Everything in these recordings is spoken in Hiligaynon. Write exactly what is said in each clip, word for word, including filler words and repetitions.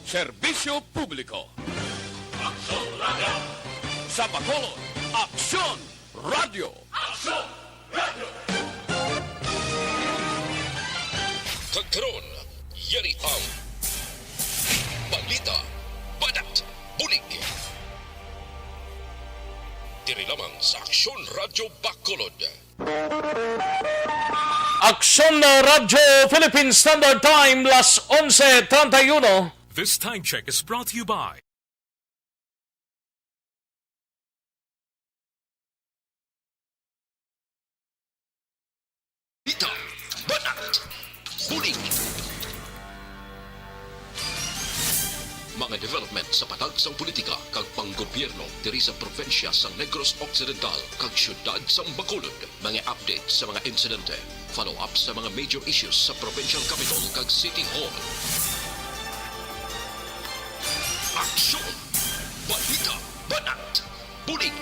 Serbisyo publiko. Aksyon Radyo. Sa Bacolod, Aksyon Radyo. Aksyon Radyo. Kag karon, yari ang balita, banat, bulig. Diri lamang sa Aksyon Radyo Bacolod. Aksyon Radyo Philippine Standard Time, las onse treinta y uno. This time check is brought to you by Ita, banat, bulig. Mga development sa patag sang politika kag panggobyerno diri sa probinsya sang Negros Occidental kag siyudad sang Bacolod. Mga update sa mga insidente, follow-up sa mga major issues sa provincial capital kag city hall. Aksyon! Balita! Banat! Bulig!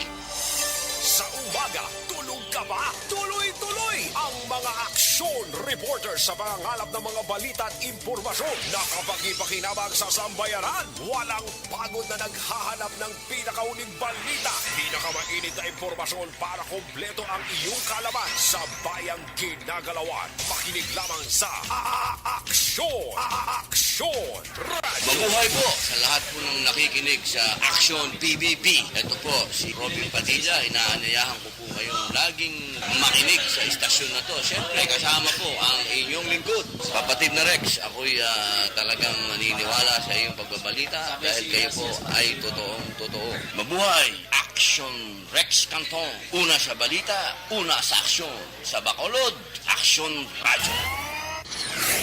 Sa umaga, tulog ka ba? Tuloy-tuloy ang mga aksyon reporter sa pangangalap ng mga balita at impormasyon na kapakipakinabang sa sambayanan. Walang pagod na naghahanap ng pinakauling balita, pinakamainit na impormasyon para kompleto ang iyong kaalaman sa bayang ginagalawan. Makinig lamang sa A-, A-, Aksyon! A-, A-, Aksyon Radyo! Mabuhay po sa lahat po ng nakikinig sa Aksyon P B B. Ito po si Robin Padilla. Inaanyayahan ko po kayong laging makinig sa istasyon na to. Siyempre, kasama po ang inyong lingkod, Kapatid na Rex. Ako'y, ah, talagang naniniwala sa iyong pagbabalita dahil kayo po ay totoong totoo. Mabuhay! Aksyon Rex Canton. Una sa balita, una sa aksyon. Sa Bacolod, Aksyon Radyo.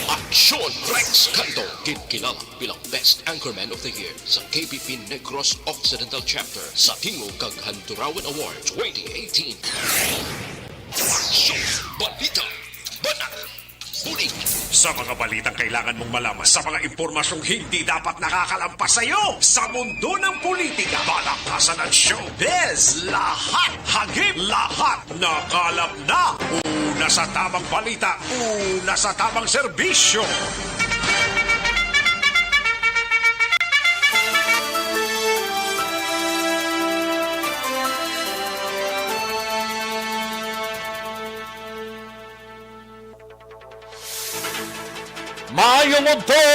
Aksyon Rex Canton, ginkilala bilang Best Anchorman of the Year sa K P P Negros Occidental Chapter sa Tingog kag Handurawan Award twenty eighteen. Aksyon! Balita! Banat! Bulig! Sa mga balitang kailangan mong malaman, sa mga impormasyong hindi dapat nakakalampas sa iyo, sa mundo ng politika, palakasan at showbiz, lahat, hagip, lahat, nakalap na. Una sa tamang balita, una sa tamang serbisyo. Maayong udto,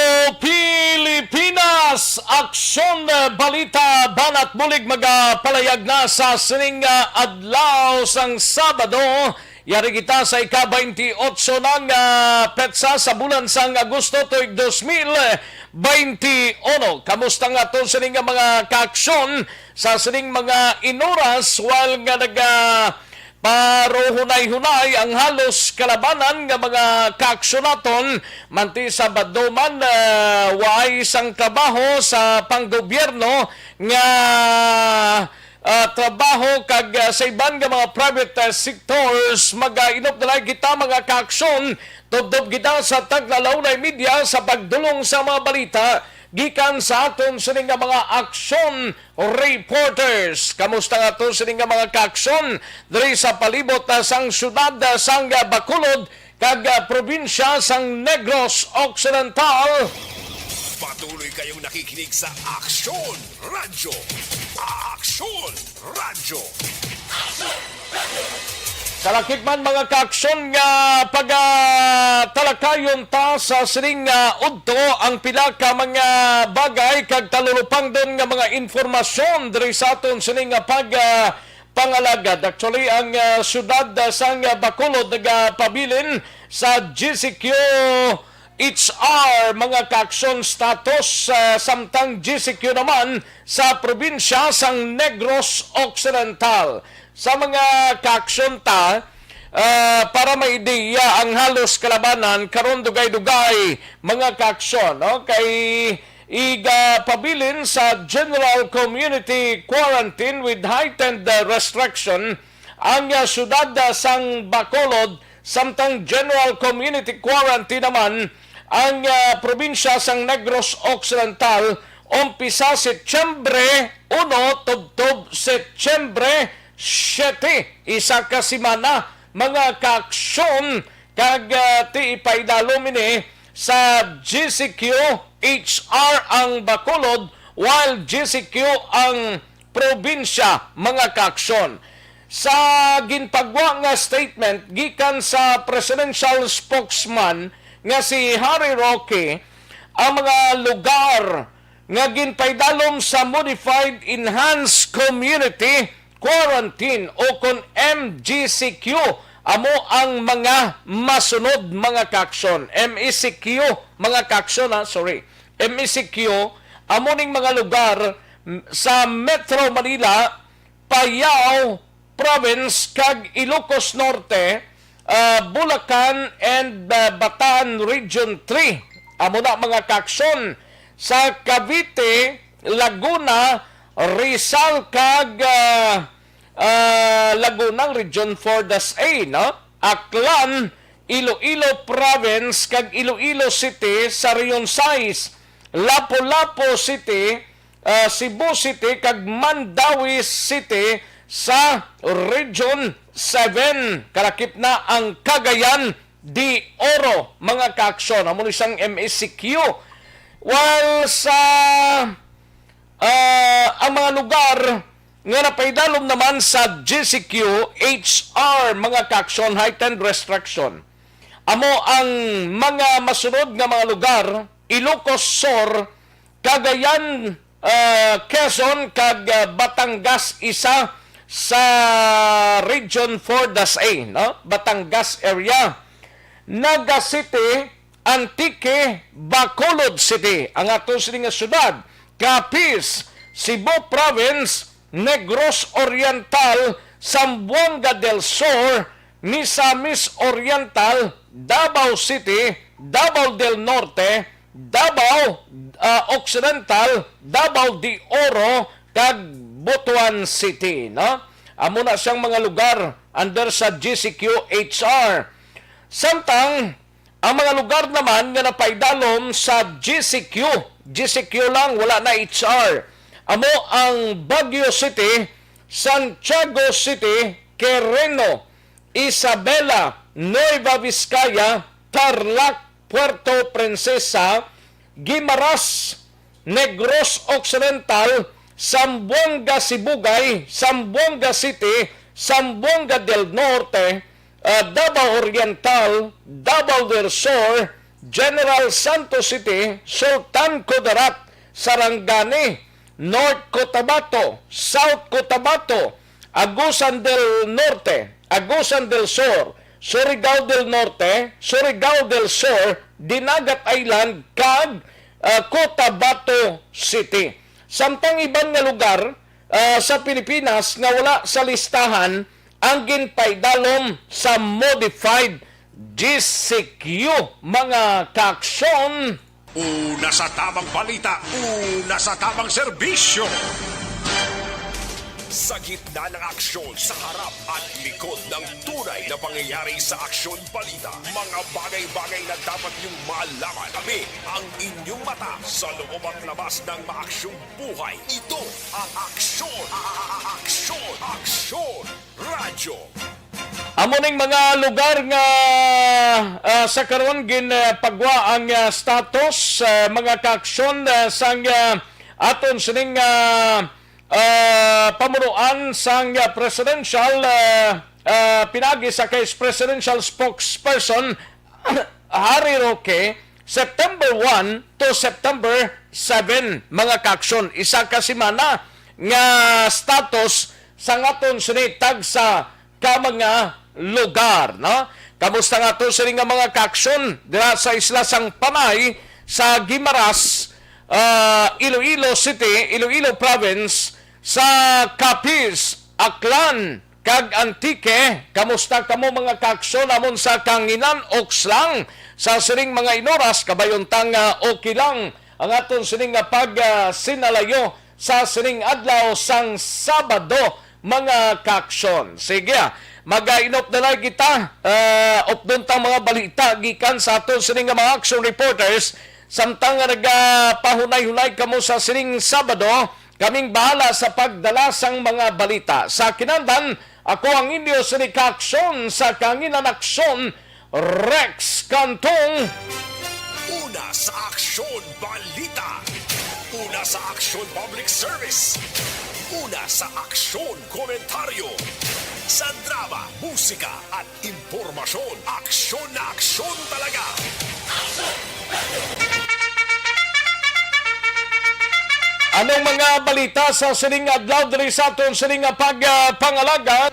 Pilipinas! Aksyon, eh, balita, banat bulig magapalayag na sa sining, ah, adlaw sang Sabado. Yari kita sa ika-twenty-eight na nga petsa sa bulan sang Agosto tuig dos mil twenty-one. Kamusta nga to sining nga mga kaaksyon sa sining mga inuras, while nga naga paruhunay-hunay ang halos kalabanan nga mga kaaksyonaton, manti sa baduman, ah, waay sang trabaho sa panggobyerno nga, ah, trabaho kag, ah, sa iban nga mga private, ah, sectors. Mag-inop na lang kita, mga kaaksyon, tubtob kita sa Taglalaunay Media sa pagdulong sa mga balita gikan sa aton sini nga mga aksyon reporters. Kamusta nga to sini nga mga kaaksyon diri sa palibot, ah, sang siyudad, ah, sang, ah, Bacolod kag, ah, probinsya sang Negros Occidental? Patuloy kayong nakikinig sa Aksyon Radyo. Aksyon Radyo. Kalakip man, mga kaaksyon, nga pagatalakayon ta sa sining, ah, udto ang pila ka mga bagay kag talulupangdon nga mga informasyon diri sa aton sining nga pag, ah, pangalagad. Actually, ang, ah, siyudad, ah, sang, ah, Bacolod nagapabilin sa G C Q H R, mga kaaksyon, status, ah, samtang G C Q naman sa probinsya sang Negros Occidental. Sa mga kaaksyon ta, ah, para may ideya ang halos kalabanan karon, dugay-dugay, mga kaaksyon, no? Kay igapabilin sa general community quarantine with heightened, ah, restriction ang, ah, siyudad, ah, sang Bacolod, samtang general community quarantine naman ang, ah, probinsya sang Negros Occidental, umpisa Setyembre uno tubtob Setyembre siyete, isa ka semana, mga kaaksyon, kag, ah, ti ipaidalom ini sa G C Q H R ang Bacolod, while G C Q ang probinsya, mga kaaksyon. Sa ginpagwa nga statement gikan sa presidential spokesman nga si Harry Roque, ang mga lugar nga ginpaidalom sa Modified Enhanced Community Quarantine o kon M G C Q amo ang mga masunod, mga kaaksyon. M E C Q, mga kaaksyon, ha, sorry. M E C Q, amo ning mga lugar, mm, sa Metro Manila, Payao Province kag Ilocos Norte, ah, Bulacan and, ah, Bataan Region three. Amo na, mga kaaksyon, sa Cavite, Laguna, Rizal kag, ah, ah, Laguna ang Region four das A, no? Aklan, Iloilo Province kag Iloilo City sa Region six, Lapu-Lapu City, ah, Cebu City kag Mandaue City sa Region seven. Kalakip na ang Cagayan de Oro, mga kaaksyon. Amo ni sang M E C Q. While sa, ah, ang mga lugar nga napaidalom naman sa G C Q H R, mga kaaksyon, heightened restriction. Amo ang mga masunod nga mga lugar: Ilocos Sur, Cagayan, ah, Quezon, kag, ah, Batangas, isa sa Region four das A, no? Batangas area. Naga City, Antique, Bacolod City, ang ato sini nga syudad, Capiz, Cebu Province, Negros Oriental, Zamboanga del Sur, Misamis Oriental, Davao City, Davao del Norte, Davao, ah, Occidental, Davao de Oro, kag Butuan City, no? Amo na siyang mga lugar under sa G C Q H R. Samtang ang mga lugar naman nga napaidalom sa G C Q, G C Q lang, wala na H R, amo ang Baguio City, Santiago City, Quirino, Isabela, Nueva Vizcaya, Tarlac, Puerto Princesa, Guimaras, Negros Occidental, Zamboanga Sibugay, Zamboanga City, Zamboanga del Norte, ah, Davao Oriental, Davao del Sur, General Santos City, Sultan Kudarat, Sarangani, North Cotabato, South Cotabato, Agusan del Norte, Agusan del Sur, Surigao del Norte, Surigao del Sur, Dinagat Island, kag, ah, Cotabato City. Samtang iban nga lugar, ah, sa Pilipinas nga wala sa listahan ang ginpaidalom sa modified G C Q, mga kaaksyon. Una sa tamang balita, una sa tamang serbisyo. Sa gitna ng aksyon, sa harap at likod ng tunay na pangyayari sa Aksyon Balita, mga bagay-bagay na dapat niyong malaman. Kami ang inyong mata sa loob at labas ng maaksyong buhay. Ito ang Aksyon, Aksyon, Aksyon Radyo. Amo ning mga lugar nga, ah, sa karon ginpagwa ang, ah, status, ah, mga kaaksyon, ah, sang, ah, aton sining, ah, ah, pamunuan sang, ah, presidential, ah, ah, pinaagi sa kay presidential spokesperson Harry Roque, September one to September seven, mga kaaksyon. Isa ka semana nga status sang aton sini tagsa ka mga lugar, no? Kamusta nga to sini nga mga kaaksyon dira sa isla sang Panay, sa Guimaras, ah, Iloilo City, Iloilo Province, sa Capiz, Aklan, kag Antique? Kamusta kamo, mga kaaksyon, amon sa kahanginan? Oks lang sa sining mga inoras, kabay unta nga okay lang ang aton sining nga pag, ah, sinalayo sa sining adlaw sang Sabado, mga kaaksyon. Sige, ah, mag-inop na lang kita. Ah, updon tang mga balita gikan sa aton sining nga mga action reporters. Samtang nga nagapahunay-hunay kamo sa sining Sabado, kaming bahala sa pagdala sang mga balita. Sa kinahanglan, ako ang inyo sini kaaksyon sa Kahanginan Aksyon, Rex Cantong. Una sa Aksyon Balita. Una sa Aksyon Public Service. Una sa Aksyon Komentaryo. Sa drama, musika, at impormasyon, aksyon na aksyon talaga. Anong mga balita sa sining adlaw diri sa aton sining nga pag, ah, pangalaga?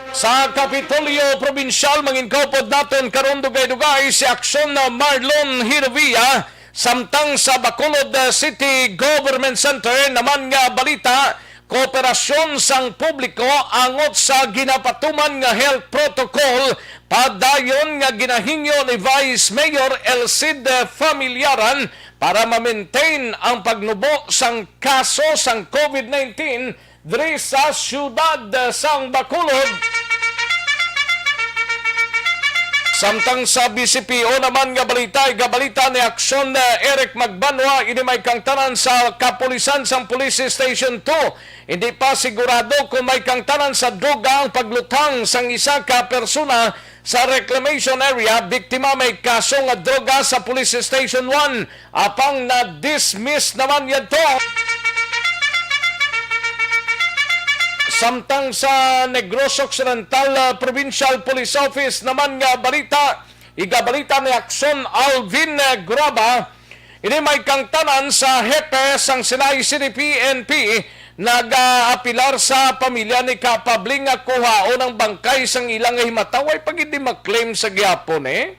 Sa Kapitolyo Probinsyal, manginkaupod naton karon dugay-dugay si Aksyon na Marlon Hirovia, samtang sa Bacolod, uh, City Government Center naman nga balita, kooperasyon sang publiko angot sa ginapatuman nga health protocol, padayon nga ginahingyo ni Vice Mayor Elcid Familiaran para ma-maintain ang pagnubo sang kaso sang COVID nineteen diri sa siyudad sang Bacolod. Samtang sa B C P O naman nga balita, igabalita ni Aksyon, eh, Eric Magbanwa, ini may kangtanan sa kapulisan sang Police Station two. Hindi pa sigurado kung may kangtanan sa droga ang paglutang sang isa ka persona sa reclamation area. Biktima may kaso nga droga sa Police Station one. Apang na-dismiss naman yadto. Samtang sa Negros Occidental, ah, Provincial Police Office naman nga balita, igabalita ni Aksyon Alvin, eh, Graba, ini may kangtanan sa hepe sang Silay C D P N P nagaapilar sa pamilya ni Kapabling nga kuhaon ang bangkay sang ilang himata. Way pa gid ni maklaim sa gihapon, eh.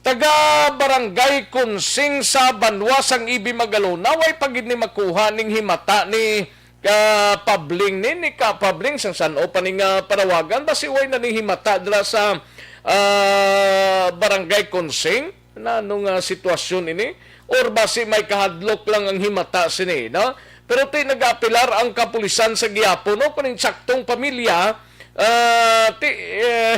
Taga Barangay Kunsing sa Banwa sang Ibi, Magalona, way pa gid ni makuha ning himata ni Kapabling ni, ni Kapabling sang san-o pa ni nga panawagan, basi way na ni himata dira sa, ah, Barangay Kunsing. Nano nga sitwasyon ini? Or basi may kahadlok lang ang himata sini, no? Pero ti nag-apelar ang kapulisan sa gihapon, no? Kung insaktong pamilya, ah, ti, eh,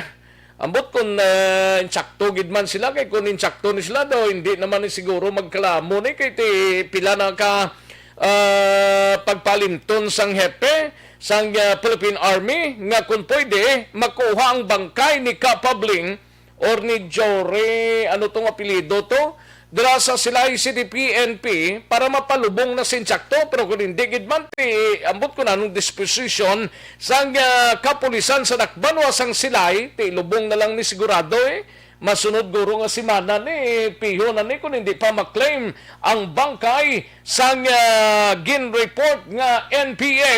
Ambot kung, eh, insakto gid man sila, kay kung insakto ni sila daw, hindi naman ni siguro magkalamo ni kay ti pila na ka, ah, pagpalimton sang hepe sang, ah, Philippine Army nga kung pwede makuha ang bangkay ni Kapabling or ni Jory, ano tong apelyido to? Dira sa Silay City P N P para mapalubong na sa insakto, pero kung hindi gid man, ti, ambot ko na anong disposition sang, ah, kapulisan sa Dakbanwa sang Silay, ti lubong na lang ni sigurado, eh. Masunod guro nga semana ni, piho na ni kung hindi pa maklaim ang bangkay sang, ah, gin-report nga N P A.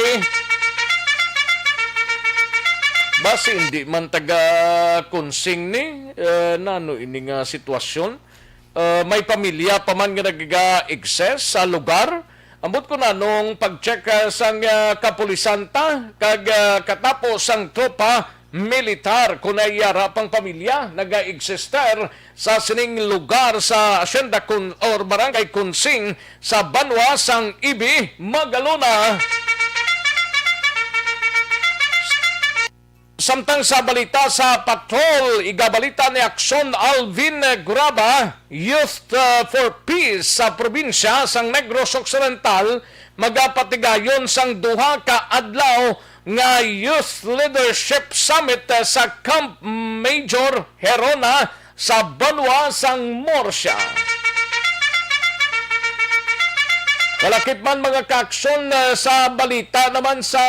Basi hindi man taga Kunsing ni, eh, nano ini nga sitwasyon? Ah, may pamilya pa man nga nagaga-exist sa lugar. Ambot ko na nung pag-check, ah, sang, ah, kapulisan ta, kag, ah, katapo sang tropa militar, kung naiyara pang pamilya naga-exist sa sining lugar sa Hacienda Kun-, or Barangay Kunsing sa Banwa sang Ibi, Magalona. Samtang sa balita sa patrol, igabalita ni Aksyon Alvin Graba, Youth, uh, for Peace sa probinsya sang Negros Occidental, magapatigayon sang duha ka adlaw nga Youth Leadership Summit, uh, sa Camp Major Gerona sa Banwa sang Murcia. Kalakip man, mga kaaksyon, uh, sa balita naman sa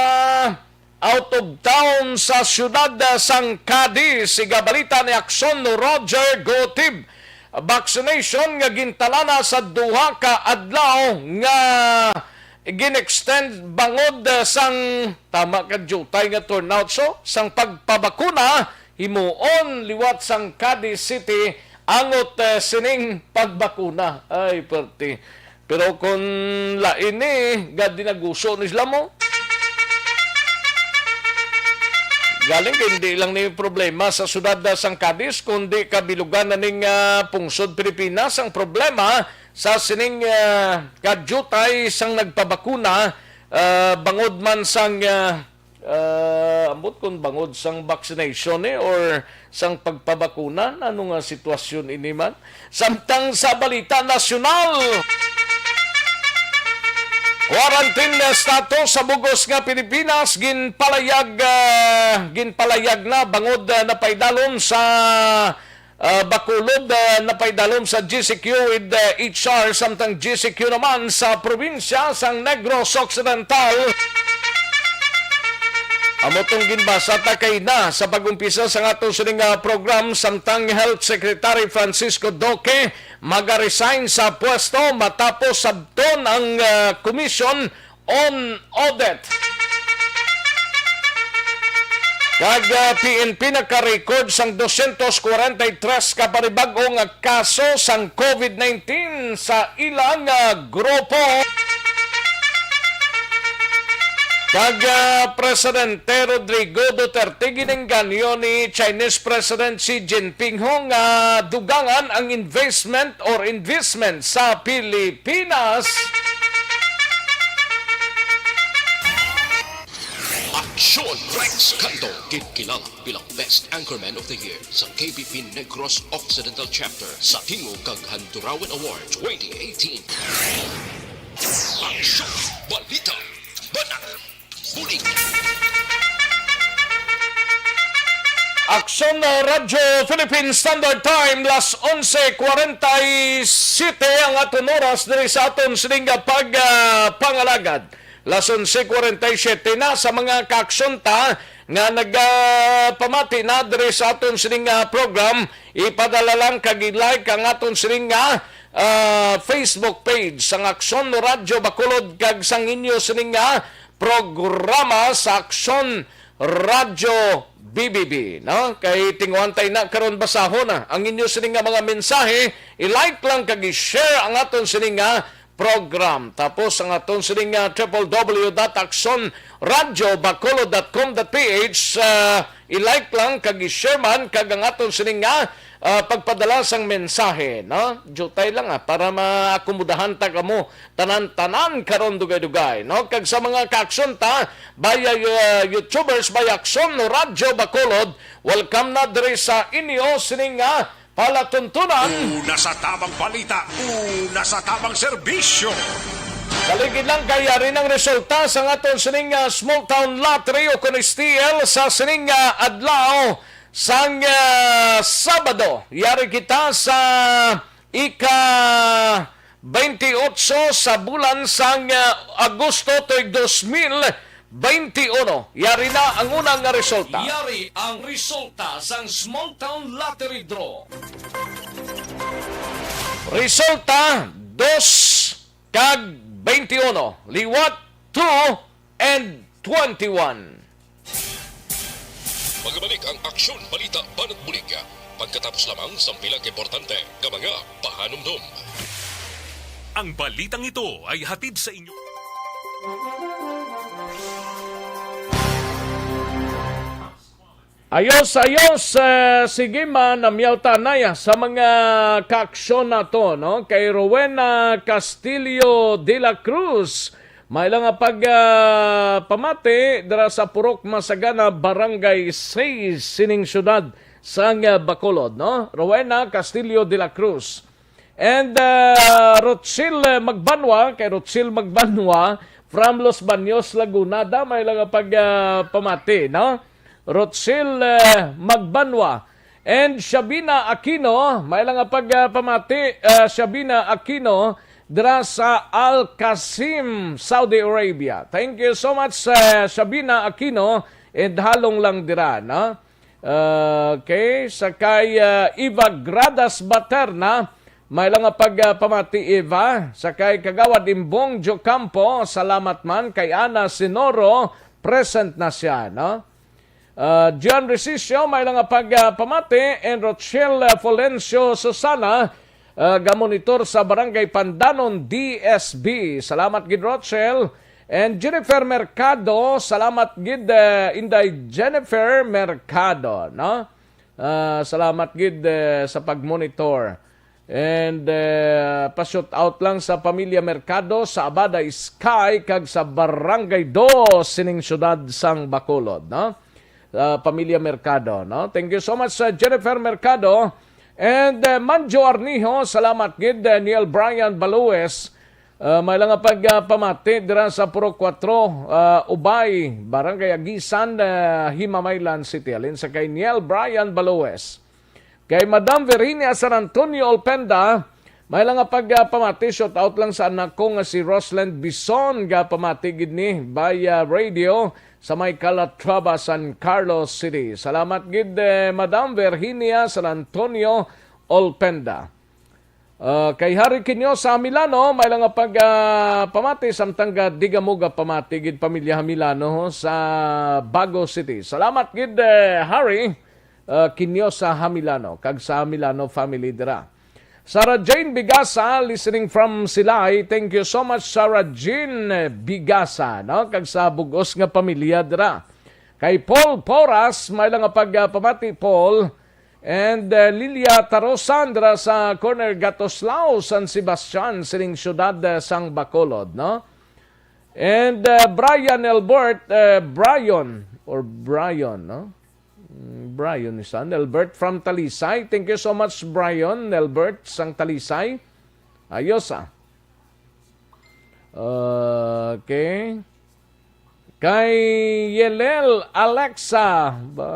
out of town sa siyudad, ah, sang Cadiz, igabalita ni Aksyon Roger Gotib. Vaccination nga gintalana sa duha ka adlaw nga gin-extend bangod, ah, sang, tama ka, jutay nga turnout, so, sang pagpabakuna himuon liwat sang Cadiz City angot, ah, sining pagbakuna. Ay, perti. Pero kung lain ni, gad dinaguso ni sila mo. Galing kay hindi lang ni problema sa siyudad sang Cadiz, kundi kabilugan na ning, ah, pungsod Pilipinas ang problema sa sining, ah, kadyutay sang nagpabakuna, ah, bangod man sang, ah, Ah, ambot kung bangod sang vaccination, eh, or sang pagpabakuna, ano nga sitwasyon ini man? Samtang sa balita nasyonal, Quarantine status sa bug-os nga Pilipinas ginpalayag, ah, ginpalayag na bangod, ah, napaidalom sa, ah, Bacolod, ah, napaidalom sa G C Q with, ah, H R, samtang G C Q naman sa probinsya sang Negros Occidental. Amo tong ginbasa ta kay na sa pag-umpisa sa ato sining, ah, program, samtang Health Secretary Francisco Duque magaresign sa pwesto matapos sabton ang, ah, Commission on Audit. Kag, ah, P N P nagka-record sang dosyentos kwarenta y tres ka panibag-o nga kaso sang covid nineteen sa ilang, ah, grupo. Kag, ah, Presidente Rodrigo Duterte ginengganyo ni Chinese President Xi Jinping ho nga dugangan ang investment or investment sa Pilipinas. Aksyon Rex Cantong, kinkilala bilang Best Anchorman of the Year sa K B P Negros Occidental Chapter sa Tingog kag Handurawan Award twenty eighteen. Aksyon, balita, banat, bulig. Aksyon, uh, Radyo Philippine Standard Time, las onse kwarenta y siete ang aton oras diri sa aton sining, uh, pag, uh, pangalagad. Las onse kwarenta y siete na sa mga kaaksyon ta nga nagapamati na diri sa aton sining, uh, program. Ipadala lang kag i-like ang aton sining, uh, uh, Facebook page sang Aksyon Radyo Bacolod kag sang inyo sining, uh, programa sa Aksyon Radyo B B B, no? Kay tinguhantay na karon basahon na ang inyo sini nga mga mensahe, i-like lang kag i-share ang aton sini nga program. Tapos ang aton sini nga triple W dot aksyon radyo bacolod dot com dot P H, ah, i-like lang kag i-share man kag ang aton sini nga, ah, pagpadala sang mensahe, no? Jutay lang, ah, para maakomodahan ta kamo tanan-tanan karon dugay-dugay, no? Kag sa mga kaaksyon ta, by, uh, YouTubers, by Aksyon Radyo Bacolod, welcome na diri sa inyo sining nga palatuntunan. Una sa tamang balita, una sa tamang serbisyo. Kaligid lang kay yari nang resulta sa aton sining nga small town lottery o kun S T L sa sining nga adlaw sang, ah, Sabado. Yari kita sa ika twenty-eight sa bulan sang, ah, Agosto tuig dos mil twenty-uno. Yari na ang una nga resulta. Yari ang resulta sang Small Town Lottery Draw. Resulta, dos kag twenty-uno. Liwat, two and twenty-one. Magbalik ang Aksyon Balita Banat Bulig pagkatapos lamang sang pila ka importante nga mga pahanumdom. Ang balitang ito ay hatid sa inyo. Ayos, ayos. Eh, sige man, namyaw ta anay, ah, sa mga kaaksyon nato, no? Kay Rowena Castillo de la Cruz, may lang nga pag, ah, pamati dira sa Purok Masagana, Barangay Seis, sining siyudad sang, ah, Bacolod, no? Rowena Castillo de la Cruz. And, ah, Rochil, eh, Magbanwa, kay Rochil Magbanwa from Los Baños, Laguna, da may lang nga pag, ah, pamati, no? Rochil, eh, Magbanwa. And Shabina Aquino, may lang nga pag, ah, pamati, ah, Shabina Aquino, dira sa Al Qasim, Saudi Arabia. Thank you so much, eh, Shabina Aquino, and halong lang dira, no? Okay, sa kay, ah, Eva Gradas Baterna, may lang nga pag, ah, pamati, Eva. Sa kay Kagawad Imbong Jocampo, salamat man. Kay Ana Sinoro, present na siya, no? Ah, John Resicio, may lang nga pag, ah, pamati. And Rochelle, ah, Fulencio Susana, ah, gamonitor sa Barangay Pandanon, D S B. Salamat gid, Rochelle. And Jennifer Mercado, salamat gid, eh, Inday Jennifer Mercado, no? Ah, salamat gid, eh, sa pag-monitor. And, eh, pa-shout out lang sa Pamilya Mercado, sa Abada Sky, kag sa Barangay Dos, sining siyudad sang Bacolod, no? Ah, Pamilya Mercado, no? Thank you so much, sa Jennifer Mercado. And, eh, Manjo Arnijo, salamat gid, eh, Neil Brian Balues, Ah, may lang nga pag, ah, pamati dira sa Purok Kuwatro, ah, Ubay, Barangay Agisan, ah, Himamaylan City. Halin sa kay Niel Brian Baloes. Kay Madam Virginia San Antonio Olpenda, may lang nga pag, ah, pamati, shout out lang sa anak ko nga si Rosland Bison, ga pamati gid ni by, ah, radio sa may Calatrava, San Carlos City. Salamat gid, eh, Madam Virginia San Antonio Olpenda. Ah, kay Harry Quinosa Milano, may lang nga pag, ah, pamati, samtang ga di gamo ga pamati gid pamilya Milano sa Bago City. Salamat gid, eh, Harry, ah, Quinosa Milano, kag sa Milano family dira. Sarah Jane Bigasa, listening from Silay. Thank you so much, Sarah Jane Bigasa, no? Kag sa bugos nga pamilya dira. Kay Paul Poras, may lang nga pag, ah, pamati, Paul. And, uh, Lilia Tarosan dira sa corner Gatoslao, San Sebastian, sining siyudad, uh, sang Bacolod, no? And, uh, Brian Elbert, uh, Brian, or Brian, no? Mm, Brian ni San Elbert from Talisay. Thank you so much, Brian Elbert sang Talisay. Ayos, ah. Okay. Kay Yelel Alexa. Ba,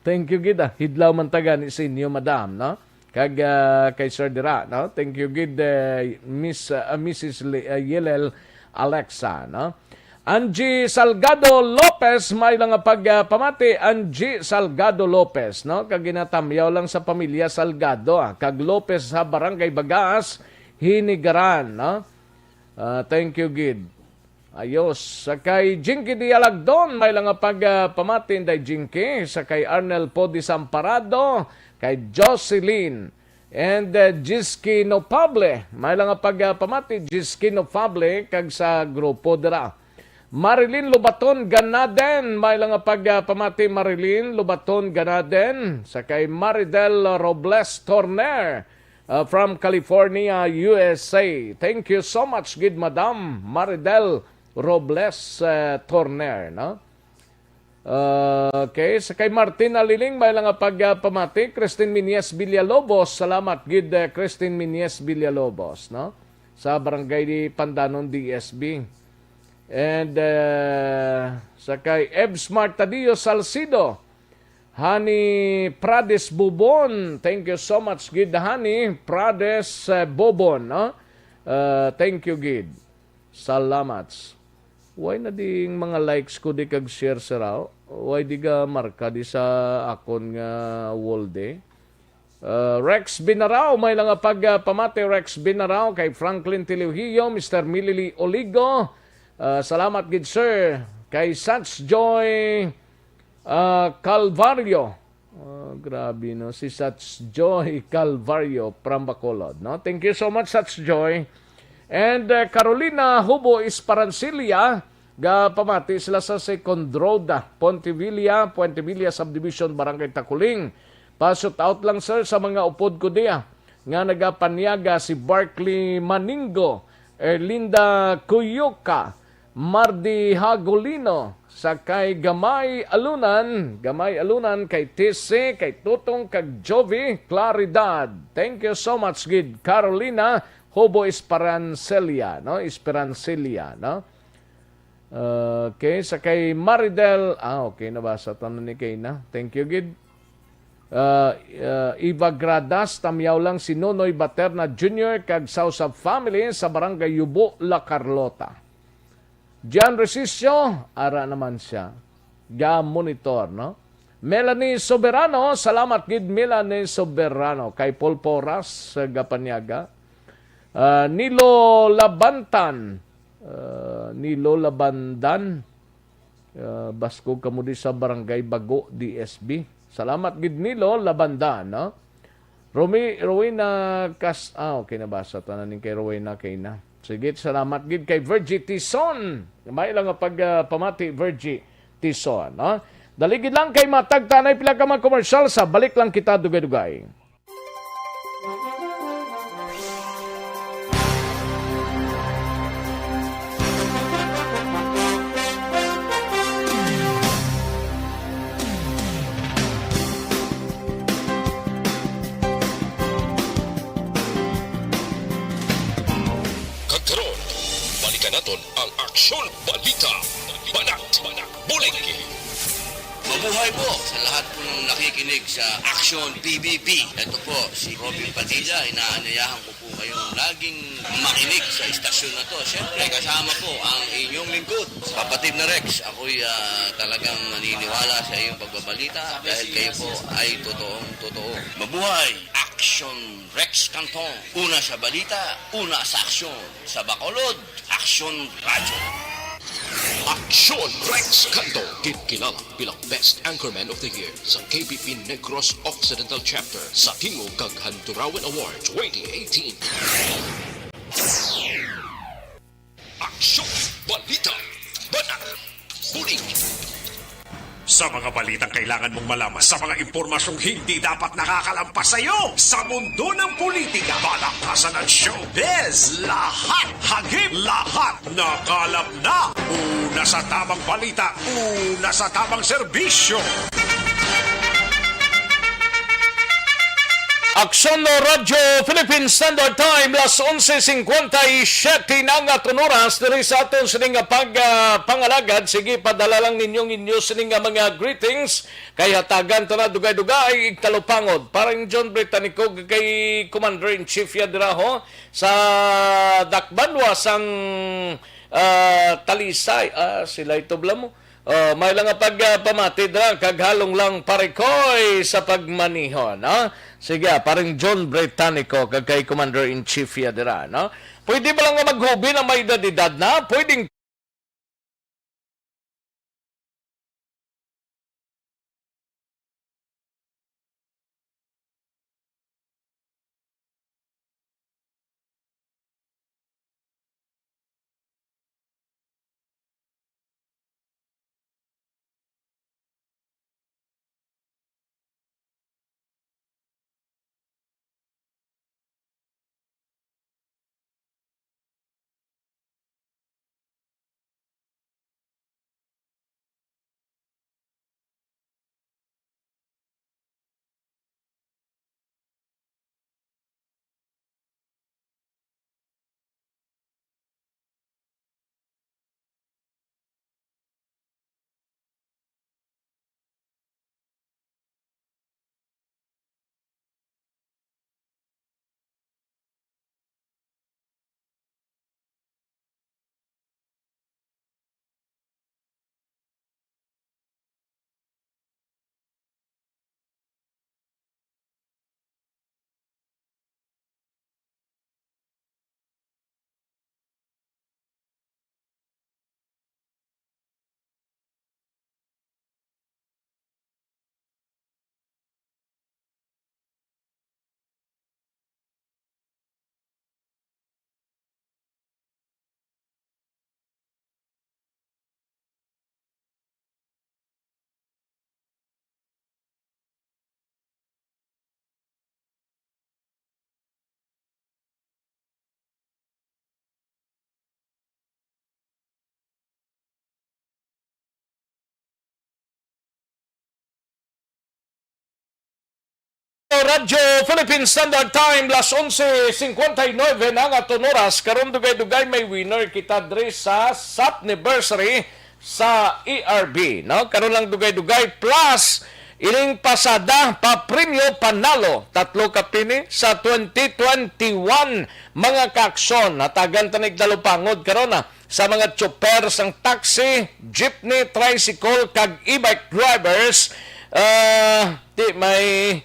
thank you gid, ah. Hidlaw man ta gani sa inyo, madam, no? Kag, ah, kay Sir Dira, no? Thank you gid, eh, Miss, ah, Missus Li-, ah, Yelel Alexa, no? Angie Salgado Lopez, may lang nga pag, ah, pamati, Angie Salgado Lopez, no? Kag ginatamyaw lang sa pamilya Salgado, ah, kag Lopez sa Barangay Bagas, Hinigaran, no? Ah, thank you gid. Ayos. Sa kay Jinky Dialagdon, may lang nga pag, ah, pamati, Inday Jinky. Sa kay Arnel Podi Samparado, kay Jocelyn, and, uh, Jiski Nopable. May lang nga pag, ah, pamati, Jiski Nopable, kag sa grupo dira. Marilyn Lubaton Ganaden, may lang nga pag, ah, pamati, Marilyn Lubaton Ganaden. Sa kay Maridel Robles Torner, uh, from California, U S A. Thank you so much, gid, Madam Maridel Robles, uh, Torner, no? Uh, okay, sa kay Martin Aliling, may lang nga pag, uh, pamati, Christine Minyes Villalobos. Salamat gid, uh, Christine Minyes Villalobos, no? Sa Barangay di Pandanon, D S B. And, uh, sa kay Eb Smart Tadio Salcido, Honey Prades Bubon. Thank you so much, gid, Honey Prades, uh, Bubon, no? Uh, thank you, gid. Salamat. Why na ding mga likes ko di kag share, sir, aw? Why di ga marka di sa akon nga wall di? Uh, Rex Binarao, may lang nga pag, uh, pamati, Rex Binarao, kay Franklin Tilihio, Mister Milili Oligo. Uh, salamat gid, sir. Kay Sats Joy, uh, Calvario. Oh, grabe, no? Si Sats Joy Calvario from Bacolod, no? Thank you so much, Sats Joy. And, uh, Carolina Hubo Esparancilla, ga pamati sila sa Second Road, ah, Ponte Villa, Puente Villa Subdivision, Barangay Taculing. Pa-shout out lang, sir, sa mga upod ko diya nga nagapanyaga, si Barkley Maningo, Erlinda Cuyoca, Mardi Hagulino, sa kay Gamay Alunan, Gamay Alunan, kay T C, kay Tutong, kag Jovi Claridad. Thank you so much, gid, Carolina Hobo Esperancilla, no? Esperancilla, no? Okay, sa kay Maridel, ah, okay, nabasa ta na ni kay na. Thank you, gid. Uh, uh, Eva Gradas, tamyaw lang si Nonoy Baterna Junior kag Sausa family sa Barangay Yubo, La Carlota. Jan Resicio, ara naman siya. Ga-monitor, no? Melanie Soberano, salamat gid, Melanie Soberano. Kay Paul Poras, uh, gapanyaga. Uh, Nilo Labantan, uh, Nilo Labandan, uh, baskog kamo di sa Barangay Bago, D S B. Salamat gid, Nilo Labandan, no? Romi-, Rowena Cas-, ah, okay, nabasa ta na ning kay Rowena kay na. Sige, salamat gid kay Virgie Tison. May lang nga pag, ah, pamati, Virgie Tison, no? Dali gid lang kay matagtanay pila ka mga komersyal, sa balik lang kita dugay-dugay. Kanaton ang Aksyon Balita, Banat, Bulig. Mabuhay po sa lahat po ng nakikinig sa Aksyon P B B. Ito po si Robin Padilla. Inaanyayahan ko po kayong laging makinig sa istasyon na to. Siyempre, kasama po ang inyong lingkod, kapatid na Rex. Ako'y, ah, talagang naniniwala sa iyong pagbabalita dahil kayo po ay totoong totoo. Mabuhay! Aksyon Rex Canton. Una sa balita, una sa aksyon. Sa Bacolod, Aksyon Radyo. Aksyon Rex Canton, ginkilala bilang Best Anchorman of the Year sa K B P Negros Occidental Chapter sa Tingog kag Handurawan Award twenty eighteen. Aksyon, balita, banat, bulig. Sa mga balitang kailangan mong malaman, sa mga impormasyong hindi dapat nakakalampas sa iyo, sa mundo ng politika, balakasan at showbiz, lahat, hagip, lahat, nakalap na. Una sa tamang balita, una sa tamang serbisyo. Aksyon Radyo Philippine Standard Time, las onse cincuenta y siete na nga aton oras diri sa aton sini nga pag, ah, pangalagad. Sige, padala lang ninyo ang inyo sini nga mga greetings. Kay hatagan ta na dugay-dugay, igtalupangod. Parang John Britannico kay Commander-in-Chief ya dira, ho, sa dakbanwa sang, ah, Talisay. Ah, sila ito, bala mo. Oh, may lang nga pag, ah, pamati dira, kag halong lang parikoy sa pagmaneho, no? Sige, ah, parang John Britannico, kag kay Commander-in-Chief ya dira, no? Pwede ba lang nga maghubi na may edad-edad na? Pwedeng Radyo Philippine Standard Time, las onse cincuenta y nueve na nga aton oras. Karon dugay-dugay may winner kita diri sa Sapniversary sa E R B, no? Karon lang dugay-dugay plus ining pasada pa premyo panalo, tatlo ka pini sa twenty twenty-one, mga kaaksyon. Hatagan ta nig talupangod karon, ah, sa mga tsoper sang taxi, jeepney, tricycle, kag e-bike drivers. Ah, di may,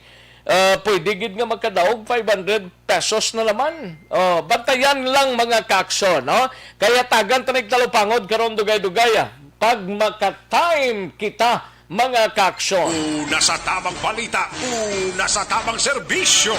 ah, pwede gid nga makadaog five hundred pesos na naman. Oh, bantayan lang, mga kaaksyon, no? Kaya tagan ta nig talupangod karon, dugay-dugay, ah. Pag maka-time kita, mga kaaksyon. Una sa tamang balita, una sa tamang serbisyo.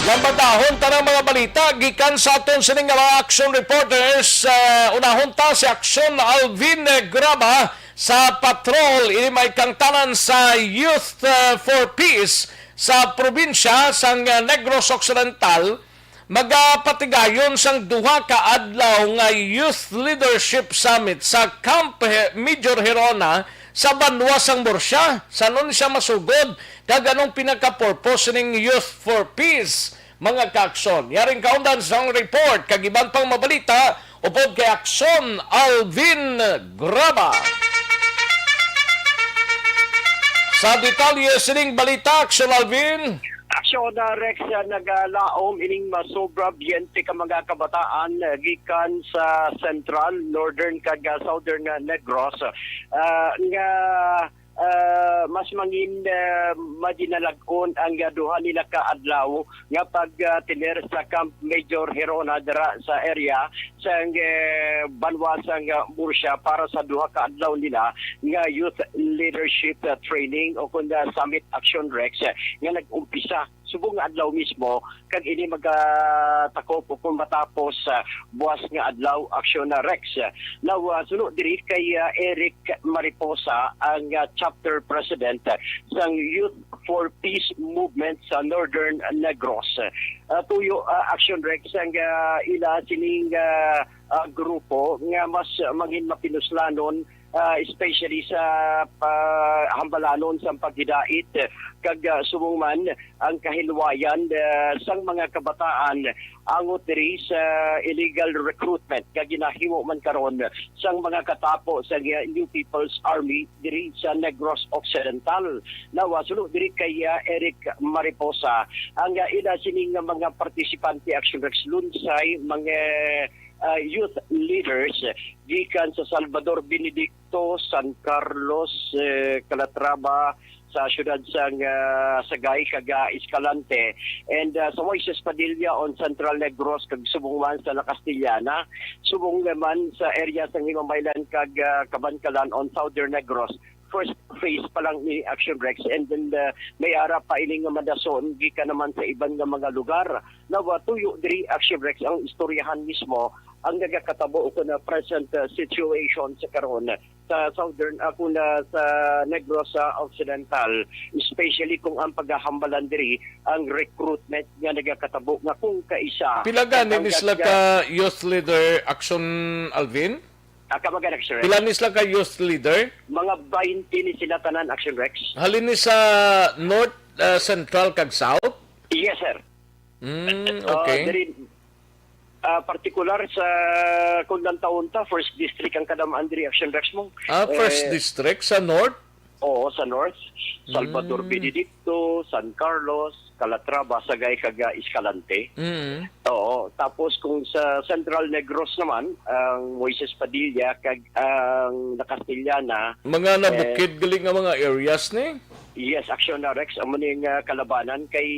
Lambadahon ta ng mga balita gikan sa aton sining nga mga action reporters. Ah, unahon ta si Aksyon Alvin Graba sa patrol. Ini may kangtanan sa Youth, ah, for Peace sa probinsya sang, ah, Negros Occidental. Magapatigayon sang duha ka adlaw nga Youth Leadership Summit sa Camp He-, Major Gerona sa banwa sang Murcia. San-o ni siya masugod, kag anong pinaka-purpose ning Youth for Peace, mga kaaksyon? Yaring kaundan sang report kag iban pang mabalita, Upod kay Aksyon Alvin Graba. Sa detalye sining balita, Aksyon Alvin. Aksyon, uh, Rex, uh, nagalaom ining masobra biyente ka mga kabataan, uh, gikan sa Central, Northern, kag, uh, Southern, uh, Negros, uh, nga ah, mas mangin, ah, madinalag-on ang, ah, duha nila ka adlaw nga pag, ah, tener sa Camp Major Gerona dira sa area sang, eh, banwa sang, ah, Murcia para sa duha ka adlaw nila nga youth leadership, ah, training o kun, ah, summit action, Rex, eh, nga nag-umpisa subong nga adlaw mismo, kag ini magatakop o kung matapos, ah, buwas nga adlaw, aksyon na Rex. Now, ah, suno diri kay, ah, Eric Mariposa, ang, ah, chapter president, ah, sang Youth for Peace Movement sa Northern Negros. Ah, tuyo, ah, aksyon Rex ang, ah, ila sining, ah, ah, grupo nga mas mangin mapinuslanon, ah, especially sa pa-, hambalanon sang paghidait, kag, ah, subong man ang kahilwayan, ah, sang mga kabataan angot diri sa illegal recruitment nga ginahimo man karon sang mga katapo sa New People's Army diri sa Negros Occidental. Now, ah, suno diri kay, ah, Eric Mariposa, ang, ah, ila sining mga partisipante, action Rex, lunsay mga, ah, youth leaders gikan sa Salvador Benedicto, San Carlos, eh, Calatrava, sa siyudad sang, ah, Sagay kag, ah, Escalante, and, ah, sa Moises Padilla on Central Negros kag subong man sa La Castellana, subong naman sa area sang Himamaylan kag, ah, Kabankalan on Southern Negros. First phase pa lang ni Action Rex, and then, ah, may ara pa ini nga madason gikan naman sa iban nga mga lugar. Now, ah, tuyo diri, Action Rex, ang istoryahan mismo ang nagakatabo o kun, ah, present, ah, situation sa karon sa Southern, ah, kun, ah, sa Negros, ah, Occidental, especially kung ang paghahambalan diri ang recruitment nga nagakatabo nga kung kaisa Pila gani ang ni sila gag- ka youth leader, Action Alvin? Ah, kamagana, sir. Pila ni sila ka youth leader? Mga twenty ni sila tanan, Action Rex. Halin ni sa North, ah, Central, kag South? Yes, sir. Mm, Ah, okay. Diri, ah, partikular sa kung nantawon ta, first district ang kadamaan diri, Action Rex mo. Ah, first Eh, district sa North? Oo, sa North. Salvador Mm. Benedicto, San Carlos, Calatrava, Sagay, kag, ah, Escalante. Mm. Oo, tapos kung sa Central Negros naman, ang Moises Padilla kag ang La Castellana, Mga eh, nabukid gali nga mga areas ni? Yes, Action Rex, amo ni nga kalabanan kay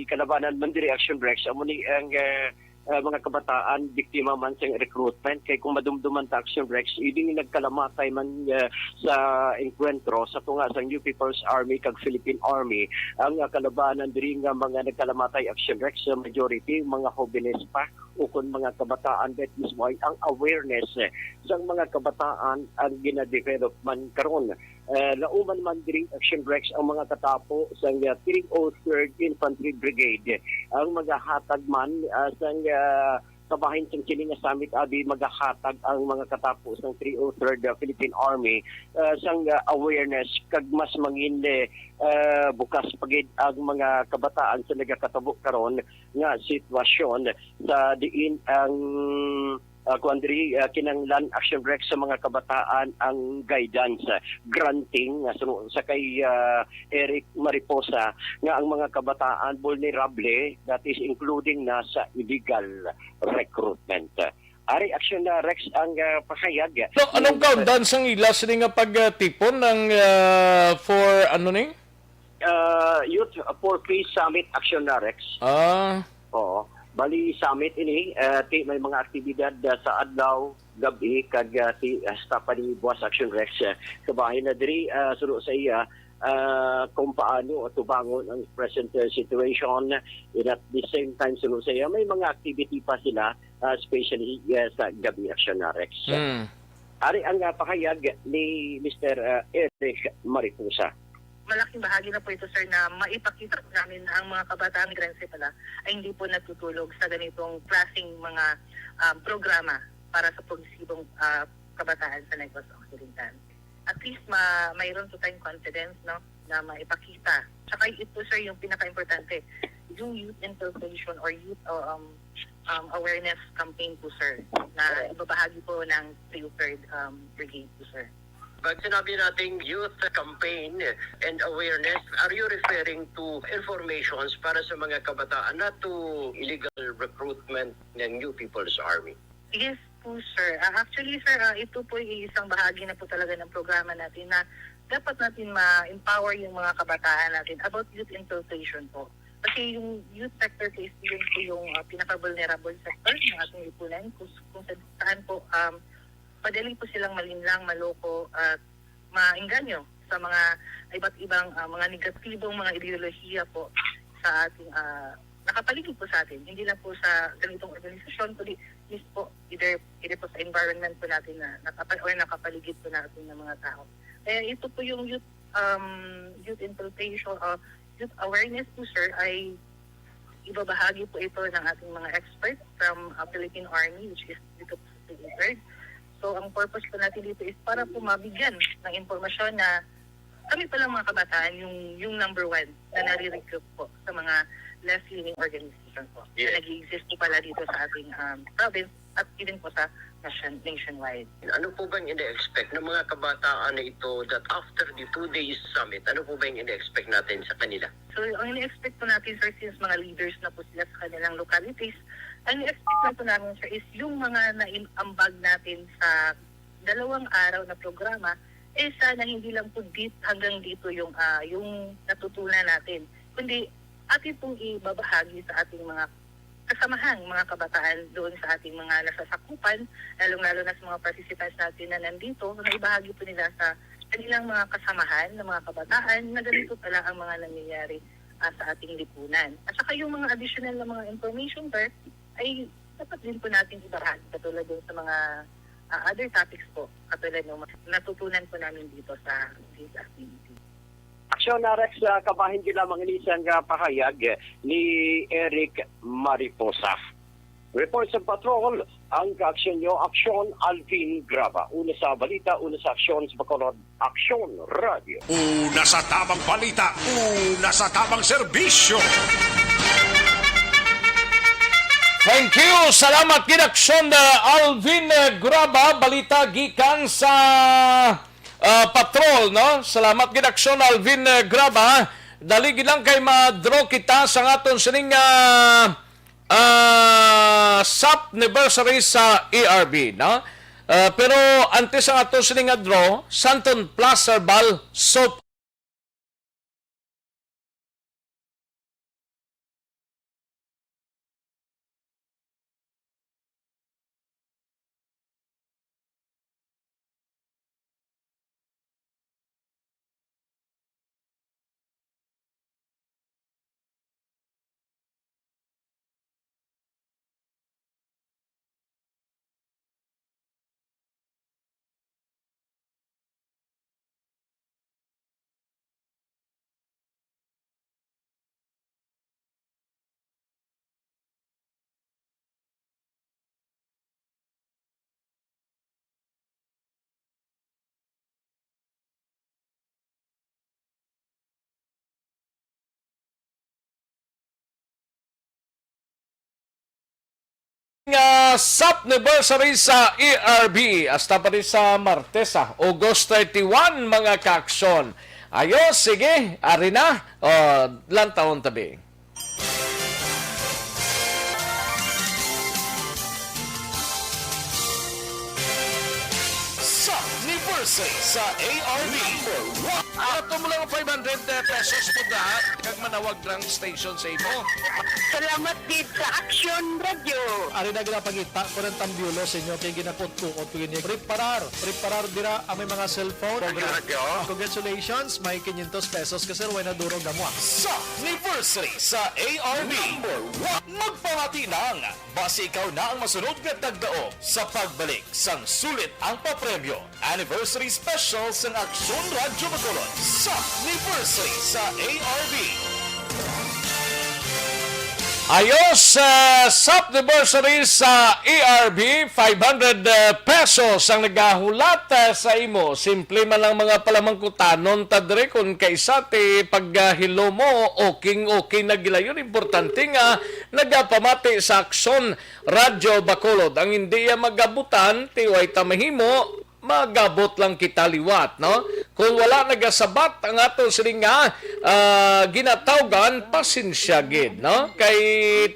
kalabanan man diri, Action Rex, amo ni ang, eh, eh, mga kabataan biktima man sa recruitment kay kung madumduman ta, Action Rex, ining nagkalamatay man, eh, sa engkwentro sa tunga sang New People's Army kag Philippine Army, ang, ah, kalabanan diri nga mga nagkalamatay, Action Rex, sa majority mga hobenes pa ukon mga kabataan, bet mismo ay ang awareness, eh, sang mga kabataan ang ginadevelop man karon. Eh, lauman man diri, Action Rex, ang mga katapo sang, ah, three oh third Infantry Brigade, ang magahatag man, ah, sang, ah, kabahin sang kini nga summit, abi, magahatag ang mga katapo sang three oh third, ah, Philippine Army, ah, sang, ah, awareness kag mas mangin, eh, ah, bukas pa gid ang mga kabataan sa nagakatabo karon nga sitwasyon sa diin ang, ah, kuwan diri, ah, kinahanglan, Action Rex, sa mga kabataan ang guidance, ah, granting, ah, suno sa kay, ah, Eric Mariposa, nga ang mga kabataan vulnerable, that is including na sa illegal recruitment. Ari, Action, ah, Rex, ang, ah, pahayag. So, anong Yung, kaundan sang ila sini nga pagtipon ng, ah, for ano ni? Ah, Youth for Peace Summit, Action, ah, Rex. Ah. Oo. Bali, summit ini, ah, ti may mga aktibidad, ah, sa adlaw, gab-i, kag, ah, ti hasta pa ni buwas, Action Rex. Ah, kabahin na diri, ah, suno sa iya, ah, kung paano atubangon ang present, ah, situation. And at the same time, suno sa iya, may mga activity pa sila, ah, especially, ah, sa gab-i, Action, ah, Rex. Mm. Ari ang, ah, pahayag ni Mister, ah, Eric Mariposa. Malaking bahagi na po ito, sir, na maipakita po namin na ang mga kabataan migrante pala ay hindi po natutulog sa ganitong klaseng mga, ah, programa para sa progresibong, ah, kabataan sa Negros Occidental. At least ma-, mayroon po tayong confidence, no, na maipakita. Tsaka ito, sir, yung pinaka-importante, yung youth inculcation or youth, uh, um, um, awareness campaign po, sir, na ibabahagi po ng three-third, um, brigade po, sir. Pag sinabi nating youth campaign and awareness, are you referring to informations para sa mga kabataan not to illegal recruitment ng New People's Army? Yes po, sir. Ah, actually, sir, ah, ito po ay isang bahagi na po talaga ng programa natin na dapat natin ma-empower yung mga kabataan natin about youth infiltration po. Kasi yung youth sector po is yun po yung, ah, pinaka-vulnerable sector ng ating lipunan, kung, kung sa-, saan po, um, madali po silang malinlang, maloko, at maengganyo sa mga iba't ibang, ah, mga negatibong mga ideolohiya po sa ating, ah, nakapaligid po sa atin. Hindi lang po sa ganitong organisasyon, kundi mismo either, either po sa environment po natin na nakapa-, or nakapaligid po natin ng mga tao. Kaya ito po yung youth, um, youth infiltration, uh, youth awareness po, sir, ay ibabahagi po ito ng ating mga expert from, uh, Philippine Army, which is dito po sa Philippine Third. So, ang purpose po natin dito is para po mabigyan ng impormasyon na kami palang mga kabataan yung, yung number one na nare-recruit po sa mga left-leaning organization po na Yes. nag-i-exist po pala dito sa ating, um, province at even po sa nation-, nationwide. Ano po bang ina-expect ng mga kabataan na ito that after the two days summit, ano po ba yung ina-expect natin sa kanila? So, ang ina-expect po natin, sir, since mga leaders na po sila sa kanilang localities, ang ina-expect lang po namin, sir, is yung mga naiambag natin sa dalawang araw na programa, eh, sana hindi lang po dit-, hanggang dito yung, ah, yung natutunan natin, kundi atin pong ibabahagi sa ating mga kasamahang mga kabataan doon sa ating mga nasasakupan, lalong-lalo na sa mga participants natin na nandito, na ibahagi po nila sa kanilang mga kasamahan na mga kabataan na ganito pala ang mga nangyayari, ah, sa ating lipunan. At saka yung mga additional na mga information, sir, ay dapat din po natin ibahagi katulad din sa mga, ah, other topics po, katulad ng mga natutunan po namin dito sa this activity. Aksyon na, Rex, ah, kabahin gid lamang ini sang, ah, pahayag ni Eric Mariposa. Report sa patrol, ang kaaksyon nyo, Aksyon Alvin Graba. Una sa balita, una sa aksyon sa Bacolod, Aksyon Radio. Una sa tabang balita, una sa tabang serbisyo. Thank you. Salamat gid, Aksyon, uh, Alvin, uh, Graba. Balita gikan sa, uh, patrol, no? Salamat gid, Aksyon Alvin, uh, Graba. Dali gid lang kay ma-draw kita sa aton sining, uh, ah, sap anniversary sa A R B, no? Ah, pero antes ang ato sini nga draw, Santon Plus Herbal Soap. Nga sap anniversary sa A R B, hasta pa rin sa Martes, ah, August thirty-one, mga kaaksyon. Ayo, sige, ari na. O, lantawon tabi. Sa anniversary sa A R B. Number one. Ato mo lang five hundred pesos mo da, kag manawag lang station sa imo. Salamat gid sa Action Radio. Ari na ginapangita ko ng tambiulo sa inyo kay ginakutkuot ko gini. Preparar, preparar dira ang may mga cellphone. Action Radio. Congratulations, may quinientos pesos ka, sir, way na duro gamwa. Sa anniversary sa A R B. Number one. Magpamati lang. Basi ikaw na ang masunod nga tagdaog sa pagbalik sang sulit ang papremyo. Anniversary Special sang Aksyon Radyo Bacolod sa anniversary sa A R B. Ayos, ah, Sap Anniversary sa A R B, five hundred, ah, pesos ang nagahulat, ah, sa imo. Simple man ang mga palamangkutanon ta diri, kung kaisa ti paghilomo, okay, okay na gilayon. Importante nga nagapamati sa Aksyon Radyo Bacolod. Ang hindi iya magabutan, ti way ta mahimo, magabot lang kita liwat, no? Kung wala nagasabat ang aton sini nga, ah, ginatawgan, pasensya gid, no? Kay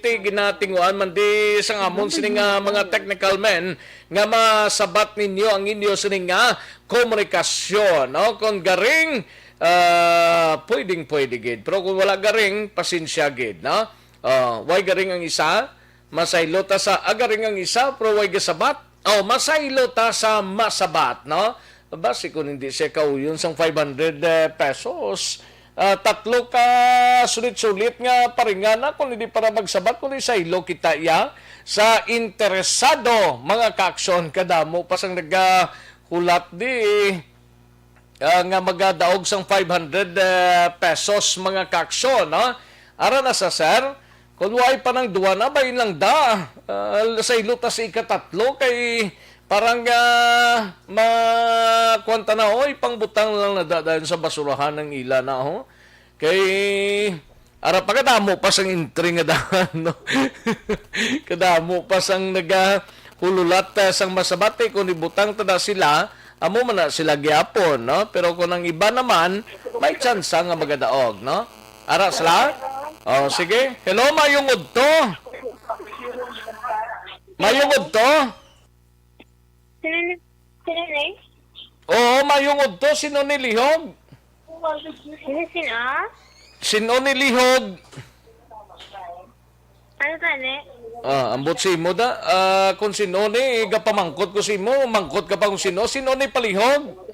ti ginatinguan man di sang amon sini nga mga technical men nga masabat ninyo ang inyo sini nga komunikasyon, no? Kung garing, ah, pwedeng-pwede gid. Pero kung wala garing, pasensya gid, no? Ah, way garing ang isa, masaylo ta sa, ah, garing ang isa, pero way gasabat. Oh, masaylo ta sa masabat, no? Basi kung hindi siya kauyon sang five hundred, eh, pesos, ah, tatlo ka sulit-sulit nga paringan na, kung hindi para magsabat, kung isaylo kita iya sa interesado, mga kaaksyon, kadamo pa sang nagahulat di, ah, nga magadaog sang five hundred, eh, pesos, mga kaaksyon, no? Ara na sa, sir. Kung way pa nang duwa na, bayin lang da. Ah, saylo ta sa ikatatlo kay parang, ah, ma-, kuwan ta na, oy, pangbutang lang na da-, dayon sa basurahan ang ila na, ho. Kay, ara, pagkadamo pa sang entry nga daan, no? Kadamo pa sang nagahululat, ah, sang masabati kung ibutang ta na sila, amo man na sila gyapon, no? Pero kung ang iba naman, may tsansa nga magadaog, no? Ara sila? Oh, sige. Hello, mayong udto. Mayong udto. Sino ni, sino ni? Oo, mayong udto. Sino ni Lihog? Sino, sino? Sino ni Lihog? Ano tani? Ah, ambot si imo da. Ah, kung sino ni, gapamangkot ko si imo, mangkot ka pa kung sino. Sino ni palihog?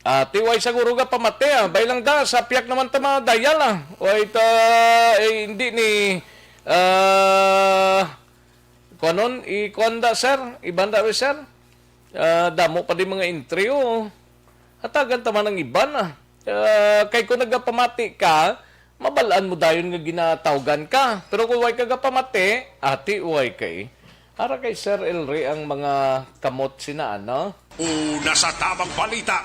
Ah, ti way siguro gapamati, ah. Bay lang da, sa piyak naman ta madayal, ah. Way ta, eh, hindi ni, ah, kuanon, i-, kuan da, sir? Iban da, sir? Ah, damo pa di mga entry, oh. Hatagan ta man ang iban, ah. Ah, kay kung nagapamati ka, mabal-an mo dayon nga ginatawgan ka. Pero kung way ka gapamati, ati way kay. Ara kay Sir Elry ang mga kamot sina, ano? Una sa tabang balita,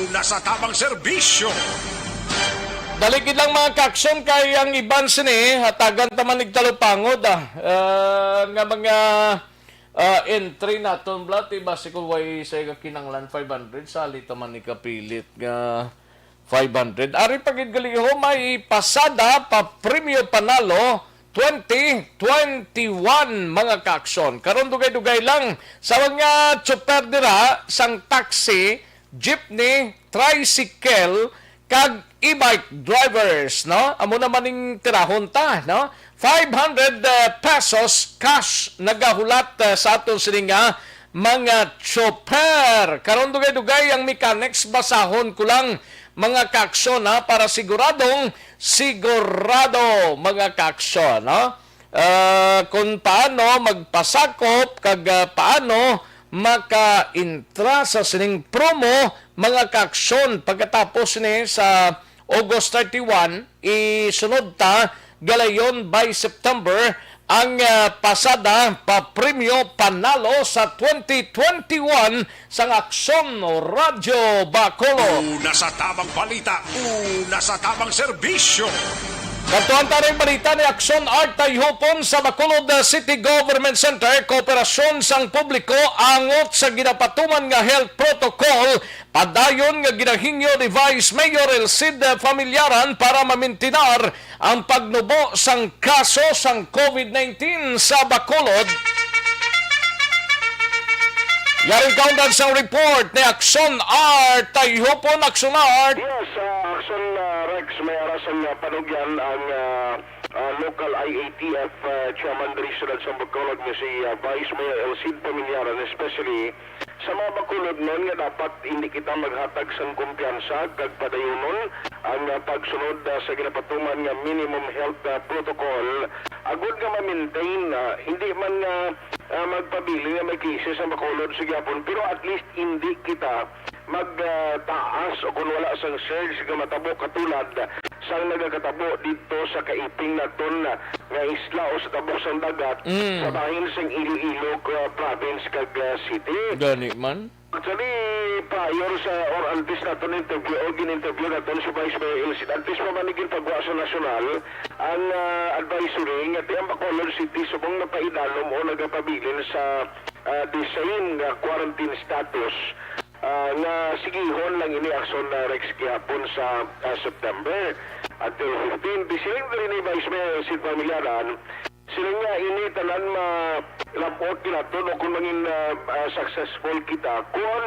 una sa tabang serbisyo. Dali gid lang, mga kaaksyon, kay ang iban sini, hatagan ta man igtalupangod, ah. Ah, nga mga, ah, entry naton, bla, ti basi kung way sa kinanglan five hundred, sali ta man ni kapilit nga five hundred. Ari pa gid gali, ho, may pasada pa premyo panalo twenty twenty-one, mga kaaksyon. Karon dugay-dugay lang sa mga tsoper dira sang taxi, jeepney, tricycle, kag e-bike drivers, no? Amo naman ning tirahon ta, no? Five hundred, eh, pesos cash nagahulat, eh, sa aton sini nga mga chopper. Karon dugay-dugay ang mechanics, basahon ko lang, mga kaaksyon, ha, para siguradong sigurado, mga kaaksyon, no? Ah, kung paano magpasakop kag, ah, paano maka-intra sa sining promo, mga kaaksyon. Pagkatapos ni sa August thirty-one, isunod ta galayon by September ang, ah, pasada pa premyo panalo sa twenty twenty-one sang Aksyon Radyo Bacolod. Una sa tabang balita, una sa tabang serbisyo. Kadtuan ta ning balita ni Aksyon Art Tayhupon sa Bacolod City Government Center, kooperasyon sang publiko angot sa ginapatuman nga health protocol. Padayon nga ginahingyo ni Vice Mayor Elcid Familiaran para mamintinar ang pagnubo sang kaso sang COVID nineteen sa Bacolod. Yaring kaundan sang report ni Aksyon Art Tayhupon. Aksyon Art. Yes, ah, Aksyon, ah, Rex, may ara sang, ah, panugyan ang, ah, ah, local I A T F, ah, chairman diri sa siyudad sa Bacolod nga si, ah, Vice Mayor Elcid Familiaran, especially sa mga Bacolodnon nga dapat hindi kita maghatag sang kumpiyansa kag padayunon ang, ah, pagsunod, ah, sa ginapatuman nga minimum health, ah, protocol, agud nga ma-maintain, ah, hindi man nga, ah, magpabilin nga may cases ang Bacolod sa gihapon, pero at least hindi kita magtaas o kung wala sang surge nga matabo katulad sang nagakatabo dito sa kaiping naton nga isla o sa tabok sang dagat Mm. sa bahin sang Iloilo, ah, province kag, ah, city. Gani man. Actually, prior sa or antes naton interview o gin-interview naton si Vice Mayor Elsie, antes pa man ni ginpagwa sa nasyonal ang, ah, advisory nga ti ang Bacolod City subong napaidalom o nagapabilin sa, ah, the same nga quarantine status, ah, nga sigihon lang ini, Akson, ah, Rex, gihapon sa, ah, September until fifteen. Di siling diri ni Vice Mayor Elsie Familiaran, sila nga ini tanan malabot gid naton o kung mangin, ah, ah, successful kita kung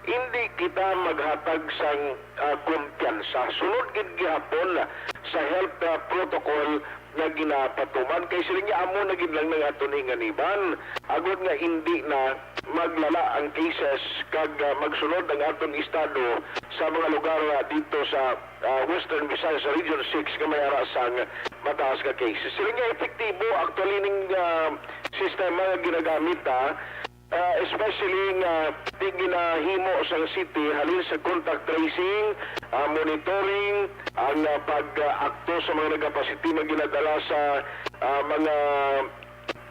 hindi kita maghatag sang, ah, kumpiyansa. Sunod gid gihapon sa health, ah, protocol nga ginapatuman. Kay sila nga amo na gid lang ng aton hinganiban agod nga hindi na maglala ang cases kag, ah, magsunod ang aton estado sa mga lugar, ah, dito sa ah, Western Visayas Region six nga may ara sang mataas nga cases. Sila nga epektibo actually ning, ah, sistema nga ginagamit, ah, ah, especially nga ti ginahimo sang city halin sa contact tracing, ah, monitoring, ang, ah, pag-akto sa mga nagapositive nga ginadala sa, ah, mga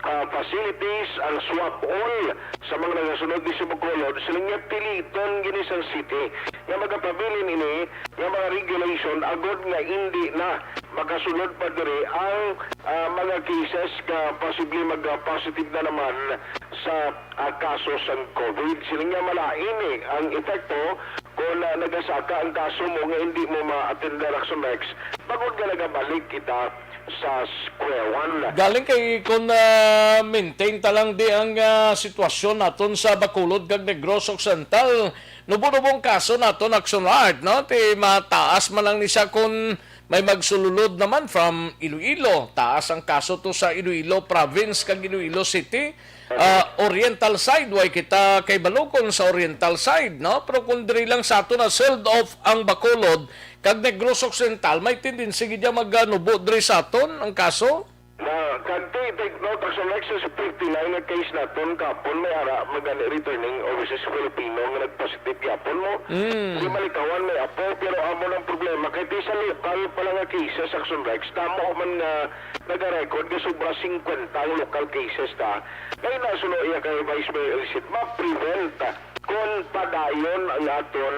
ah, facilities, ang swab all sa mga nagasunod ni sa Bacolod, sila nga piliton gini sang city nga magapabilin ini nga mga regulation agod nga hindi na makasunod pa diri ang, ah, mga cases nga posible mag-positive na naman sa, ah, kaso sang COVID. Sila nga malain, eh, ang epekto kung, ah, nagasaka ang kaso mo nga hindi mo ma-attend, Raxomex, bangod nga nagabalik kita sa square one. Galing kay kung, ah, maintain ta lang di ang, ah, sitwasyon naton sa Bacolod kag Negros Occidental, nubo-nubo ang kaso naton, Action Art, no? Ti mataas man lang ni siya kung may magsululod naman from Iloilo. Taas ang kaso to sa Iloilo Province kag Iloilo City. Ah, Oriental side, way kita kay Balogon sa Oriental side, no? Pero kung diri lang sa aton na sealed off ang Bacolod, kag Negros Occidental, may tendency gid niya maganubo diri sa aton ang kaso. Na, kag ti, take note, as of Lexus fifty-nine nga case naton kapon, may ara magani returning overseas Filipino nga nagpositive gyapon mo. Mm. Di malikawan may apo, pero amo nang problema kay ti sa lokal pa lang nga cases, Action Rex, damo man nga nagarecord nga sobra fifty ang local cases ta. Kay nasuno iya kay Vice Mayor Elsie, ma-prevent kon padayon ang aton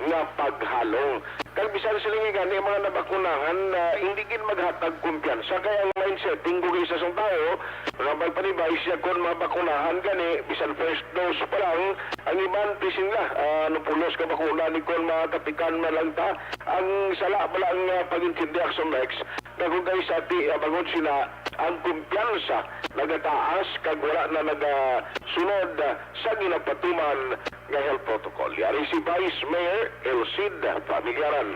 nga paghalong. Kag bisan sila nga gani mga nabakunahan, ah, hindi gid maghatag kumpiyansa. Kay ang mindsetting ko kay sa isang tawo, nga magpanibay siya kon mabakunahan gani, bisan first dose pa lang, ang iban ti sila, ah, nupulos ka bakuna ni kon makatikan man lang ta. Ang sala bala ang, ah, pag-intindi, Action Rex, nga kung kay sa ti, ah, bangod sila, ang kumpiyansa nagataas kag wala na nagasunod sa ginapatuman nga health protocol. Yari si Vice Mayor Elcid Familiaran.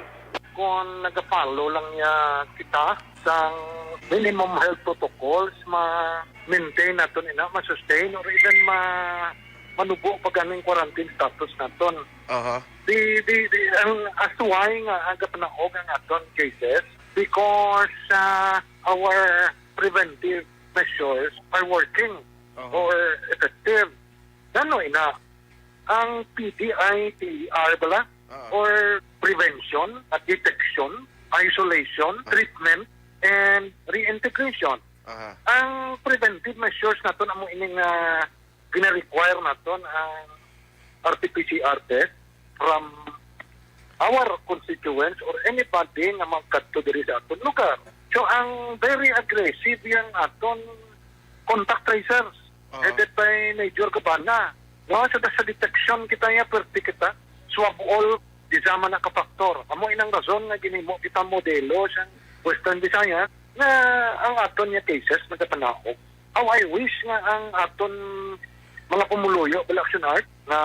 Kung nag-follow lang niya kita sang minimum health protocols, ma-maintain naton ina, ma-sustain, or even ma-, manubo pa ganing quarantine status naton. Aha. Di, di, di, ang, as to why nga ang gapanaog ang aton cases, because, ah, our preventive measures are working Aha. or effective. Ano ina? Ang P D I T E R bala? Ah. Or prevention, at detection, isolation, Ah. treatment, and reintegration. Aha. Ang preventive measures naton amo ini nga gina-require naton ang R T P C R test from our constituents or anybody nga magkadto diri sa aton lugar. So, ang very aggressive yang aton contact tracers, Oo. headed by Major Cabana. No, sa, sa detection kita niya, pwerte kita. Swab all, di sa man nakapaktor. Amo inang rason nga ginhimo kita modelo sa Western Visayas nga ang aton nga cases nagapanaog. How I wish nga ang aton mga pumuluyo, Bala Action Art, nga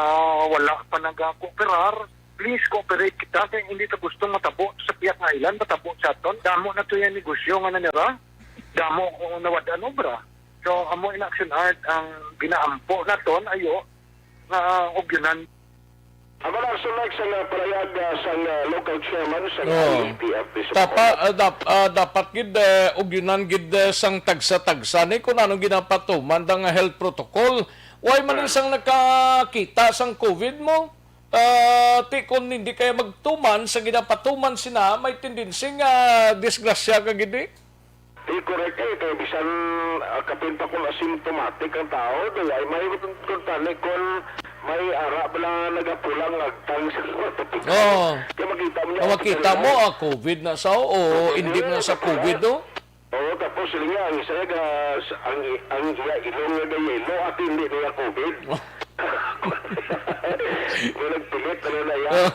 wala pa nagakooperar, please cooperate kita kay hindi ta gusto matabo sa piyak nga island, matabo sa aton. Damo na to yung negosyo nga nanira, damo kung nawad-an obra. So, amo in Action Art ang ginaampo naton, ayo, nga, ah, ugyunan. Amo na, so next, ang, ah, palayag, ah, sang, ah, local chairman sang Oo. I A P F D sa Tapa, Bacolod. ah, dap-, ah, dapat gid, eh, ugyunan gid, eh, sang tagsa-tagsa ni kung anong ginapatuman da nga health protocol. Why man Ah. isang nakakita sang COVID mo? Ah, ti kon hindi kaya magtuman sa ginapatuman sina, may tendency nga disgrasya ka gid, eh. Di, correct, eh, kay bisan, ah, kapin pa kung asymptomatic ang tao, di ay may kuntani kung may ara bala nagapulang agtang sa mga tapik. Oo. Kaya makita mo niya, Kung makita okay mo, na. Ah, covid na sa, oo, Covid hindi na, mo na sa nagapulang. covid, oh. Oo, tapos sila nga, ang isa nga, ang, ang iya ilong nga gayelo at hindi niya covid. Kung nagpilit, ano na iya. Oh.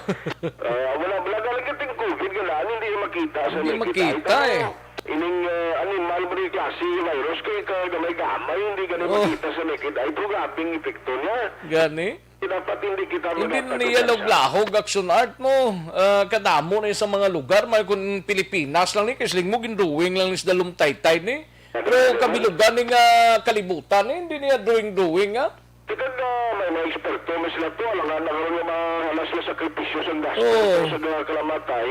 Ah, wala, wala talaga ting covid, wala, hindi makita sa Hindi naked eye. Makita, Pero eh. Ining, ah, animal mo rin klase virus, kay kagamay-gamay, hindi ka na Oh. makita sa naked eye. Pero grabe ang epekto niya. Gani? Dapat hindi kita Hindi magpatugasa. Niya laog-lahog action art mo. Ah, kadamo na sa mga lugar, may kung Pilipinas lang ni, kasi mo gindrawing lang ni sa dalom taytay ni. Pero kabilugan ni nga kalibutan ni, hindi niya drawing-drawing, ah. Tikag, ah, may mga eksperto, may sila to, alangan na karon nga mahalas na sakripisyo sa gasto Oo. Sa mga kalamatay.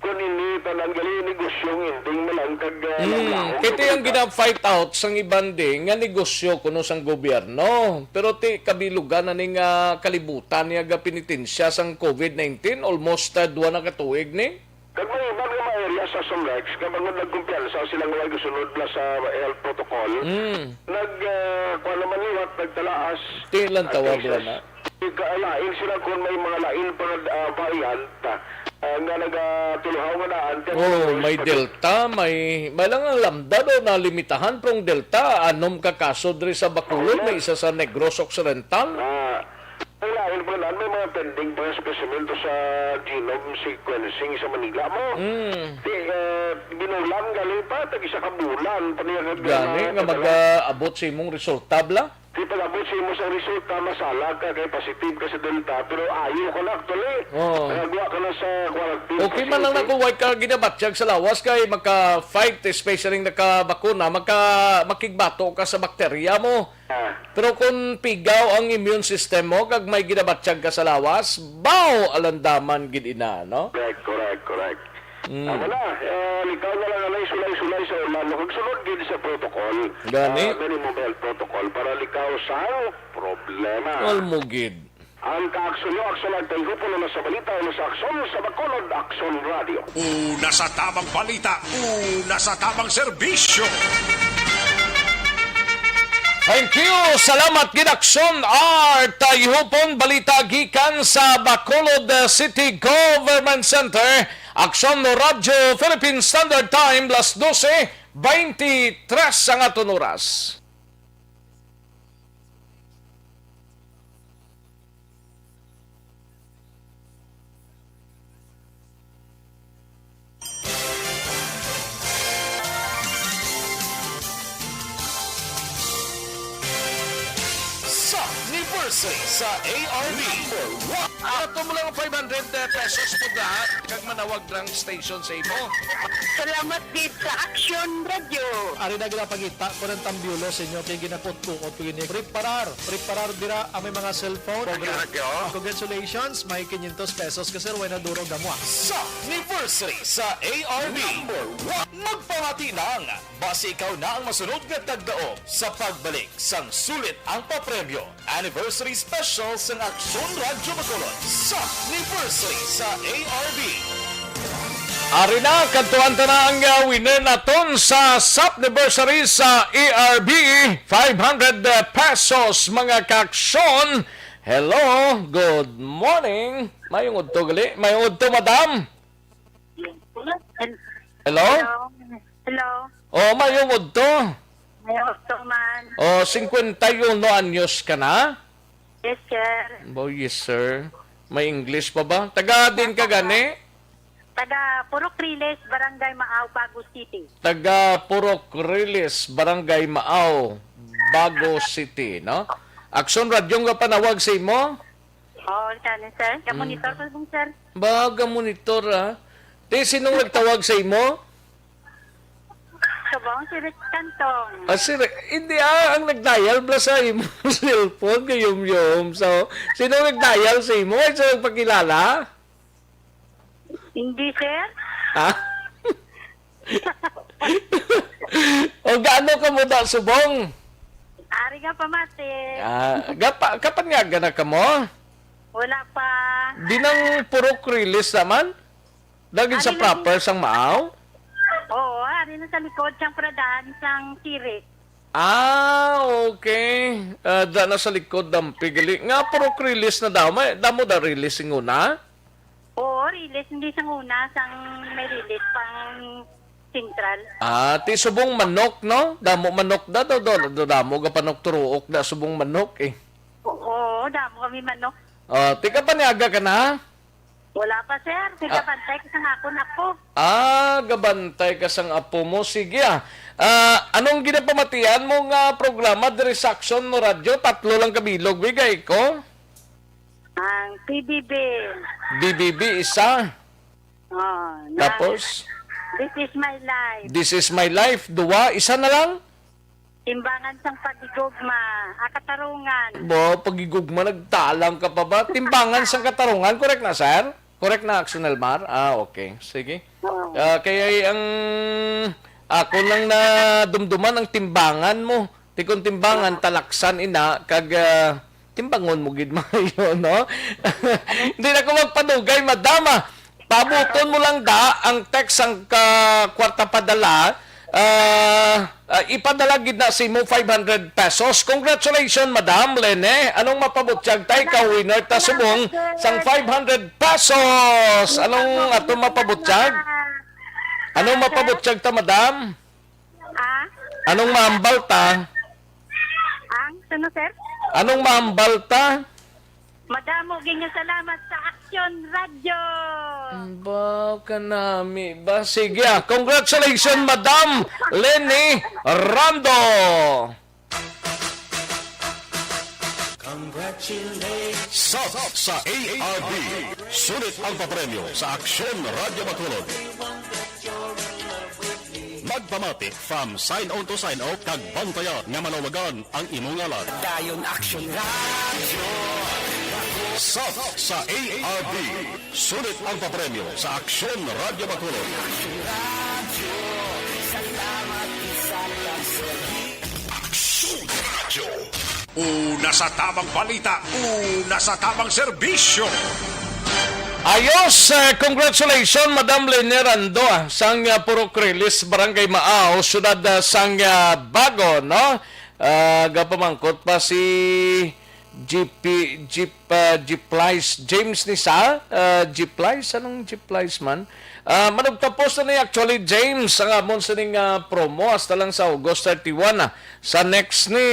Kung ini, tanan gali, negosyong ending na lang kag, ah, Mm, laog-lahog ito ang sa mga gina-fight out sang iban di nga negosyo kuno sang gobyerno. Pero ti kabilugan na ni nga kalibutan niya ga penitensya sang covid nineteen, almost, ah, duha na ka tuig ni. Kag may iban nga mga area sa Sumrex nga bangod nagkumpiyansa sila nga way gasunod na sa health protocol, Mm. nag, ah, kuwan naman liwat, nagtalaas Ti lang ang tawag cases. Wala na. Ika-, lain sila kung may mga lain pa nga, ah, variant, ah, nga nagatuluhaw nga daan, kaya Oh, may may Delta, may, may lang ang Lambda do na limitahan, pero ang Delta, anom ka kaso diri sa Bacolod, Ano? May isa sa Negros Occidental. Ah, ang lain pa lang, may mga pending pa nga specimen to sa genome sequencing sa Manila mo. Mm. Di, eh, binulan, galing pa, tag isa ka bulan, pa niya Gani, nga nagdala. Mag-aabot sa imong resulta, bla? Di pag-abot sa imo sang resulta, masala ka kay positive ka sa Delta, pero ayo ka na actually. Oo. Nagwa ka na sa quarantine Okay man lang facility. Na kung way ka ginabatyag sa lawas kay maka-fight, especially nakabakuna, maka-, makigbato ka sa bakterya mo. Ah. Pero kung pigaw ang immune system mo, kag may ginabatyag ka sa lawas, baw, alandaman gid ina, no? Correct, correct, correct. Mm. Amo na, eh, likaw na lang anay sulay-sulay sa ulan, no? Kag sunod gid sa protocol, Gani? Ah, minimum health protocol para likaw sa problema. Wal mo gid. Ang kaakson nyo, aksyon ang tayhupon na sa balita, na sa aksyon sa Bacolod, Aksyon Radio. Una sa tamang balita, una sa tamang serbisyo. Thank you. Salamat gid, Aksyon Art. Tayhupon balita gikan sa Bacolod, uh, City Government Center. Aksyon Radyo Philippine Standard Time, las dose, twenty-three ang aton oras. Sa anniversary sa A R B. Number one. Ato mo lang five hundred pesos po da, kag manawag lang station sa imo. Salamat gid sa Action Radio. Ari na ginapakita ko ng tambiulo sa inyo kay ginakot-kuot ko ini. Preparar, preparar dira ang may mga cellphone. Action Radio. Congratulations, may quinientos pesos ka, sir, way na duro gamwa. Sa anniversary sa A R B. Number one. Magpamati lang, basi ikaw na ang masunod nga tagdaog sa pagbalik sang sulit ang papremyo. Anniversary Special sang Aksyon Radyo Bacolod sa anniversary sa A R B. Ari na, kadtuan ta na ang, uh, winner naton sa Sapniversary sa A R B, five hundred pesos, mga kaaksyon. Hello, good morning. Mayong udto gali. Mayong udto, madam. Hello? Hello? Hello? Oh, mayong udto. Mayong udto man. Oh, cincuenta y uno anyos ka na? Yes, sir. Oh, yes, sir. May English pa ba? Taga din ka gani? Taga Purok Riles, Barangay Maaw, Bago City. Taga Purok Riles, Barangay Maaw, Bago City, no? Aksyon Radyo nga panawag sa imo? Oo, kani, sir. Gamonitor Mm. ko, sir. Ba, gamonitor, ah. Di, sinong nagtawag sa imo? Subong, si Rich Cantong. Ah, si Re-, hindi, ah, ang nag-dial bala sa imo cellphone, kayum-yum. So, sinong nag-dial sa imo? Ay, sa nagpakilala? Hindi, sir. Ha? O, gaano ka mo da, subong? Ari nga pamati. Ah, gapa-, kapanyaga na ka mo? Wala pa. Di nang purok release naman? Dagin sa Ari na proper sang Maaw? Oo, ari na sa likod sang pradahan sang Tirik. Ah, okay. Ah, da na sa likod dampi gali. Nga purok release na daw. May damo da release sing una? Oo, release hindi sang una, sang may release pang sentral. Ah, ti subong manok, no? Damo manok da, do, do, do, damo ga panok turuok da subong manok eh. Oo, damo kami manok. Ah, ti kapaniaga ka na? Wala pa, sir. Ah. Nagabantay ko sang akon apo. Ah, gabantay ka sang apo mo. Sige, ah. Ah, anong ginapamatian mo nga programa diri sa Aksyon Radyo? Tatlo lang ka bilog, bigay ko. Ang P B B. B B B, isa. Oh, na, Tapos? This is my life. This is my life. Duwa, isa na lang? Timbangan sang pagigugma, ah, katarungan. Ba, pagigugma, nagtalang ka pa ba? Timbangan sang katarungan, correct na, sir? Correct na, Action Elmar? Ah, okay. Sige. Oo. Ah, kaya ang ako lang na dumduman ang timbangan mo. Ti kung timbangan, Oo. talaksan ina, kag, ah, timbangon mo gid maayo, no? Hindi na ko magpadugay, madam, ah. Pabuton mo lang da ang text sang ka-, kwarta padala. Ah, ah, ipadala gid na sa imo five hundred pesos. Congratulations, Madam Lene. Anong mapabutyag tay ka winner ta subong sang five hundred pesos? Anong ato mapabutyag? Anong mapabutyag ta, Madam? Ah? Anong mahambal ta? Ang, ano, sir? Anong mahambal ta? Madamo gid nga salamat sa Aksyon Radyo. Ba, kanami ba? Sige, ah. Congratulations, Madam Leni Rando. Congratulations. Sub sa A R B. Sulit ang papremyo sa Aksyon Radyo Bacolod. Magpamati from sign on to sign off kag bantaya nga malawagan ang imong ngalan. Dayon Aksyon Radyo. Sub sa A R B. Sulit ang papremyo sa Aksyon Radyo Bacolod. Aksyon Radyo. Salamat, isa lang sa Aksyon Radyo. Una sa tamang balita, una sa tamang serbisyo. Ayos, eh, congratulations, Madam Lene Rando, ah, sang, ah, Purok Rilis, Barangay Maaw, Siyudad, ah, sang, ah, Bago, no? Ah, gapamangkot pa si G P, G P, ah, G Plies, James ni sa, ah, G Plies, anong G Plies man? Ah, manugtapos na ni actually, James, ang amon sining, ah, promo hasta lang sa August thirty-one, ah. Sa next ni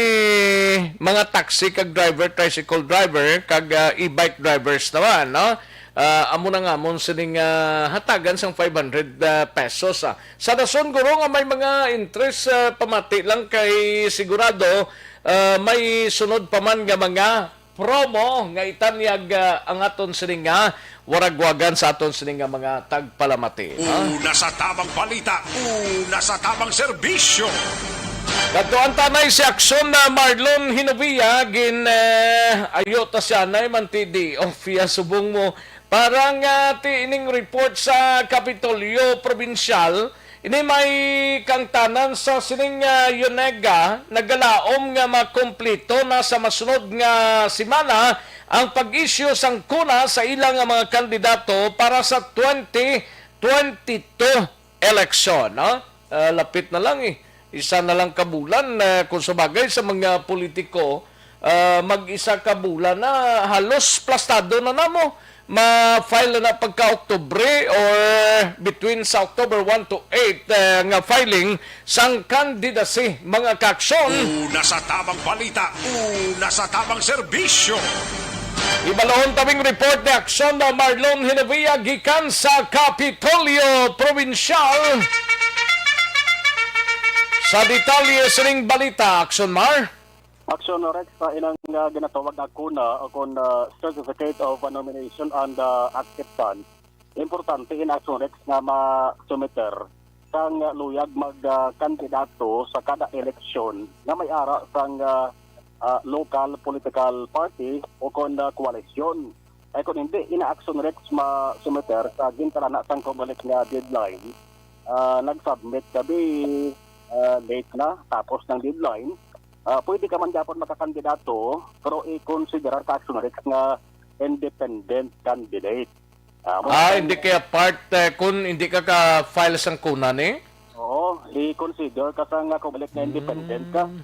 mga taxi kag driver, tricycle driver, kag, ah, e-bike drivers naman, no? Ah, amo na nga amon sining, ah, hatagan sang five hundred, ah, pesos, ah. Sa dason, guro, nga may mga interest, ah, pamati lang kay sigurado, ah, may sunod pa man nga mga promo nga itanyag, ah, ang aton sining nga waragwagan sa aton sining nga mga tagpalamati, ha? Una sa tamang balita, una sa tamang serbisyo. Kadto ang tanay si Aksyon na Marlon Hinovia, gin, eh, ayo ta siya, nay, man ti di, o, fiya subong mo. Para nga ti ining report sa Kapitolyo Probinsyal, ini may kangtanan sa sining, ah, Yonega nagalaom nga makumpleto na sa masunod nga semana ang pag-issue sang kuna sa ila nga mga kandidato para sa twenty twenty-two election, no? Ah, lapit na lang eh. Isa na lang ka bulan, ah, kung sa bagay sa mga politiko, ah, mag-isa ka bulan na halos plastado na namo. Ma-file na pagka Oktubre or between sa October one to eight, eh, nga filing sang candidacy, mga kaaksyon. Una sa tamang balita, una sa tamang serbisyo. Ibalon tabing report ni Aksyon na Marlon Hinavia gikan sa Kapitolyo Probinsyal. Sa detalye sining balita, Aksyon Mar. Aksyon Rex, sa inang, ah, ginatawag na kuna o kon, ah, Certificate of Nomination and, ah, Acceptance, importante in Aksyon Rex nga ma-sumiter sang luyag mag, ah, kandidato sa kada eleksyon nga may ara sang, ah, ah, local political party o kon, ah, koalisyon. Ay kon hindi, in Aksyon Rex ma-sumiter sa gintalana sang Comelec nga deadline, ah, nag-submit ka bi, ah, late na, tapos ng deadline, ah, pwede ka man gyapon makakandidato, pero i-considerar ka, Aksyon Rex, nga independent candidate. Ah, mo Ah, hindi kaya part, eh, kung hindi ka ka-file sang CONA ni? Oo, i-consider ka sa nga COMELEC nga independent ka. Mm.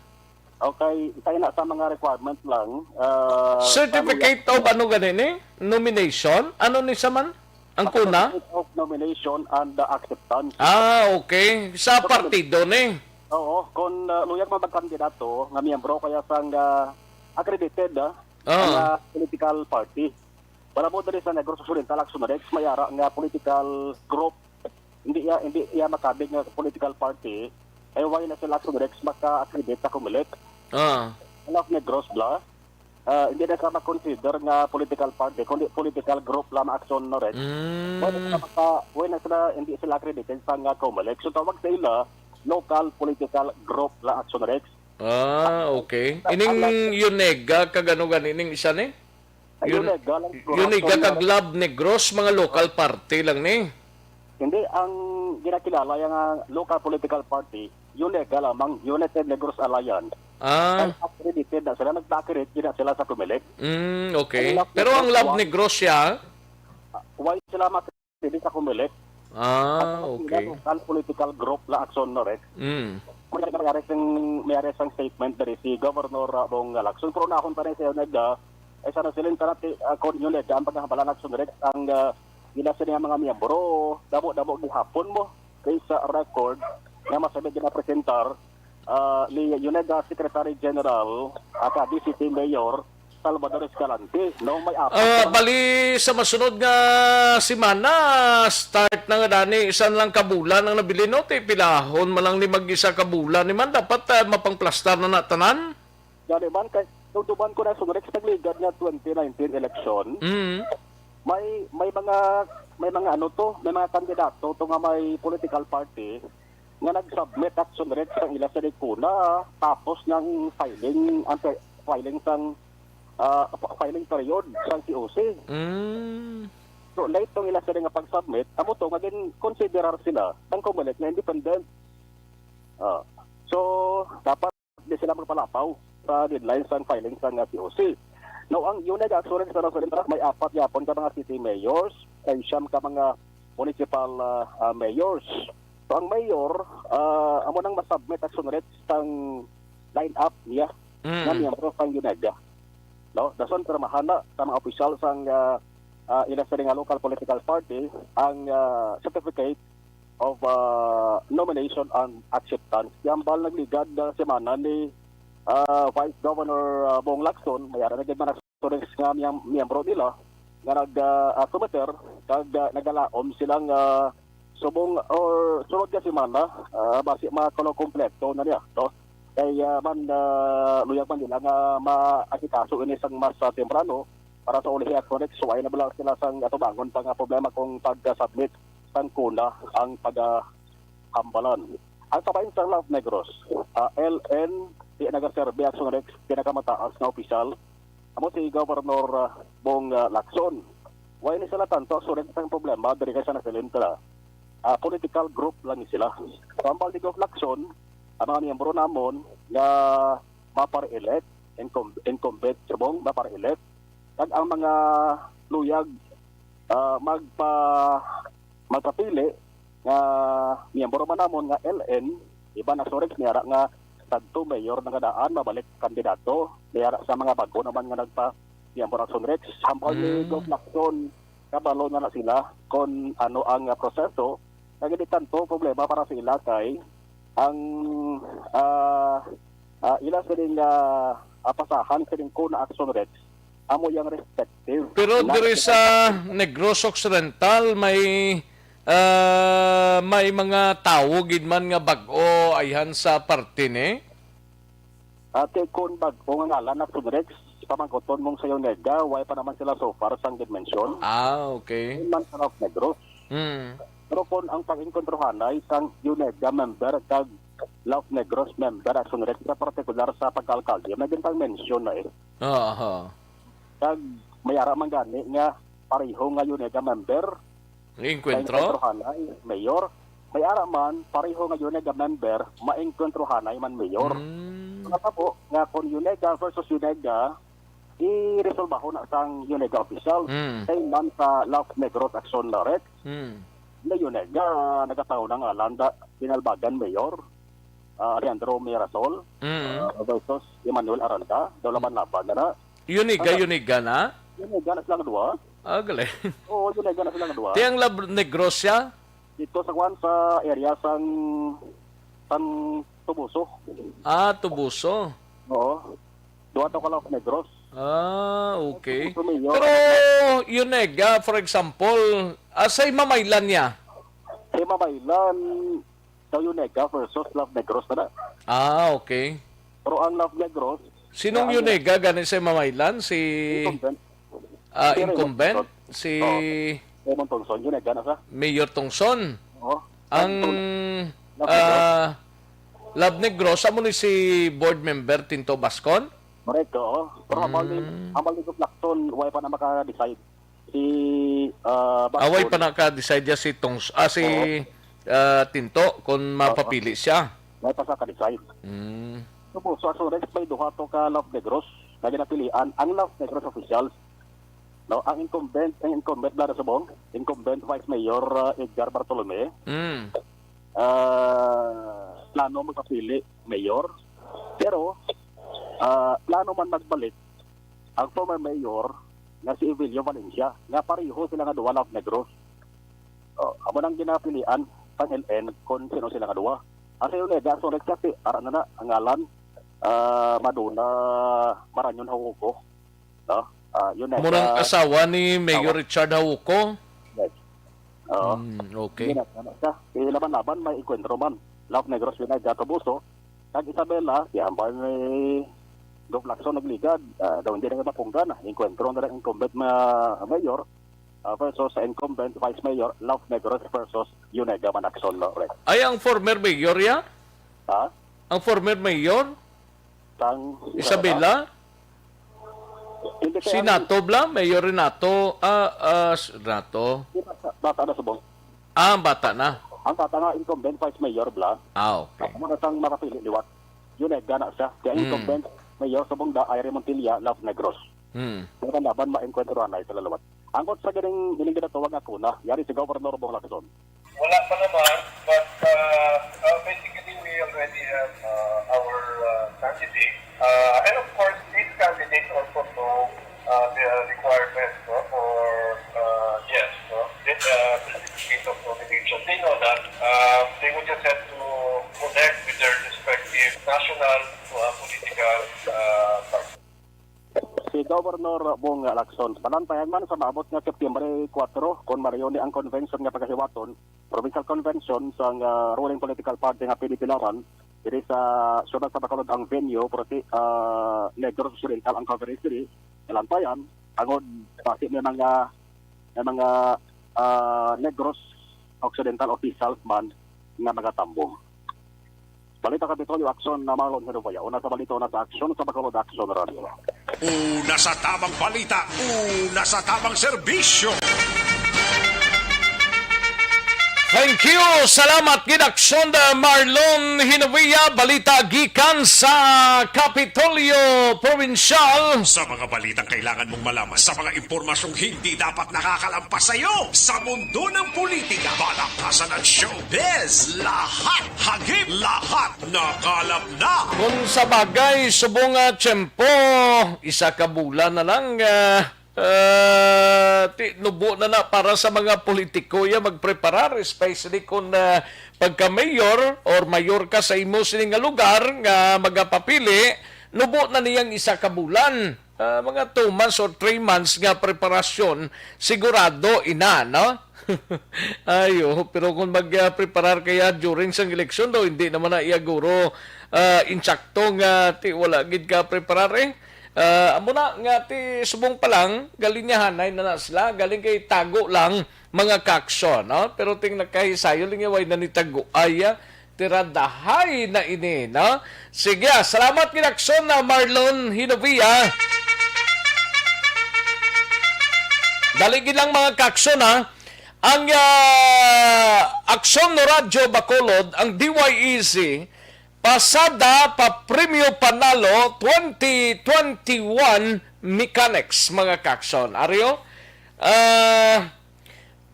Okay, isa na sa mga requirement lang, ah, Certificate of ano gani ni? Nomination? Ano ni sa man? Ang CONA? Certificate of nomination and, uh, acceptance. Ah, okay. Sa So, partido ni? Oo, kung, uh, luyag man magkandidato nga miyembro kaya sang, uh, accredited, ah, Oo. nga political party. Wala mo diri sa Negros Occidental, Action Rex, may ara nga political group. Hindi iya, hindi iya makabig nga political party. Ay, why na sila, Action Rex, maka-accredit sa COMELEC? Ah. Alam, Negros, bla? Ah, hindi na sila ma-consider nga political party, kundi political group lamang, Action Rex. Mm. Why na sila maka-, why na sila, hindi sila accredited sa nga COMELEC? So, tawag sa ila, local political group la, Action Rex. Ah, okay. Ang Ining alam- Yunega, kag ano gani ning isa ni? Ay, Yun-, Yunega lang siguro, Yunega Action kag Rex. Love Negros, mga local party lang ni. Hindi, ang ginakilala yang, ah, local political party, Yunega lamang, United Negros Alliance. Ah. Kay accredited na sila, nagpa-accredit na sila sa COMELEC. Mm, okay. Ang Love Pero ang Negros, Love why, Negros siya? Ah, why sila ma-accredit sa COMELEC? Ah, Ang okay. Local political group la, Action Rex. Mm. May ari sang, may ari sang statement diri si Governor, ah, Bong Lacson. Pero nahon pa rin siya nag, ah, ay sana silin ka nati, ah, kon yun, eh, ang pagkahambalan, Action Rex, ang, ah, ila sa mga miyembro, damo-damo gihapon mo kay sa record nga masabit ginapresentar, ah, ni Yunega Secretary General, ah, ka D C T Mayor Salvador Escalante, no? May apat Ah, na bali sa masunod nga semana, start na nga dani, isan lang ka bulan ang nabilin, no? Ti pilahon man lang ni mag-isa ka bulan ni man, dapat, ah, mapangplastar na na tanan. Gani man, kay nung duman ko na, Action Rex, nagligad nga twenty nineteen election, Mm. may, may mga, may mga ano to, may mga kandidato to nga may political party nga nag-submit, Action Rex, ang ila sa CONA, tapos ng filing, ang pe-, filing sang, ah, pa-, filing period sang C O C. Mm. So, late tong ila sila nga pag-submit, amo to nga gin-considerar sila ng COMELEC nga independent. Ah. So, dapat di sila magpalapaw sa deadline sang filing sang, ah, C O C. Now, ang Yunega Action Rex sa Rosalinda, may apat yapon ka mga city mayors, kay siyam ka mga municipal, ah, ah, mayors. So, ang mayor, ah, amo nang masubmit, Action Rex, sang line-up niya Mm. nga miyembro sang Yunega. No? Dason, pirmahan na sa mga opisyal sang, ah, ah, ila sa nga local political party ang, ah, certificate of, ah, nomination and acceptance. Hambal nagligad nga semana ni, ah, Vice Governor, ah, Bong Lacson, may ara na gid man ang nga miyam-, miyembro nila nga nag, ah, ah, committer kag, ah, nagalaom sila nga subong or sunod nga semana, ah, basi makuno kompleto na niya, no? Kay, ah, man, ah, luyag man nila nga maasikaso ini sang mas, ah, temprano para sa ulihi, Action Rex, wala na bala sila sang atubangon pa nga problema kung pag-submit sang CONA ang pagahambalan. Ang kabahin sang Love Negros, ah, L N, di nagaserbi, Action Rex, pinakamataas nga opisyal, amo si Governor, ah, Bong, ah, Lacson. Wala ni sila tanto, Action Rex, ang problema diri kay sa nasilin sila. Ah, political group lang ni sila. Sa hambal ni Gov Lacson, ang mga miyembro namon nga mapare-elect, incum-, incumbent subong, mapare-elect, kag ang mga luyag, ah, magpa-, magpapili nga miyembro man namon nga L N, iban, Action Rex, may ara nga kadto mayor na nga daan, mabalik kandidato, may ara sa mga bag-o naman nga nagpa-, miyembro, Action Rex. Hambal ni Mm. Gov Lacson, kabalo na na sila kon ano ang, ah, proseso. Kag hindi tanto problema para sa ila kay ang, ah, ah, ila sining, ah, ah, pasahan sining CONA, Action Rex, amo yang respective Pero na diri sa Negros Occidental, may, ah, may mga tawo gid man nga bag-o ayhan sa party ni? Ate, kung bag-o nga ngalan, Action Rex, pamangkuton mong sa Yunega, wala pa naman sila so far sang gid mention. Ah, okay. Yun man sa Love Negros. Hmm. Pero kung ang pag-inkontrohanay sang Yunega member kag Love Negros member, Action Rex, sa partikular sa pagka-alkalde, may gintang mention na eh. Aha. Kag may ara man gani nga pareho nga Yunega member, Encuentro? Kay encuentrohanay, mayor. May ara man, pareho nga Yunega member, maengkwentrohanay man, mayor. Mm. Mga tabo nga kung Yunega versus Yunega, iresolbaho na sang UNEGA official. Mm. Kay man sa Love Negros Action, Lorek, Mm. na UNEGA, nagataw na nga landa, Binalbagan Mayor, ah, Alejandro Mirasol, Mm. ah, versus Emmanuel Aranda, daw laban-laban na na. UNEGA, Ano? UNEGA na? UNEGA na silang duha. Ah, galing. Oo, UNEGA na silang duha. Ti ang Love Negros siya? Dito sa kwan, sa area sang, sang Tubuso. Ah, Tubuso. Oo. Duha to ka Love Negros. Ah, okay. Tubuso, Mayor. Pero UNEGA, for example, ah, sa Mamaylan niya? Sa Mamaylan, daw UNEGA versus Love Negros na na. Ah, okay. Pero ang Love Negros, Sinong ang UNEGA gani sa Mamaylan? Si, Incumbent. ah, Si Raymond incumbent? Tongson. Si Oo. Raymond Tongson, UNEGA na sa. Mayor Tongson. Oo. Ang, Ang Love Negros. ah, Love Negros, amo ni si board member Tinto Bascon? Correct, oo. Pero hamal ni, Mm. hamal ni Gob Lacson, wala pa na maka-decide. Si, ah, Bascon. Away pa naka-decide ya si Tongs-, ah, si, Oo. ah, Tinto kung Oo. mapapili siya. Wala pa sa ka-decide. Mm. So, po, so, so, next, may duha to ka Love Negros na ginapilian. Ang Love Negros officials, no, ang incumbent, ang incumbent, Brother Subong, incumbent Vice Mayor, ah, Edgar Bartolome, Mm. ah, plano magpapili mayor. Pero, ah, plano man magbalik ang former mayor nga si Evelio Valencia, nga pareho sila nga duha Love Negros. Oh, amo nang ginapilian sang L N kung sino sila nga duha. Ang sa UNEGA, so, next, ara na na, ang ngalan, ah, Madonna Marañon Hauco. No? Ah, UNEGA. Murang asawa ni Mayor Asawa. Richard Hauco. Yes. Oo. Mm, okay. Hindi na, ano siya. Ilaban-laban, may enkwentro man. Love Negros, UNEGA, Tobuso. Kag Isabela, si Ambal ni Gob Lacson nagligad. Ah, daw hindi na mapunggan. Enkwentro na lang incumbent ma-, mayor, ah, versus sa incumbent vice mayor, Love Negros versus UNEGA man, Lacson, no, Rex? Ay, ang former mayor ya? Ha? Ang former mayor? Sang Isabela? Hindi, kay Si ang Nato bla? Mayor Renato? Ah, ah, s-, Renato. Di, bata, bata na, Subong. Ah, ang bata na. Ang bata nga incumbent vice mayor bla. Ah, okay. Amo na sang makapili liwat. UNEGA na siya. Kaya Hmm. incumbent mayor, Subong, da, Irene Montilla, Love Negros. Hmm. Ang laban, maengkwentro anay sa lalawan. Angkot sa ganing, ganing ginatawag nga kuna, yari si Governor Bong Lacson. Wala pa naman, but, uh, uh, basically, we already have, uh, our, uh, candidate. Uh, and of course, these candidates also know, uh, the requirements, no, for, uh, yes, no, this, uh, certificate of nomination. They know that. Uh, they would just have to connect with their respective national, uh, political, uh, parties. Si Governor Bong Lacson, palantayan man sa maabot nga September kuwatro, kon mareho ni ang convention nga pagahiwaton, provincial convention sang, ah, ruling political party nga P D P Laban, diri sa siyudad sa Bacolod ang venue, pero si, ah, Negros Occidental ang coverage diri, palantayan, tungod sa mga, nga mga, ah, Negros Occidental officials man nga magatambong. Balita Kapitolyo, Aksyon na Marlon Hinuboya. Una sa balita, una sa aksyon sa Bacolod Aksyon Radio. Una sa tamang balita, una sa tamang serbisyo. Thank you. Salamat gid, Aksyon na Marlon Hinuboya. Balita gikan sa Kapitolyo Provincial. Sa mga balitang kailangan mong malaman, sa mga impormasyong hindi dapat nakakalampas sa iyo, sa mundo ng politika, balakasan at showbiz, lahat hagip, lahat nakalap na. Kung sa bagay, subong nga tiyempo, isa ka bulan na lang, ah, ah, ti-, nubo na na para sa mga politiko ya magpreparar, especially kung, ah, pagka mayor or mayor ka sa imo sini nga lugar nga magapapili, nubo na niyang isa ka bulan. Ah, mga two months or three months nga preparasyon, sigurado ina, no? Ayo, pero kung mag, ah, preparar kaya during sang eleksyon daw, hindi naman na iya guro, ah, insakto nga ti wala gid ka preparar eh. Ah, amo na nga ti subong pa lang, galinyahanay na na sila, galing kay tago lang mga kaksyon, no? Pero ting nakahisayo lang way na nitago ay, ah, tiradahay na ini, no? Sige, ah, salamat gid, Aksyon na Marlon Hinovia. Dali gid lang, mga kaksyon, ha. Ang, ah, Aksyon no Radyo Bacolod, ang D Y E C, Pasada pa Premyo Panalo twenty twenty-one Mechanics, mga kaakson. Aryo, ah,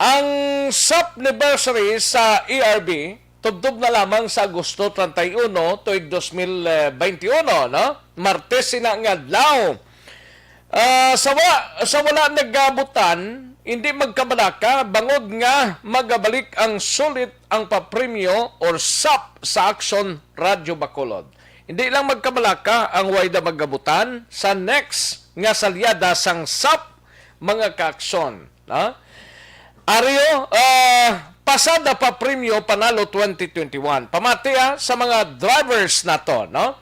ang sap anniversary sa E R B tubtob na lamang sa Agosto treinta y uno, tuig dos mil veintiuno, no? Martes sina nga adlaw. Ah, sa wa-, sa wala nagabutan, hindi magkabalaka bangod nga magabalik ang sulit ang papremyo or sap sa Aksyon Radyo Bacolod. Hindi lang magkabalaka ang wayda magabutan sa next nga salyada sang sap, mga kaaksyon, no? Aryo, ah, pasada pa Premyo Panalo twenty twenty-one. Pamati, ah, sa mga drivers nato, no?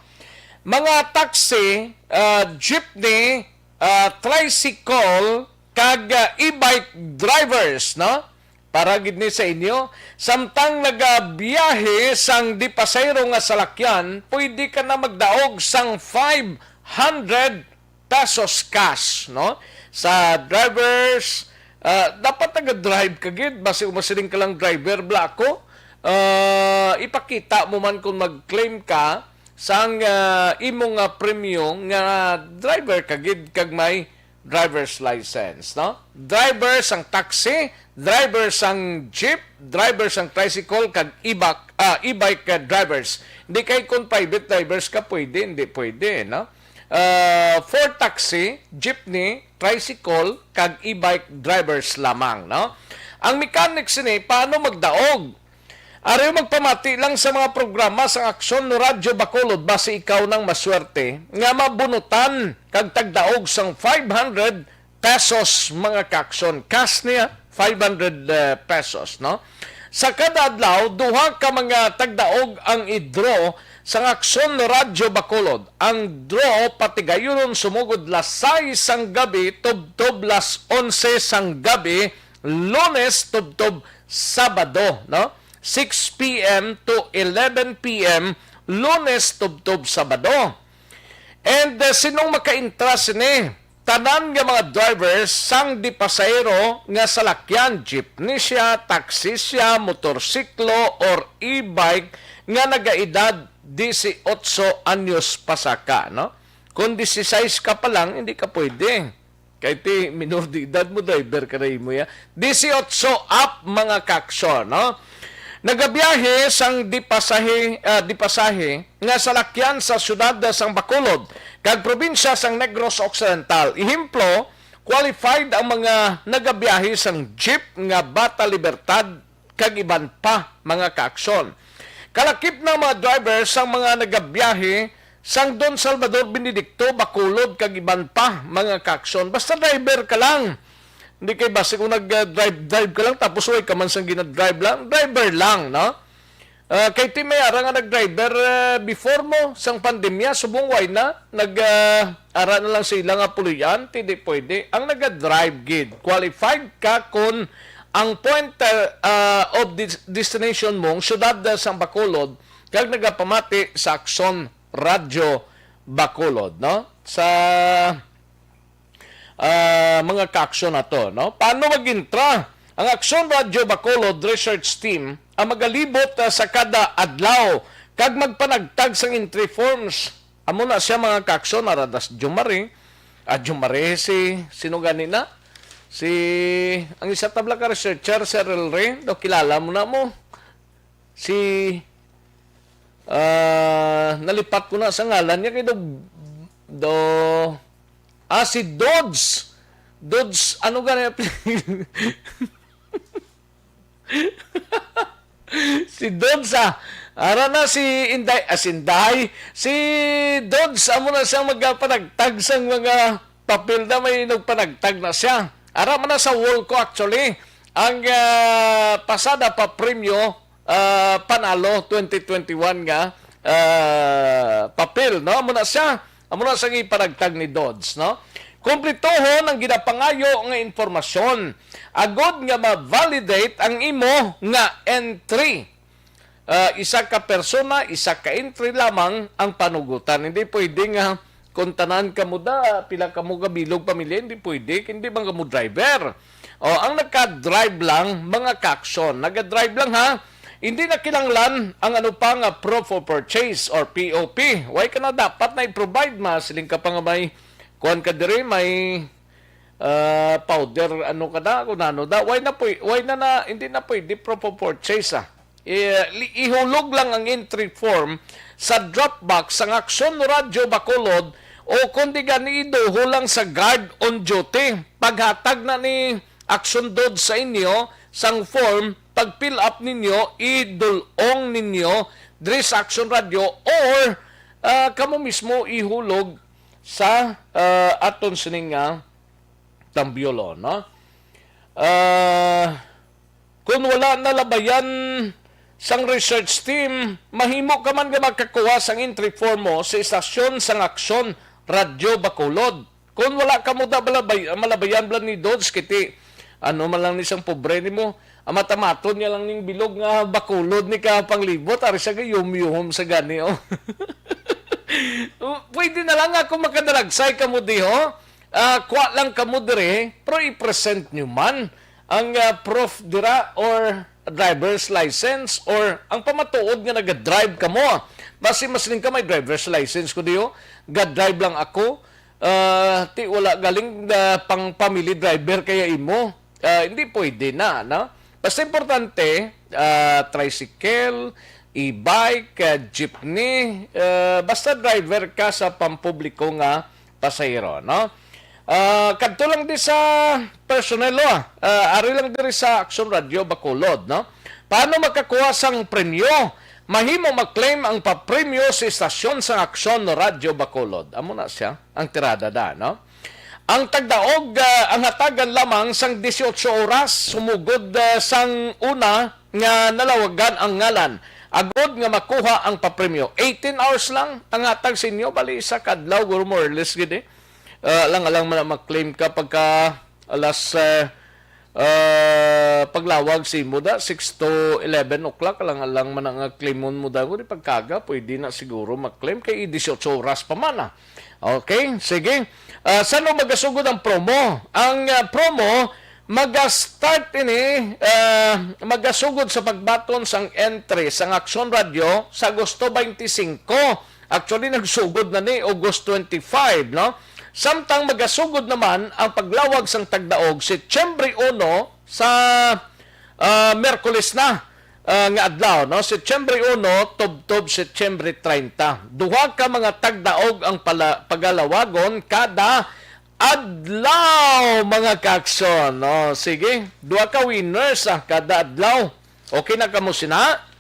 Mga taxi, ah, jeepney, ah, tricycle, kag, ah, e-bike drivers, no? Para gid ni sa inyo, samtang nagabiyahe sang di pasahero nga salakyan, pwede ka na magdaog sang five hundred pesos cash, no? Sa drivers, ah, dapat naga-drive ka gid, basi umasiling ka lang driver bala ako. Ah, ipakita mo man kung mag-claim ka sang, ah, imo nga premyo nga driver ka gid kag may driver's license, no? Driver sang taxi, driver sang jeep, driver sang tricycle, kag e-bike, ah, e-bike, ah, drivers. Hindi kay kung private drivers ka, pwede, hindi pwede, no? Ah, for taxi, jeepney, tricycle, kag e-bike drivers lamang, no? Ang mechanics ni, paano magdaog? Ari magpamati lang sa mga programa sang Aksyon Radyo Bacolod, basi ikaw nang maswerte nga mabunutan kag tagdaog sang five hundred pesos, mga kaaksyon. Cash niya, five hundred, eh, pesos, no? Sa kada adlaw, duha ka mga tagdaog ang i-draw sang Aksyon Radyo Bacolod. Ang draw patigayunon sumugod las sais sang gabi tubtob las onse sang gabi, Lunes tubtob Sabado, no? Six p m to eleven p m, Lunes tubtob Sabado. And, uh, sinong makaintra sini? Tanan nga mga drivers sang di pasahero nga salakyan, jeepney siya, taxi siya, motorsiklo, or e-bike nga nagaedad disiotso anyos pasaka, no? Kung disisais ka pa lang, hindi ka pwede. Kay ti minor de edad mo, driver ka na imo ya. Disiotso up, mga kaaksyon, no? Nagabiyahe sang di pasahe, ah, di pasahe nga salakyan sa siyudad sang Bacolod kag probinsya sang Negros Occidental. Ehemplo, qualified ang mga nagabiyahe sang jeep nga Bata Libertad kag iban pa, mga kaaksyon. Kalakip na mga driver sang mga nagabiyahe sang Don Salvador Benedicto, Bacolod, kag iban pa, mga kaaksyon. Basta driver ka lang. Hindi kay basi kung nag-drive, drive ka lang, tapos way ka man sang ginadrive lang, driver lang, no? Ah, kay ti may ara nga nag-driver, ah, before mo, sang pandemya, subong way na, nag, ah, ara na lang sila nga puloy-an, ti di pwede. Ang naga-drive gid, qualified ka kun ang point, ah, ah, of des-, destination mo, ang syudad, ah, sang Bacolod, kag nagapamati sa Aksyon Radyo Bacolod, no? Sa, ah, mga kaaksyon nato, no? Paano mag-intra? Ang Aksyon Radyo Bacolod Research Team ang magalibot, ah, sa kada adlaw kag magpanagtag sang entry forms. Amo na siya, mga kaaksyon, ara das Jumari. Ah, Jumari, si, sino gani na? Si, ang isa tabla ka researcher, si Errol Ray, daw kilala mo na mo. Si, ah, nalipat ko na sa ngalan niya kay do, do, ah, si Dodge. Dodge, ano gani ang apelyido? Si Dodge, ah. Ara na si Inday, ah, si Inday. Si Dodge, amo na siyang magpanagtag sang mga papel na may nagpanagtag na siya. Ara man na sa wall ko, actually. Ang, ah, pasada pa premyo, ah, panalo twenty twenty-one nga, ah, papel, no? Amo na siya. Amo na sa gipanagtag ni Dodge, no? Kumpletohon ang ginapangayo nga impormasyon agod nga ma-validate ang imo nga entry. Ah, isa ka persona, isa ka entry lamang ang panugutan. Hindi pwede nga kung tanan kamo da, pila kamo ka bilog pamilya, hindi pwede, hindi man kamo driver. O, ang nagka-drive lang, mga kaaksyon. Naga-drive lang, ha? Hindi na kinahanglan ang ano pa nga proof of purchase or P O P. Why ka na dapat na i-provide? Masiling ka pa nga may kuwan ka diri, may ah, powder, ano ka na, kung ano da. Why na pwede, why na, na, hindi na pwede proof of purchase, ah. I-, li-, ihulog lang ang entry form sa drop box sang Aksyon Radyo Bacolod o kundi gani iduhol lang sa guard on duty. Paghatag na ni Aksyon Dod sa inyo sang form, pag-fill up ninyo, idulong ninyo diri sa Aksyon Radyo or, ah, kamo mismo ihulog sa, ah, aton sining nga tambyolo, no? Ah, kung wala nalabayan sang research team, mahimo ka man nga makakuha sang entry form mo sa istasyon sang Aksyon Radyo Bacolod. Kung wala ka mo da malabay-, malabayan bala ni Dodge, kiti, ano man lang ni sang pobre nimo, ang matamaton niya lang ning bilog nga Bacolod ni ka panglibot, ari sa gayum-yuhom sa gani, oh. Pwede na lang ako makadalagsay kamo diho. Ah, kuha lang kamo dire, pero i-present nyo man ang, ah, proof dira or driver's license or ang pamatuod nga naga-drive kamo. Basi mas ning ka may driver's license ko diyo, ga-drive lang ako. Ah, ti wala galing na pang family driver kaya imo. Ah, hindi pwede na, no? Basta importante, ah, tricycle, e-bike, ah, jeepney, ah, basta driver ka sa pampubliko nga pasahero, no? Ah, kadto lang di sa personnel law, ah, ari lang diri sa Aksyon Radyo Bacolod, no? Paano makakuha sang premyo? Mahimo ma-claim ang papremyo sa istasyon sang Aksyon Radyo Bacolod. Amo na siya, ang tirada da, no? Ang tagdaog, ah, ang hatagan lamang sang dieciocho oras sumugod, ah, sang una nga nalawagan ang ngalan, agod nga makuha ang papremyo. Eighteen hours lang ang hatag sa inyo, bali isa ka adlaw, guro, more or less gid, eh. Ah, alang-alang man na ma-claim ka pagka alas, ah, ah, paglawag sa imo da, six to eleven o'clock, alang-alang man na nga claimon mo da, guro, pagkaga, pwede na siguro ma-claim kay dieciocho oras pa man, ah. Okay, sige. Ah, san-o magasugod ang promo? Ang, ah, promo maga-start ini, ah, magasugod sa pagbaton sang entry sang Aksyon Radyo sa Agosto twenty-five. Actually, nagsugod na ni August twenty-five, no? Samtang magasugod naman ang paglawag sang tagdaog Setyembre uno sa, ah, Miyerkules na, ah, nga adlaw, no? Setyembre uno, tubtob Setyembre treinta. Duha ka mga tagdaog ang pala-, pagalawagon kada adlaw, mga kaaksyon, no? Sige, duha ka winners, ah, kada adlaw. Okay na kamo sina?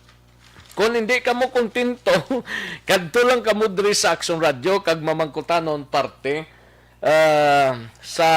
Kung hindi kamo kontento, kadto lang kamo diri sa Aksyon Radyo kag mamangkutanon parte, ah, sa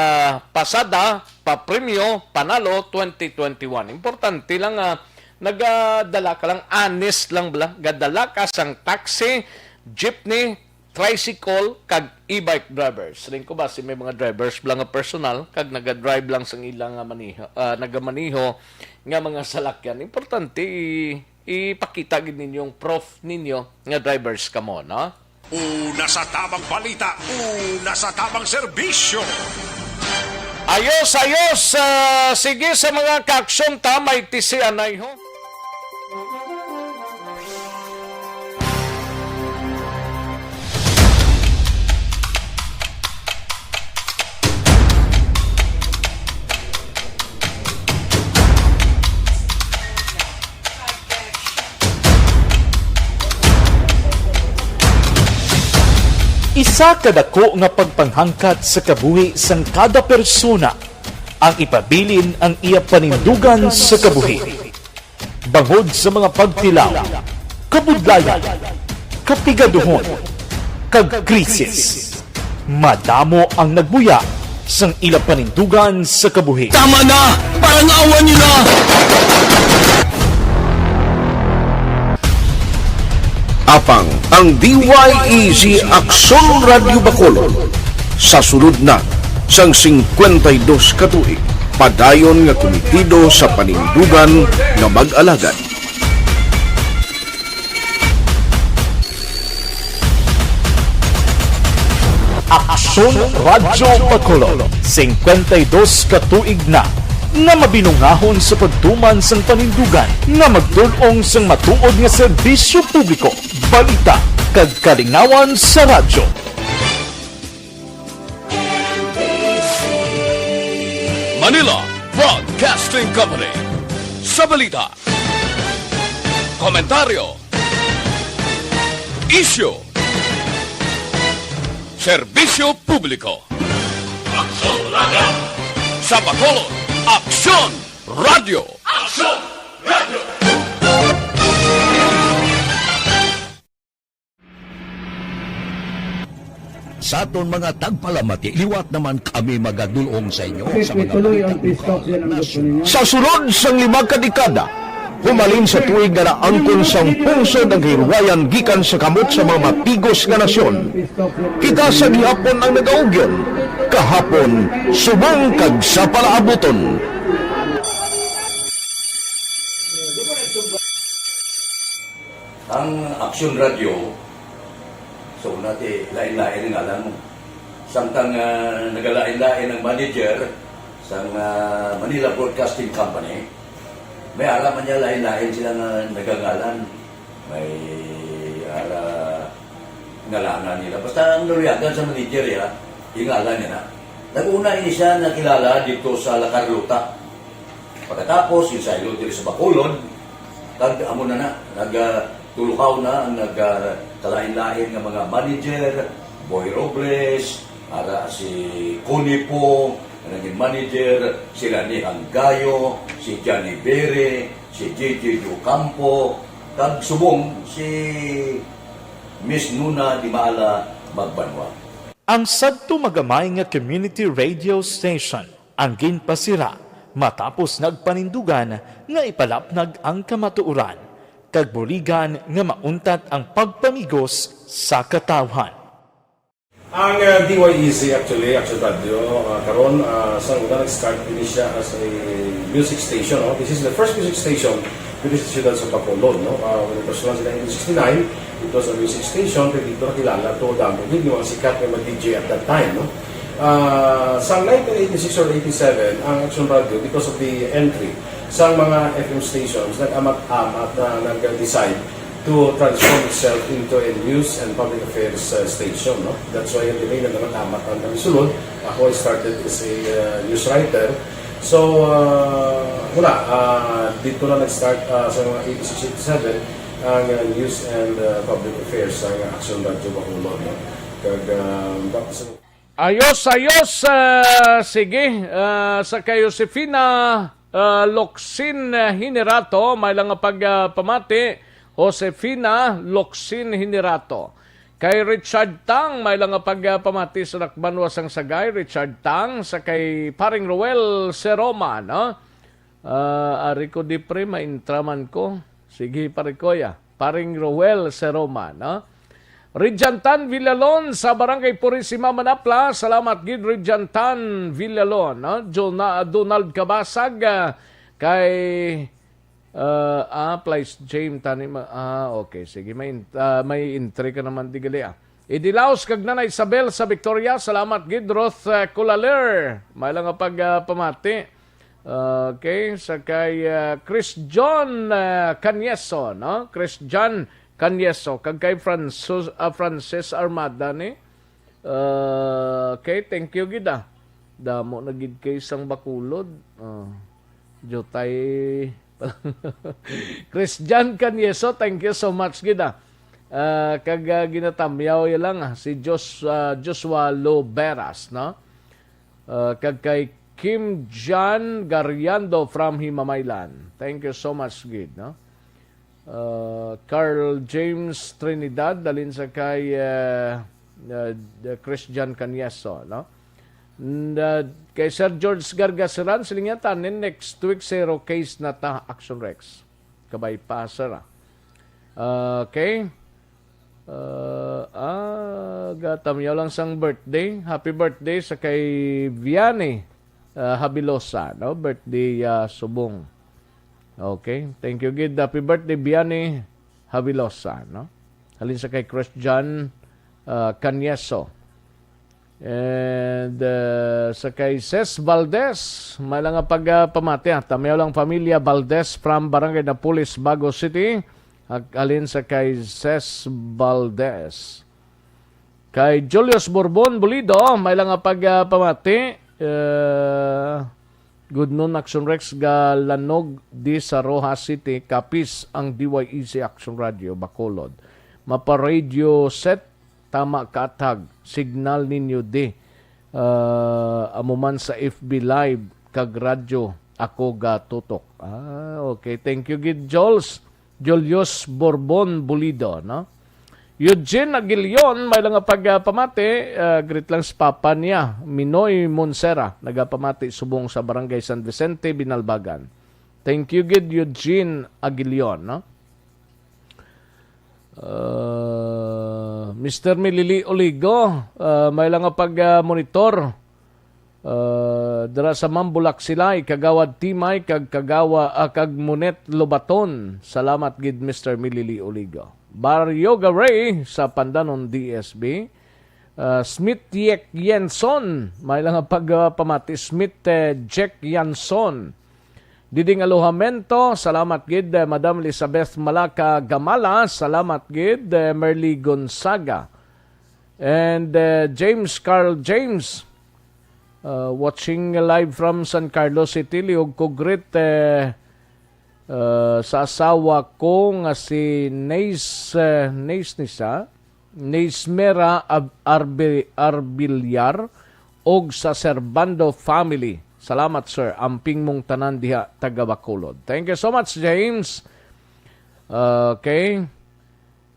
Pasada, Papremyo, Panalo twenty twenty-one. Importante lang nga nagadala ka lang, honest lang bala. Gadala ka sang taxi, jeepney, tricycle, kag e-bike drivers. Rin ko ba si may mga drivers bala nga personal, kag nagadrive lang sang ilang nga maniho, ah, nagamaniho nga mga salakyan. Importante i-, ipakita gid ninyo ang proof ninyo nga drivers kamo, no? Una sa tamang balita, una sa tamang serbisyo. Ayos, ayos. Ah, sige, sa mga kaaksyon ta, may tisianay ho. Isa ka dako nga pagpanghangkat sa kabuhi sang kada persona ang ipabilin ang iya panindugan sa kabuhi. Bangod sa mga pagtilaw, kabudlayan, kapigaduhon, kag krisis, madamo ang nagbuya sang ila panindugan sa kabuhi. Tama na! Parang awa niyo na! Apang ang D Y E G Aksyon Radyo Bacolod sa sulod na sang singkwenta y dos ka tuig, padayon nga kumitido sa panindugan nga mag-alagad. Aksyon Radyo Bacolod, singkwenta y dos ka tuig na nga mabinungahon sa pagtuman sang panindugan nga magdul-ong sang matuod nga serbisyo publiko, balita, kag kalingawan sa radyo. Manila Broadcasting Company. Sa balita, komentaryo, isyu, serbisyo publiko. Aksyon Radio. Sa Bacolod, Aksyon Radio. Aksyon Radio. Sa aton mga tagpalamati, liwat naman kami magadul-ong sa inyo sa mga balita lokal, nasyonal. Sa sulod sang lima ka dekada, humalin sa tuig nga naangkon sang pungsod ang kahilwayan gikan sa kamot sa mga matigos nga nasyon, kita sa gihapon ang nagaugyon, kahapon, subong kag sa palaabuton. Ang Aksyon Radio, so, una ti, lain-lain ang ngalan mo. Samtang, ah, nagalain-lain ang manager sang, ah, Manila Broadcasting Company, may ara man niya lain-lain sila nga nagangalan. May ara ngalanan nila. Basta ang naluyagan sa manager, ya, yung ngalan niya na. Nag-una ini siya nakilala dito sa La Carlota. Pagkatapos, yung saylo diri sa Bacolod, kag amo na na, nag, ah, tuluhaw na ang nag, ah, kalain-lain nga mga manager, Boy Robles, ara si Connie Pong, nga naging manager, si Rani Hanggayo, si Johnny Bere, si J J Ocampo, kag subong si Miss Nuna Di Maala Magbanwa. Ang sadto magamay nga community radio station ang ginpasira matapos nagpanindugan nga ipalapnag ang kamatuoran kag buligan nga mauntat ang pagpamigos sa katawhan. Ang, uh, D Y E Z, actually, Action Radio, uh, karon, uh, sa una nag-start ini siya as a music station, no? This is the first music station diri sa siyudad sa Bacolod, no? Uh, when it was launched in nineteen sixty-nine, it was a music station, kay dito nakilala to, damo gid yung mga sikat nga mag-D J at that time, no? Ah, sa nineteen eighty-six or eighty-seven, ang Action Radio, because of the entry sa mga F M stations, nag-amat-amat na nag-decide to transform itself into a news and public affairs, uh, station, no? That's why, yung nag-amat-amat ang kami sulod. Ako, I started as a, uh, news writer. So, uh, wala, uh, dito na nag-start, uh, sa mga eighty-six, eighty-seven, ang, uh, news and, uh, public affairs, ang Action Radio Bacolod, no? Kag, uh, tapos, ayos, ayos, uh, sige, uh, sa kay Josefina, uh, Loksin, uh, Hinirato, may lang nga pag, uh, pamati, Josefina Loksin Hinirato. Kay Richard Tang, may lang nga pag, uh, pamati sa Dakbanwa sang Sagay, Richard Tang, sa kay Paring Roel Seroma, no? Ah, ari ko, di pre, maintraman ko. Sige, pare ko, ya. Paring Roel Seroma, no? Rijantan Villalon sa Barangay Purisima, Manapla. Salamat gid, Rijantan Villalon, no? Jona-, Donald Kabasag, ah, kay, ah, ah, Place James, tani ma-, ah, okay. Sige, may in-, ah, may entry ka naman, di gali, ah. Idilaos kag Nanay Isabel sa Victoria. Salamat gid, Ruth, ah, Culaler. May lang nga pag, ah, pamati. Okay, sa kay, ah, Chris John, ah, Canieso, no? Chris John Canieso, kag kay Francis, ah, Francis Armada ni. Ah, okay, thank you gid, ah. Damo na gid kay sang Bacolod. Ah, Jutay. Chris John Canieso, thank you so much gid, ah. Ah, kag, ah, ginatamyaw ya lang, ah, si Jos-, ah, Joshua Loberas, no? Uh, kag kay Kim John Gariando from Himamaylan. Thank you so much gid, no? Uh, Carl James Trinidad, dalin sa kay, uh, uh, the Christian Canyeso, no? And, uh, kay Sir George Gargasiran, siling niya, tanin next week, zero case na ta, Action Rex. Kabay pa, sir, ah. Okay. Uh, ah, gatamyaw lang sang birthday. Happy birthday sa kay Vianney, uh, Habilosa, no? Birthday, uh, subong. Okay. Thank you gid. Happy birthday, Vianney Habilosa, no? Halin sa kay Christian, uh, Canieso. And uh, sa kay Ses Valdez, may lang nga pagpamati, ah. Tamiyaw lang pamilya Valdez from Barangay Napoles, Bago City. Ag-, alin sa kay Ses Valdez. Kay Julius Borbon Bulido, may lang nga pagpamati. Uh, good noon, Action Rex, ga Lanog di sa Roxas City, kapis ang D Y E C Action Radio, Bacolod. Mapa radio set, tama kaathag, signal ninyo di. Ah, amo man sa F B Live, kag radyo, ako gatutok. Ah, okay. Thank you gid, Jules. Julius Borbon Bulido, no? Eugene Aguilion, may lang nga pagpamati, ah, greet lang sa papa niya, Minoy Monsera, nagapamati subong sa Barangay San Vicente, Binalbagan. Thank you gid, Eugene Aguilion, no? Uh, Mister Milili Oligo, uh, may lang nga pag, uh, monitor. Uh, dira sa Mambulak sila, Kagawad Timay, kag Kagawa, ah, kag Munet Lobaton. Salamat gid, Mister Milili Oligo. Barrio Garay sa Pandanon, D S B. Uh, Smith Yek Yenson, may lang nga pag, uh, pamati. Smith, eh, Jack Yanson. Diding Alojamento, salamat gid, eh, Madam Elizabeth Malaka Gamala, salamat gid, eh, Merly Gonzaga. And, eh, James Carl James, uh, watching live from San Carlos City, liog ko greet, eh, uh, sa asawa ko nga si Nace, eh, Nace ni siya, Nace Mera Ab-, Arbi-, Arbiliar, og sa Servando family. Salamat, sir. Amping mong tanan diha, taga Bacolod. Thank you so much, James. Okay.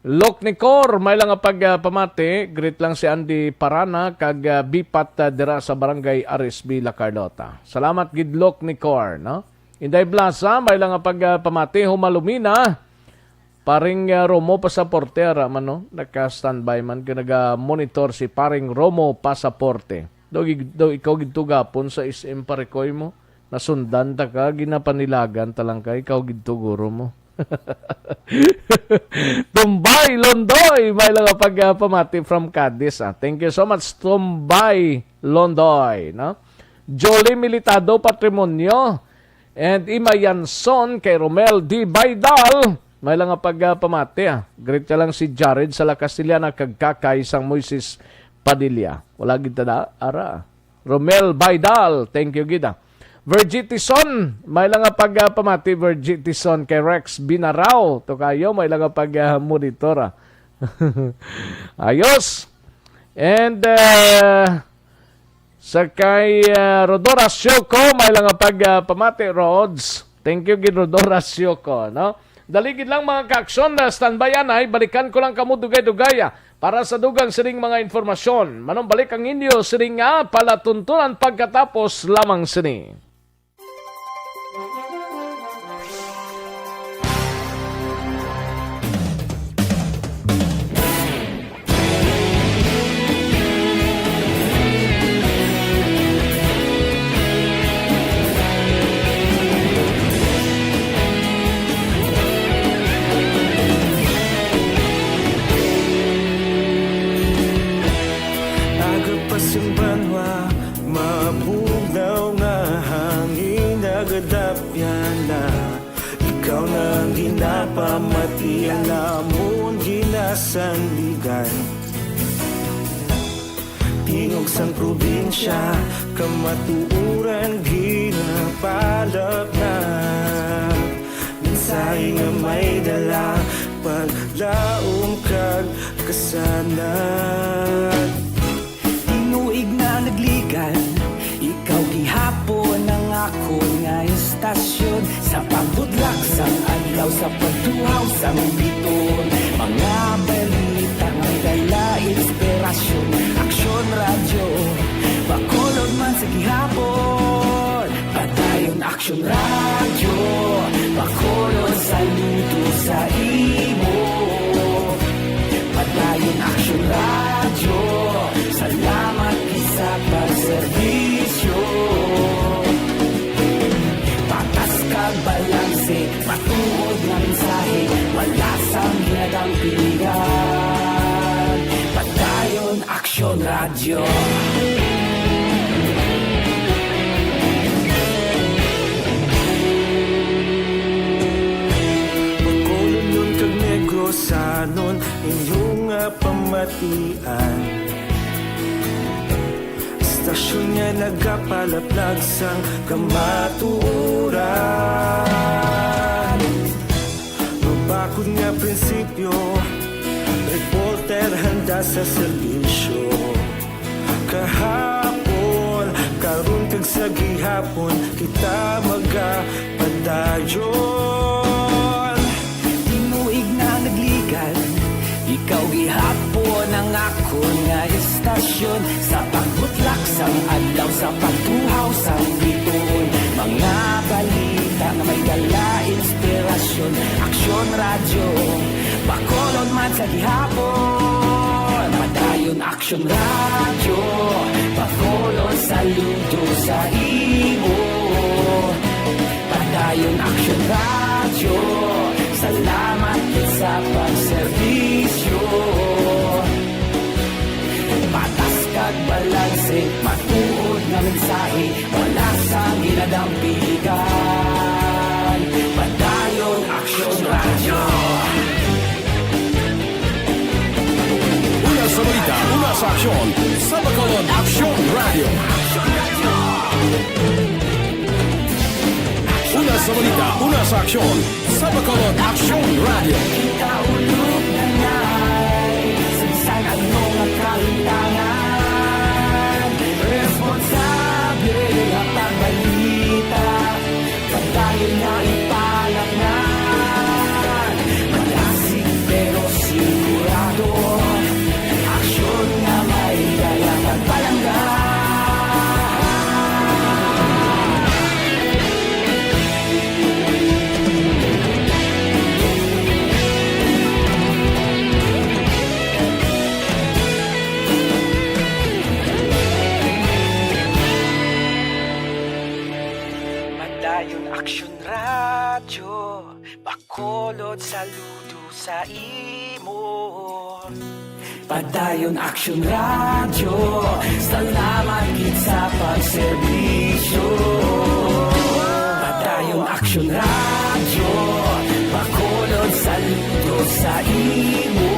Lok Nicor, may lang nga pag, ah, pamati. Greet lang si Andy Parana kag, ah, Bipat, ah, dira sa Barangay Aris, Villa Carlota. Salamat gid, Lok Nicor, no? Inday Blasa, may lang nga pag, ah, pamati. Humalumina, Paring, ah, Romo Pasaporte, ara man, no? Naka-standby man, kay naga-monitor si Paring Romo Pasaporte. Daw, ig-, daw ikaw gid to gapon sa S M parikoy mo. Nasundan ta ka, ginapanilagan ta lang ka, ikaw gid to guro mo. Tumbay Londoy, may lang nga pag, ah, pamati from Cadiz, ah. Thank you so much, Tumbay Londoy, no? Jolie Militado Patrimonio, and Ima Yanson kay Romel D. Baidal. May lang nga pag, ah, pamati, ah. Greet ka lang si Jared sa La Castellana kag Kakay sang Moises Padilla. Wala gid ta da, ara. Romel Baidal, thank you gid, ah. Virgie Tison, may lang nga pag, ah, pamati, Virgie Tison kay Rex Binarao. To kayo, may lang nga pag, ah, monitor, ah. Ayos. And, ah, sa kay, ah, Rodora Sioko, may lang nga pag, ah, pamati, Rods. Thank you gid, Rodora Sioko, no? Dali gid lang, mga ka-aksyon, na standby anay, balikan ko lang kamo dugay-dugay, ah, para sa dugang sining mga informasyon. Manumbalik ang inyo sining nga palatuntunan pagkatapos lamang sini. Aga pa sing banwa, mabugnaw nga hangin nagadapyan na. Ikaw na ang ginapamati, ang amon ginasandigan. Tingog sang probinsya, kamatuoran ginapalapnag. Mensahe nga may dala, paglaom kag kasanag. Tinuig na nagligan, ikaw gihapon ang akon nga istasyon. Sa pagbudlak sang adlaw, sa pagtuhaw sang biton, mga balita nga dala inspirasyon. Aksyon Radyo, Bacolod man sa gihapon. Padayon Aksyon Radyo, Bacolod, saludo sa imo. Padayon Aksyon Radyo, salamat gid sa pagserbisyo. Patas kag balanse, matuod nga mensahe, wala sang ginadampingan. Padayon Aksyon Radyo. Radyo. Bacolodnon kag Negrosanon, inyo nga pamatian. Istasyon nga nagapalaplag sang kamatuoran. Mabakod nga prinsipyo, reporter handa sa serbisyo. Kahapon, karon kag sa gihapon, kita magapadayon. Tinuig na nagligan, ikaw gihapon ang akon nga istasyon. Sa pagbutlak sang adlaw, sa pagtuhaw sang bituon, mga balita nga may dala inspirasyon. Aksyon Radyo, Bacolod man sa gihapon. Padayon Aksyon Radyo, Bacolod saludo sa imo. Padayon Aksyon Radyo, salamat gid sa pagserbisyo. Patas kag balanse, matuod nga mensahe, wala sang ginadampigan. Padayon Aksyon Radyo. Una sa balita, una sa aksyon, sa Bacolod Aksyon Radyo. Una sa balita, una sa aksyon, sa Bacolod Aksyon Radyo. Kita ulog na ngay, sa bisan ano nga kahitangan, responsable nga pagbalita. Padayon nga ipalaknag, malasig pero sigurado. Aksyon nga may dala kag palangga. Padayon Aksyon Radyo, Bacolod saludo sa imo. Padayon Aksyon Radyo, salamat gid sa pagserbisyo. Padayon Aksyon Radyo, Bacolod saludo sa imo.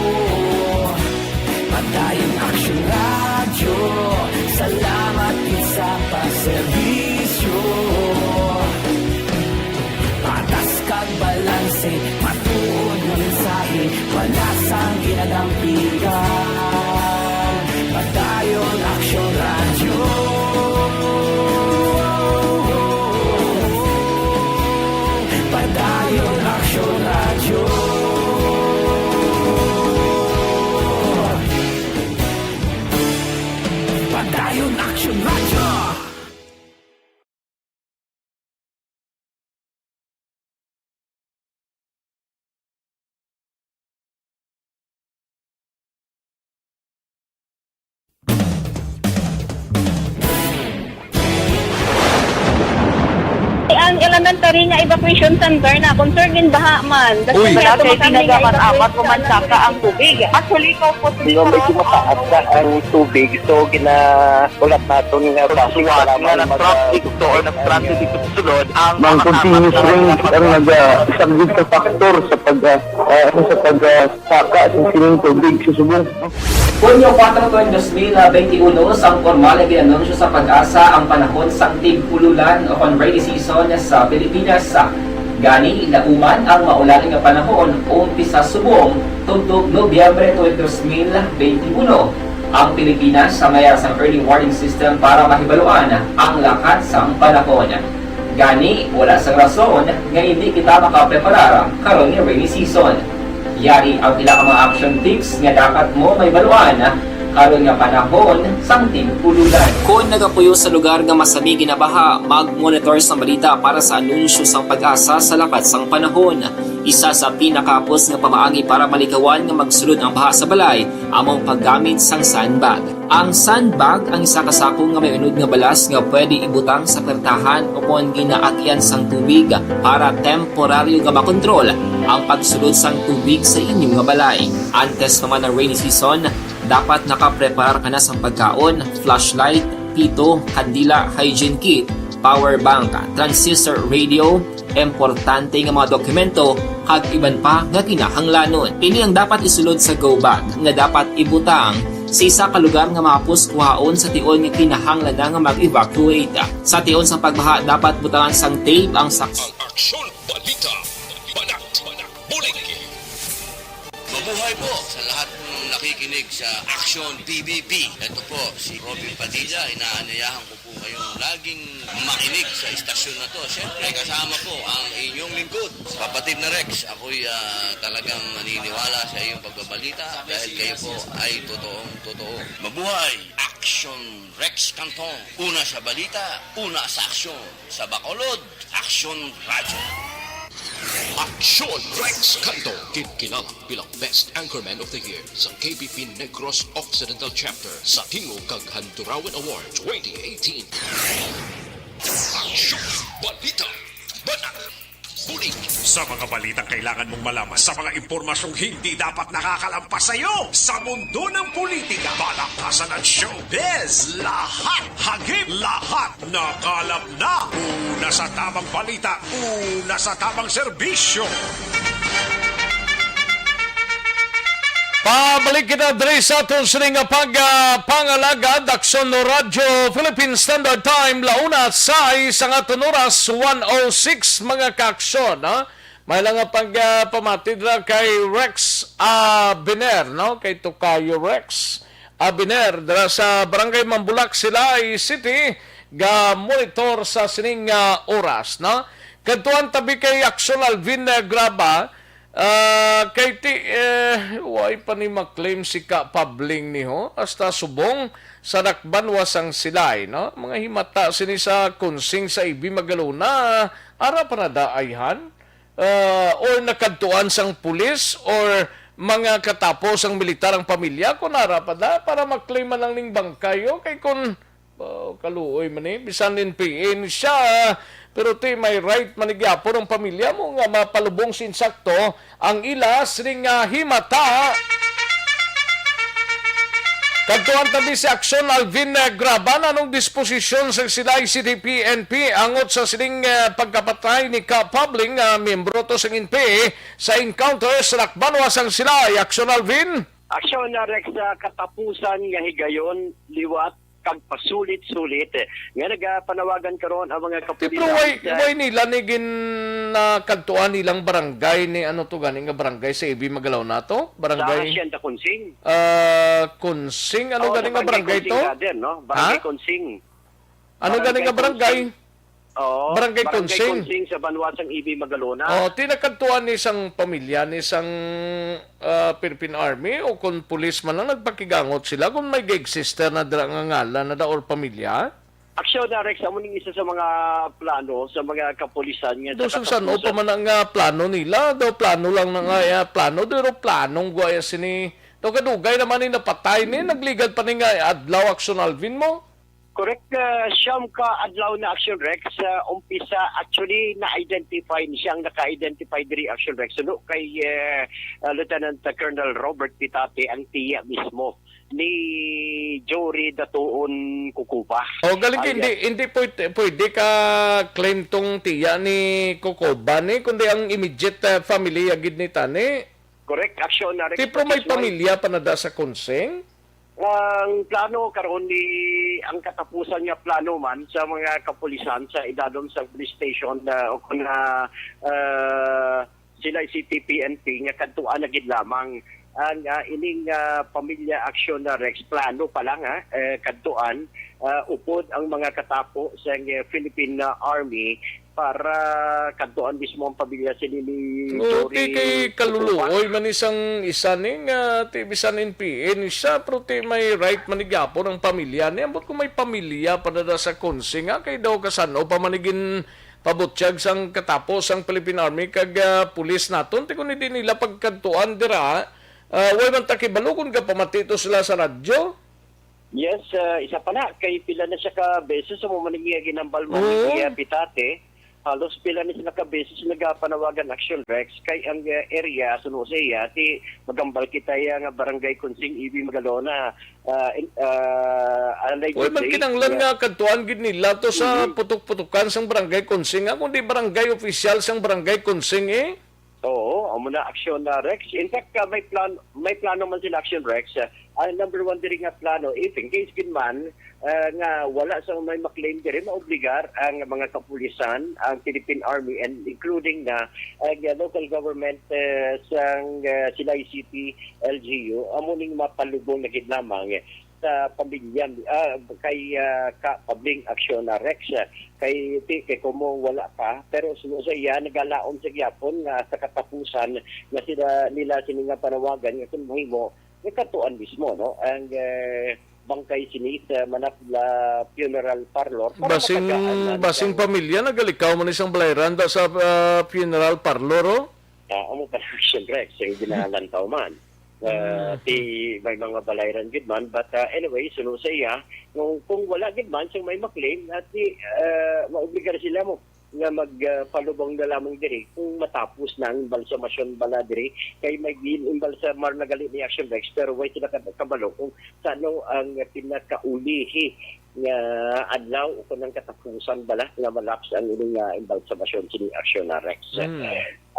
Padayon Aksyon Radyo, salamat gid sa pagserbisyo. Patas kag balanse, matuod nga mensahe, wala sang ginadampigan. Padayon Aksyon Radyo. Padayon Aksyon Radyo. Padayon Aksyon Radyo. Ang elementary nga evacuation center na concern in baha man. Uy. Wala kay ginagamat-amat ko man saka ang tubig. Actually, ko po. Medyo mataas na ang tubig, so gina- Ulat naton nga base sa mga nag-traffic to or nag-transit dito sa sulod ang mga continuous rain ang naga-, isa gid ka factor sa pag, ah, ah, ano, sa pag, ah, saka sa sining tubig sa subong. Hunyo kuwatro, dos mil benti uno, sang pormal nga gin-anunsyo sa PAGASA ang panahon sang tig-ululan o kon rainy season sa Pilipinas. Gani, lauman ang maulan nga panahon, umpisa subong, tubtob Nobyembre twenty, dos mil benti uno. Ang Pilipinas sa mayar sang early warning system para mahibaluan ang lakat sang panahon. Gani, wala sang rason nga indi kita makapreparar karon nga rainy season. Yari ang pila ka mga action tips nga dapat mo mahibaluan karon nga panahon sang tig-ululan. Kon nagapuyo sa lugar nga masami ginabaha, mag-monitor sang balita para sa anunsyo sang PAGASA sa lakat sang panahon. Isa sa pinakahapos nga pamaagi para malikawan nga magsulod ang baha sa balay amo ang paggamit sang sandbag. Ang sandbag ang isa ka sako nga may unod nga balas nga pwede ibutang sa pertahan o kon ginaagyan sang tubig para temporaryo nga makontrol ang pagsulod sang tubig sa inyo nga balay. Antes pa man ang rainy season, Dapat nakapreparar ka na sang pagkaon, flashlight, pito, kandila, hygiene kit, power bank, transistor radio, importante nga mga dokumento, kag iban pa nga kinahanglanon. Ini ang dapat isulod sa go bag nga dapat ibutang sa isa ka lugar nga mahapos kuhaon sa tion nga kinahanglan na nga mag-evacuate. Sa tion sa pagbaha, dapat butangan sang tape ang saks- Ang aksyon, balita, banat, bulig. Mabuhay po sa lahat ng nakikinig sa Action P B P. Ito po si Robin Padilla. Inaanyayahan ko po kayong laging makinig sa istasyon na to. Siyempre, kasama po ang inyong lingkod, kapatid na Rex. Ako'y ah, talagang naniniwala sa iyong pagbabalita dahil kayo po ay totoong totoo. Mabuhay! Action Rex Cantong. Una sa balita, una sa aksyon. Sa Bacolod, Aksyon Radyo. Aksyon Rex Cantong, kinkilala bilang Best Anchorman of the Year sa K B P Negros Occidental Chapter sa Tingog kag Handurawan Award twenty eighteen. Aksyon, balita, banat, bulig. Sa mga balitang kailangan mong malaman, sa mga impormasyong hindi dapat nakakalampas sa iyo, sa mundo ng politika, palakasan at showbiz, lahat, hagip, lahat, nakalap na. Una sa tamang balita, una sa tamang serbisyo. Pabalik kita diri sa aton sini nga pag, ah, pangalagad, Aksyon Radyo Philippine Standard Time, launa sa isang aton oras, one oh six, mga kaaksyon, ha? May lang nga pag, ah, pamati dira kay Rex Abiner, no? Kay Tokayo Rex Abiner, dira sa Barangay Mambulak, Silay City, ga monitor sa sining, ah, oras, no? Kadtuan tabi kay Aksyon Alvin, ah, Graba, Ah, kay ti, eh, way pa ni maklaim si Ka Pabling ni ho, hasta subong sa Dakbanwa sang Silay, no? Mga himata sini sa Kunsing sa A B Magalona, ara pa na da ayhan? Ah, or nakadtuan sang pulis or mga katapo sang militar ang pamilya, kung ara pa da, para maklaim man lang ning bangkay, oh, kay kung Oh, kaluoy man ni, bisan N P A ni siya, pero ti may right man ni gyapon ang pamilya mo nga mapalubong sa insakto ang ila sining, ah, himata. Kadtuan tabi si Aksyon Alvin, eh, Graban, anong disposisyon sang Silay City P N P angot sa sining, eh, pagkapatay ni Ka Pabling, ah, miyembro to sang N P A sa encounter sa Dakbanwa sang Silay? Aksyon Alvin. Aksyon na Rex, sa katapusan nga higayon, liwat kag pasulit-sulit nga nagapanawagan karon ang mga Ti, pero kapulisan way, sa way nila ni gin, ah, kadtuan nilang barangay ni ano to gani nga barangay sa A B Magalona to? Sa Barangay, Hacienda Kunsing. Ah, Kunsing. Ano Oh, gani sa nga Barangay barangay Kunsing to? Garden, no? Barangay Ha? Kunsing. Ano gani Barangay nga barangay? Kunsing. Oo, Barangay Barangay Kunsing. Kunsing sa banwa sang A B Magalona. Oh, ti nakadtuan ni sang pamilya ni sang, ah, Philippine Army o kon pulis man lang nagpakigangot sila kung may gig sister na dira nga ngalan na da or pamilya? Aksyon na, Rex, amo ning isa sa mga plano sa mga kapulisan nga Do sa sung san-o pa katapusan. Man ang, ah, plano nila? Daw plano lang na nga, ah, plano, pero planong guwaya sini. Daw kadugay naman ni napatay ni, nagligad pa ni nga adlaw, Aksyon Alvin mo? Correct, ah, siyam ka adlaw na, Action Rex, sa umpisa. Actually, na-identify ni siya, ang naka-identify diri, Action Rex, suno kay, eh, ah, Lieutenant Colonel Robert Pitate, ang tiya mismo ni Jory Datuon Kukuba. O, galing Ay, hindi, ah, hindi pwede, pwede ka claim tong tiya ni Kukuba ni, kundi ang immediate, ah, family agid ni tani. Correct, Action na Ti, pero may pamilya pa na da sa Kunsing? Ang plano karon ni, ang katapusan nga plano man sa mga kapulisan sa idadom sa police station, ah, o kon, ah, ah, sila C T P N P nga kadtuan na gid lamang ang, ah, ining, ah, pamilya Action na Rex. Plano pa lang, ha, eh, kadtuan, ah, upod ang mga katapo sa, eh, Philippine, ah, Army para kadtuan mismo ang pamilya sini ni Okay, Jory kay Kukuba. Kaluluoy man isang isa ni nga ti bisan N P A ni siya, pero ti may right man ni gyapon ang pamilya ni. Ambot kung may pamilya pa na da sa Kunsing, nga kay daw kasano pa man ni ginpabutyag sang katapo sang Philippine Army kag, ah, pulis naton, ti kung hindi nila pagkadtuan dira, ah, way man ta kibalo kung gapamati to sila sa radyo. Yes, ah, isa pa na, kay pila na siya ka beses sa mo man nga ginambal man Oo. Ni Pia Pitate. Halos pila ni sila ka beses nagapanawagan Action Rex kay ang, eh, area suno sa iya ti magambal kita iya nga Barangay Consing, E B Magalona. Ah, in-, ah, allegedly, Uy, magkinanglan yeah. nga kadtuan gid nila to sa Mhm. putok-putokan sang Barangay Consing, nga kundi barangay official sang Barangay Consing, eh. Oo, amo na Action na Rex. In fact, ah, may plan, may plano man sila Action Rex. Ah, ang number one diri nga plano, if in case gid man, ah, nga wala sa may maklaim diri, maobligar ang mga kapulisan, ang Philippine Army, and including na ang, ah, local government, eh, sang, ah, Silay City L G U, amo ning mapalubong na gid lamang, eh, sa pamilya, ah, kay, ah, ka Pabling Aksyon na Rex, ah, kay ti-, kay kumo wala pa, pero suno sa iya nagalaom sa gyapon nga sa katapusan nga sila, nila sini nga panawagan nga kung mahimo, ikatuan mismo, no, ang, eh, bangkay sini sa Manapla Funeral Parlor para Basing, matagaan na basing ang pamilya, nagalikaw man isang balayran da sa, ah, funeral parlor, oh. Ah, amo pa lang, siyempre, sa ginalantaw man. Ah, Mm. ti, may mga balayran gid man, but, ah, anyway, suno sa iya, kung, kung wala gid man siyang may maklaim, at ti, ah, maobligar sila mo nga mag, ah, palubong na lamang diri kung matapos na ang balsamasyon bala diri, kay may gin-, imbalsamar na gali ni Action Rex, pero way sila ka-, kabalo kung sano ang pinakaulihi nga adlaw o kung ang katapusan bala nga malaps ang ining, ah, imbalsamasyon sini Action na Rex. Mm.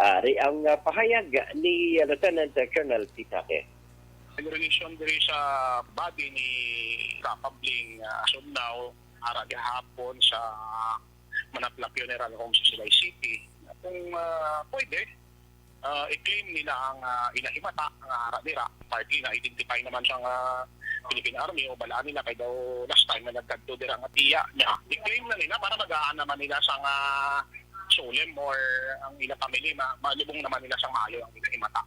Ari ang, ah, pahayag ni Lieutenant Colonel Pitate. Ang relation diri sa body ni Kapabling, ah, Sumnao, ara gihapon sa Manapla Funeral Home sa Silay City. Kung, ah, pwede, ah, i-claim nila ang, ah, ila himata nga ara dira. Partly na-identify naman siya nga Philippine Army o balaan nila kay daw last time na nagkadto dira nga tiya niya. I-claim na nila para magaan naman nila sa nga solemn or ang ila family ma malubong naman nila sa maayo ang ila himata.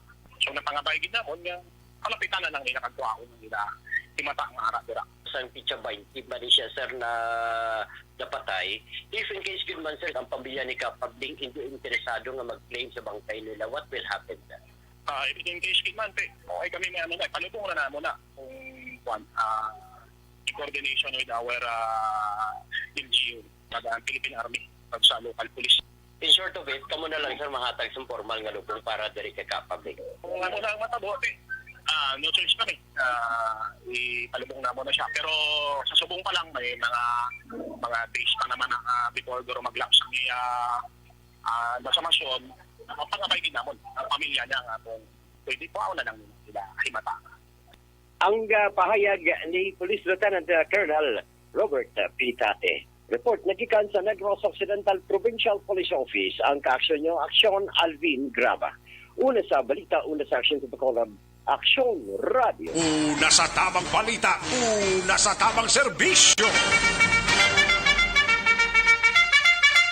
So napangabay gid namon nga malapitan na lang nila kag kuhaon ang ila himata nga ara dira. Sang petsa twenty ba ni siya, sir, na napatay? If in case gid man, sir, ang pamilya ni Kapabling hindi interesado nga mag-claim sa bangkay nila, what will happen, sir? Ah, if in case gid man, te, okay kami may ano na, palubong na namo na kung, kwan, ah, in coordination with our, ah, L G U, kag ang Philippine Army, kag sa local police. In short of it, kamo na lang, sir, mahatag sa formal nga lubong para diri kay Kapabling. Kung ano na ang matabo, te, ah, no choice kami. Ah, ipalubong namo na siya. Pero sa subong pa lang, may mga, mga days pa naman ang, ah, before guro mag-lapse ang iya, ah, balsamasyon. Mapangabay gid namon ang pamilya niya nga kung pwede, kuhaon na lang nila himata. Ang, ah, pahayag ni Police Lieutenant, ah, Colonel Robert, ah, Pitate. Report nagikan sa Negros Occidental Provincial Police Office. Ang kaaksyon nyo, Aksyon Alvin Graba. Una sa balita, una sa aksyon sa Bacolod, Aksyon Radio. Una sa tabang balita, una sa tabang serbisyo.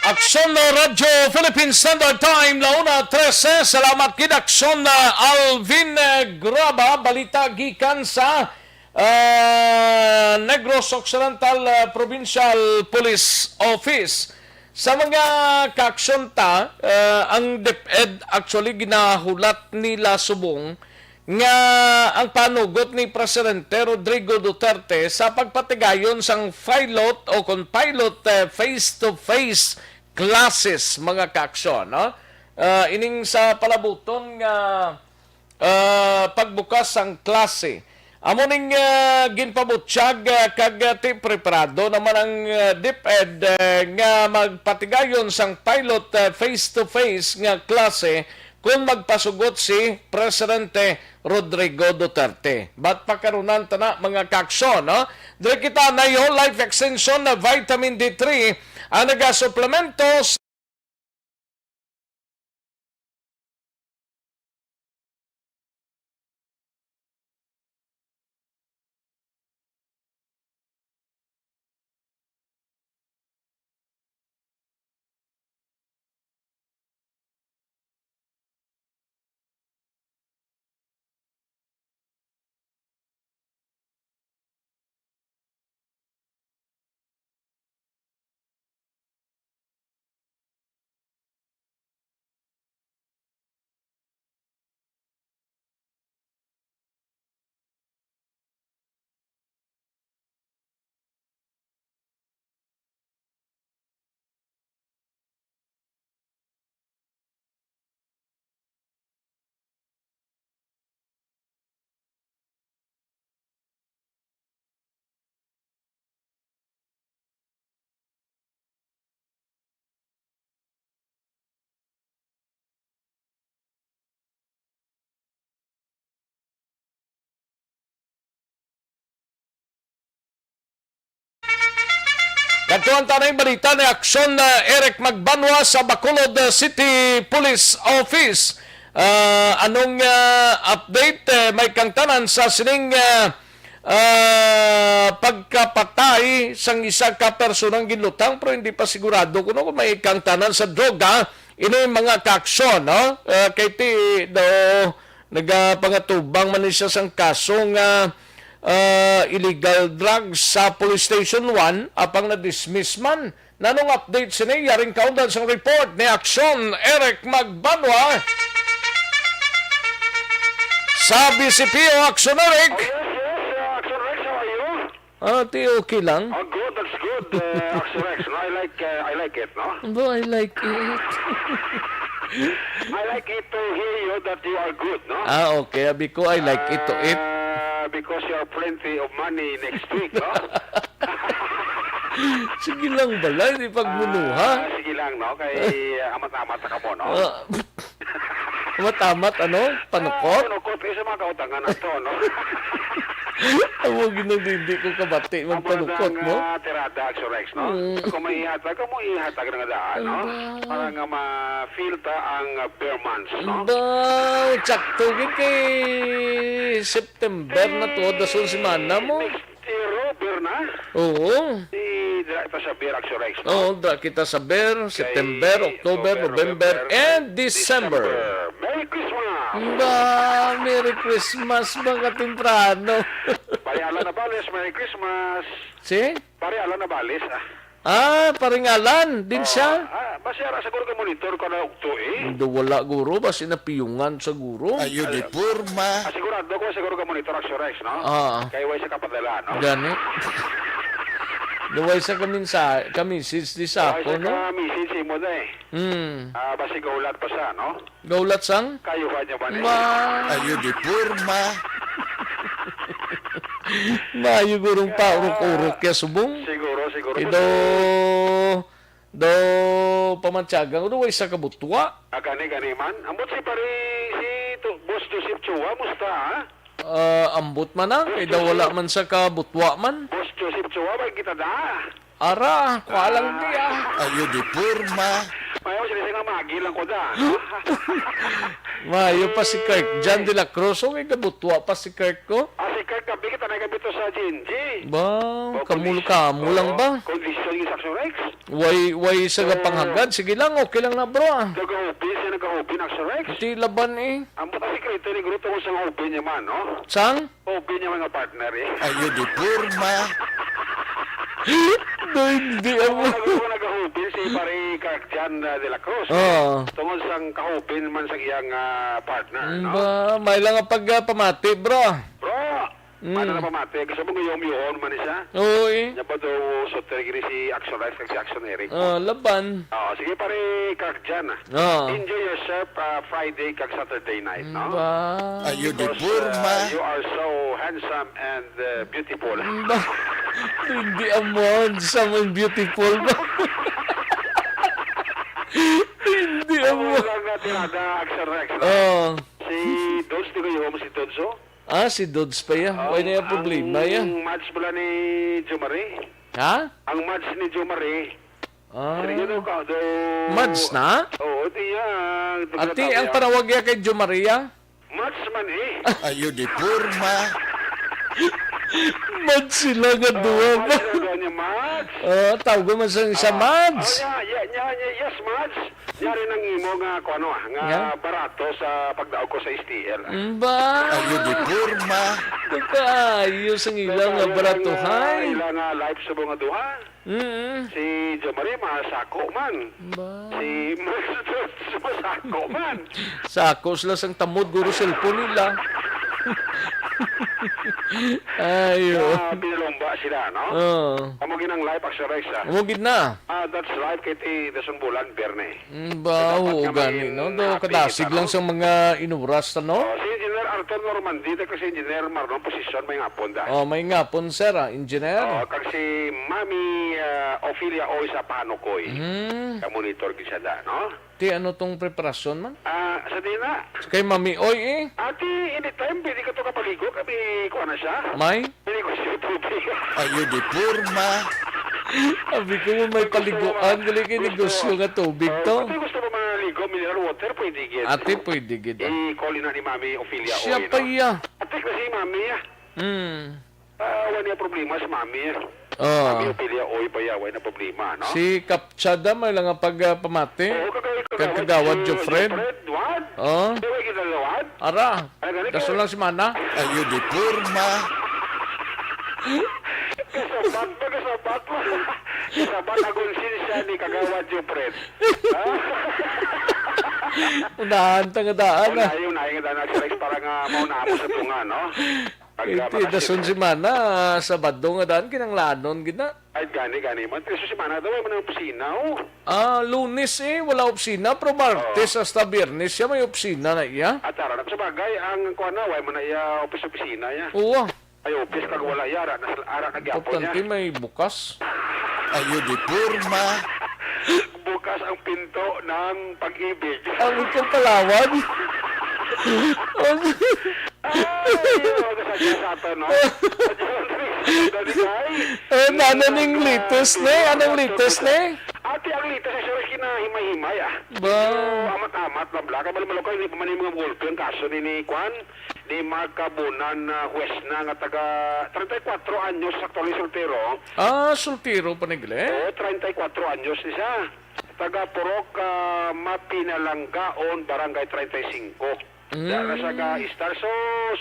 Aksyon na Radyo Philippine Standard Time, la una trese. Salamat gid, Aksyon na Alvin, eh, Graba. Balita gikan sa, ah, Negros Occidental, ah, Provincial Police Office. Sa mga kaaksyon ta, ah, ang DepEd actually ginahulat nila subong nga ang panugot ni Presidente Rodrigo Duterte sa pagpatigayon sang pilot o kon pilot, eh, face-to-face classes, mga kaaksyon, no? Ah, ining sa palabuton nga, ah, pagbukas sang klase. Amo ning, ah, ginpabutyag, ah, kag, ah, ti preparado naman ang, ah, DepEd, eh, nga magpatigayon sang pilot, ah, face-to-face nga klase kon magpasugot si Presidente Rodrigo Duterte. But pakarunan ta na, mga kaaksyon, no? Diri kita, Nayo Life Extension na Vitamin D three ang nagasuplemento sa Kadto ang tanay balita ni Aksyon, ah, Eric Magbanwa sa Bacolod, ah, City Police Office. Ah, anong, ah, update, eh, may kangtanan sa sining, ah, ah, pagkapatay sang isa ka personang ginlutang, pero hindi pa sigurado kuno kung may kangtanan sa droga ini mga kaaksyon, no? Ah, kay ti do nagapangatubang man ni siya sang kaso nga, ah, illegal drugs sa Police Station one, apang na-dismiss man. Nanong update sini? Yaring kaundan sang report ni Aksyon Eric Magbanwa sa B C P O. Aksyon, Eric! Oh, yes, yes, uh, Aksyon Rex, how are you? Ah, ti okay lang. Oh, good, that's good, uh, Aksyon Rex. No, I like, uh, I like it, no? Bo, I like it. I like it to hear you that you are good, no? Ah, okay. Abi ko, I like it to eat. Ah, because you have plenty of money next week, no? Sige lang bala, hindi pagmunuha. Ah, sige lang, no? Kay, ah, amat-amat sa kamo, no? Ah, amat-amat, ano? Panukot? Ah, panukot, eh, sa mga kautangan nato, no? Amo gid ang hindi ko kabati, magpanukot, no? Amo na ang, ah, tirada, Aksyon Rex, no? Mm. Kung may ihatag, kung may ihatag na nga daan, no? Aba. Para nga ma-feel ta ang, ah, bare months, no? Ba, sakto gid kay September na to, dason semana mo. Next year, October na. Oo. Di, dira kita sa Beer, Aksyon Rex, no? Oo, dira kita sa Beer, September, October, November, and December. Merry Christmas! Ba, Merry Christmas, mga temprano. Pare Alan Navales, Merry Christmas. Si? Pare Alan Navales, ah. Ah, Paring Alan, din siya? Ah, basi ara siguro ka monitor ko na ugto, eh. Hindi, wala, guro. Basi napiyungan sa guro. Ayo di porma. Ah, sigurado ko, siguro ka monitor ang Surex, no? Ah. Kay way sa kapadala, no? Gani. Duway sa kaminsa-, ka-message di sa ako, no? Way sa ka-message mo, day. Hmm. Ah, basi gaulat pa sa, no? Gaulat sang? Kayo ba niya ba ni? Ma- Ayo di porma. Maayo gurong pa urok-urok kaya subong. Siguro, siguro. Ido, do, pamantyagan ko, do, way sa kabutwa. Ah, gani, gani man. Ambot si pare, si to, Boss Joseph Chua, musta, ha? Ah, ambot man na, kay daw wala man sa kabutwa man. Boss Joseph Chua, may kita da. Ara, kwa lang di, ah. Ayo di porma. Mayo, sila nga magi lang ko da. Maayo pa si Kirk Jan de la Cruz. O, may gabutwa pa si Kirk ko. Ah, si Kirk, gabi kita na gabi to sa G N G. Ba, kamul-kamul lang ba? Kondisyon yung Saxo Rex. Way, way sa gapanghagad. Sige lang, okay lang na, bro, ah. Nagahubin siya, nagahubin, Saxo Rex. Ti laban, eh. Ang buta sikreto ni Guru tungkol sa hubin niya man, no? Sang? Open niya mga partner, eh. Ayo di porma. Do, hindi amo. Kung nag-, kung nagahubin si pare Kirk Jan, ah, de la Cruz, Oo. Tungod sang kahubin man sa iyang, ah, partner, no? Ba, may lang ang pagpamati, bro. Bro, Mm. Ano na pamati? Gusto mo guyom-yuhon man siya? Oo, eh. Nya pa daw, so, gini si Action Life kag si Action Eric. Ah, laban. Oo, sige, pare Kirk Jan, ah. Ah. Enjoy yourself, ah, Friday kag Saturday night, no? Ba? Ayo di porma. Because, ah, you are so handsome and, uh, beautiful. Ba? Hindi amo handsome and beautiful ba? Hindi amo. Wala nga tirada, Action Rex, no? Oh. Si Dodge, di ko yung si Dodge, oh. Ah, si Dodge pa ya. Way na yung problema ya. Ang Mads pala ni Jomari. Ha? Ang Mads ni Jomari. Ah. Sige, no, ka, do... Mads na? Oo, di ya. Ati, ang panawag ya kay Jo Maria? Mads man, eh. Ayo di porma. Mads sila nga duha ba? Mads sila duha niya, Mads. Ah, tawag man sa isa, Mads. Oh, ya, ya, ya, ya, yes, Mads. Yari nang imo nga, kung ano, ah, nga barato sa pagdaog ko sa S T L. Ba? Ayo di porma. Kaayo sang ila nga baratuhay. Ila nga life sa mga duha. Mm. Si Jo Marie, masako man. Ba? Si Master, masako man. Sako sila sang tamod, guro, cellphone nila. Ayo. Ah, pinalumba sila, no? Oo. Amo gid ang life, Action Rex, ah. Amo gid na. Ah, that's life, kay ti Dasong Bulan, Biyernes. Mm, ba, oo, gani, no? Do, kadasig lang sa mga inuras, no? Oh, si Engineer Arthur Normandy, kag si Engineer Marlon Posisyon, may ngapon da. Oh, may ngapon, sir, ah, Engineer. Oh, kag si Mami, ah, Ophelia Oy sa Panukoy. Mm. Ka-monitor gid siya da, no? Ti ano tong preparasyon man? Ah, sa dina. Kay Mami Oy, eh. Ati, anytime, pwede ka to kapaligo, kami, kuha na siya. May? Pwede ko siya tubig. Ayo di porma. Abi ko, may paliguan, gali kay negosyo nga tubig to. Kung gusto mo manaligo, mineral water, pwede gid. Ate, pwede gid, ah. I-call na ni Mami Ophelia Siya Oy, pa no? Iya. Ate, kasi Mami, ah. Hmm. Ah, wala niya problema si Mami, ah. Oh. Mami Ophelia Oy pa iya, wala na problema, no? Si Kapchada, may lang ang pag, ah, pamati. Oo, kagawad, Kag kagawad, Kagawad Jofred. Jofred, what? Oh. Kaya ginalawad? Ara, Ay, gani dason ka. Lang si Mana. Ayo di porma. Kasabat ba, kasabat mo. Kasabat ang konsensya ni Kagawad Jupret. Ha? Unahan ta nga daan, ah. Unahin, unahin nga daan, Alex, para nga mauna mo sa tunga, no? Pag, ah, Iti, dason si Mana, ah, Sabado nga daan, kinanglanon gid na. Ay, gani, gani man. Pero si Mana daw, ay man ang opisina, oh. Ah, Lunes, eh, wala opisina, pero Martes hasta Biyernes siya may opisina na iya. At ara na, sa bagay, ang kuwan na, way man na iya office-opisina niya. Oo. Ay, office, kag wala iya, ara na, ara na gyapon niya. Importante may bukas. Ayo di porma. Bukas ang pinto ng pag-ibig. Ang ikong palawan. Ay, oh, kasadya sa ato, no? Kasadya sa ato, no? Eh, nano ning latest, ne? Anong latest, ne? Ate, ang latest, ay, sorry, kinahimay-himay, ah. Ba? Pero amat-amat lang, bla. Kay malumalukaw, hindi pa man yung mga gulpi ang kaso ni, ni Kwan, ni Mark Cabunan, ah, huwes na nga taga treinta y cuatro anyos, actually soltero. Ah, soltero pa ni Glenn? Oo, treinta y cuatro anyos ni siya. Taga Purok, ah, Mapinalangaon, Barangay treinta y cinco. Mm. Diya na sa Ga Star. So,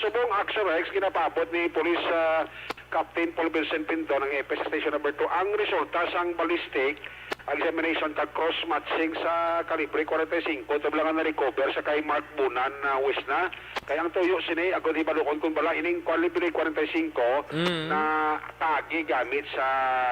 subong Action Rex, ginapaabot ni Police, ah, Captain Paul Vincent Pinto ng F S Station Number Two ang resulta sang ballistic examination kag cross-matching sa kalibre forty-five, to lang ang na-recover sa kay Mark Bunan na huwes na. Kay ang tuyo sini, agod hibaluon kung bala ining kalibre forty-five Mm. na kaagi gamit sa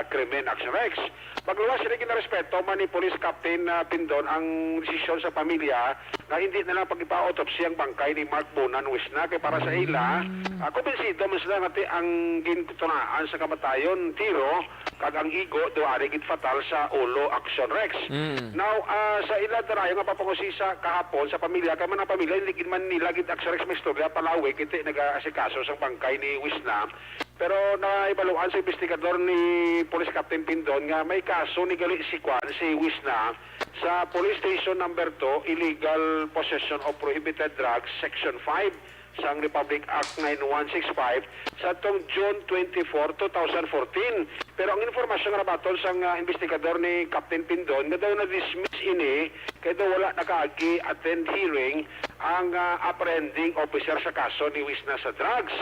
krimen, Action Rex. Magluwas sila ginarespeto man ni Police Captain, ah, Pindon ang desisyon sa pamilya nga hindi na lang pag-ipa-autopsy ang bangkay ni Mark Bonan Wisna, kay para sa ila, Mm. ah, kumbinsido man sila nga ti-, ang gintunaan sa kamatayon, tiro, kag ang igo, daw ari gid fatal sa ulo, Action Rex. Mm. Now, ah, sa ila darayo nga papangusisa kahapon sa pamilya, kay man ang pamilya, hindi gid man nila gid, Action Rex, may istorya palawig, hindi nag-aasikaso sa bangkay ni Wisna. Pero nahibaluan sa investigador ni Police Captain Pindon nga may kaso ni gali si Kwan, si Wisna, sa Police Station Number Two, Illegal Possession of Prohibited Drugs, Section five sang Republic Act nine one six five sa tong June twenty-four, two thousand fourteen. Pero ang informasyon nga nabaton sang, ah, investigador ni Captain Pindon nga daw na-dismiss ini kay daw wala nakaagi attend hearing ang, ah, apprehending officer sa kaso ni Wisna sa drugs.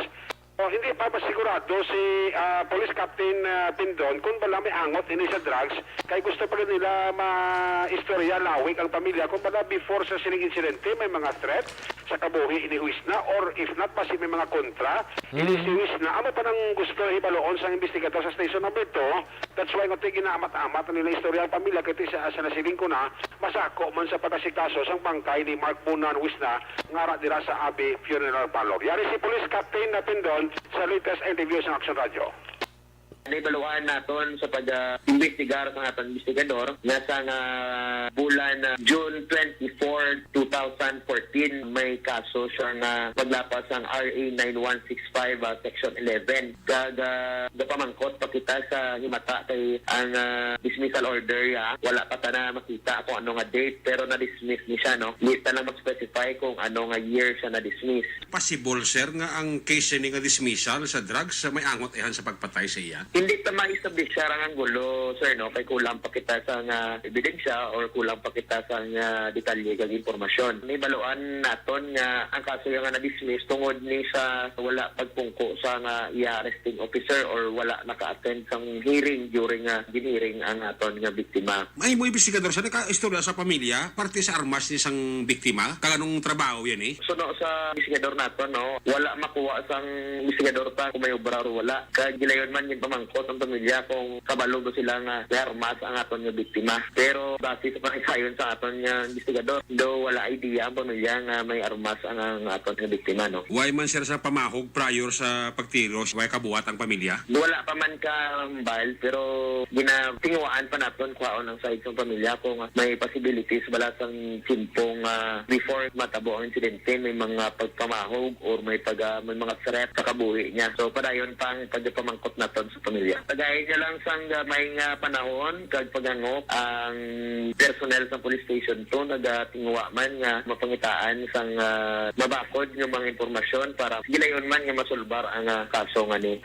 O, hindi pa masigurado si, ah, Police Captain, ah, Pindon kung bala may angot ini sa drugs, kay gusto pa rin nila maistorya lawig ang pamilya kung bala before sa sining insidente may mga threat sa kabuhi ni Wisna, or if not, basi may mga kontra ini si Wisna. Amo pa nang gusto hibaluon sang investigador sa Station Number Two. That's why nga ito ginaamat-amat ang nila istorya ang pamilya, kay ti sa, sa nasiling ko na, masako man sa pag-asikaso sang bangkay ni Mark Bunan Wisna nga ara dira sa Abbey Funeral Parlor. Yari si Police Captain Napindon sa latest interview sa Action Radio. Nahibaluan naton sa pag-, ah, imbestigar sa atong investigador nga sa nga bulan, ah, June twenty-four, two thousand fourteen, may kaso siya nga paglapas sang R A nine one six five, ah, Section eleven. Kag, ah, gapamangkot pa kita sa himata kay ang, ah, dismissal order, ah, wala pa ta na makita kung ano nga date, pero na-dismiss ni siya, no? Di ta lang mag-specify kung ano nga year siya na-dismiss. Possible, sir, nga ang case ini nga dismissal sa drugs, ah, may angot ihan sa pagpatay sa iya? Hindi ta ma-establish ang anggulo, sir, no? Kay kulang pa kita sa nga ebidensya or kulang pa kita sa nga detalye kag impormasyon. Nahibaluan naton nga ang kaso nga na-dismiss tungod ni sa wala pagpungko sa nga iya arresting officer or wala naka-attend sang hearing during nga gin-hearing ang aton nga biktima. May mo investigador sa nakaistorya sa pamilya parte sa armas ni sang biktima? Kag anong trabaho yan, eh? Suno sa investigador naton, no, wala makuha sang investigador pa kung may obra o wala. Kag gilayon man ginpamangkot ang pamilya kung kabalo ba sila nga may armas ang aton nga biktima. Pero base sa panagsayon sa aton nga investigador, daw wala idea ang pamilya nga may armas ang, ang aton nga biktima, no? Why man, sir, sa pamahog prior sa pagtiro, why kabuhat ang pamilya? Wala pa man ka hambal, pero ginatinguhaan pa naton kuhaon ang side sa pamilya kung may possibilities bala sang tiempong, ah, before matabo ang insidente, may mga pagpamahog or may pag, ah, may mga threat sa kabuhi niya. So, padayon pa ang pagpamangkot naton sa Tagay niya lang sang gamay nga panahon kag paghangop ang personnel sa police station two nagatinguha man nga mapangitaan sang, ah, mabakod nga mga impormasyon para gilayon man nga masulbar ang, ah, kaso nga ni.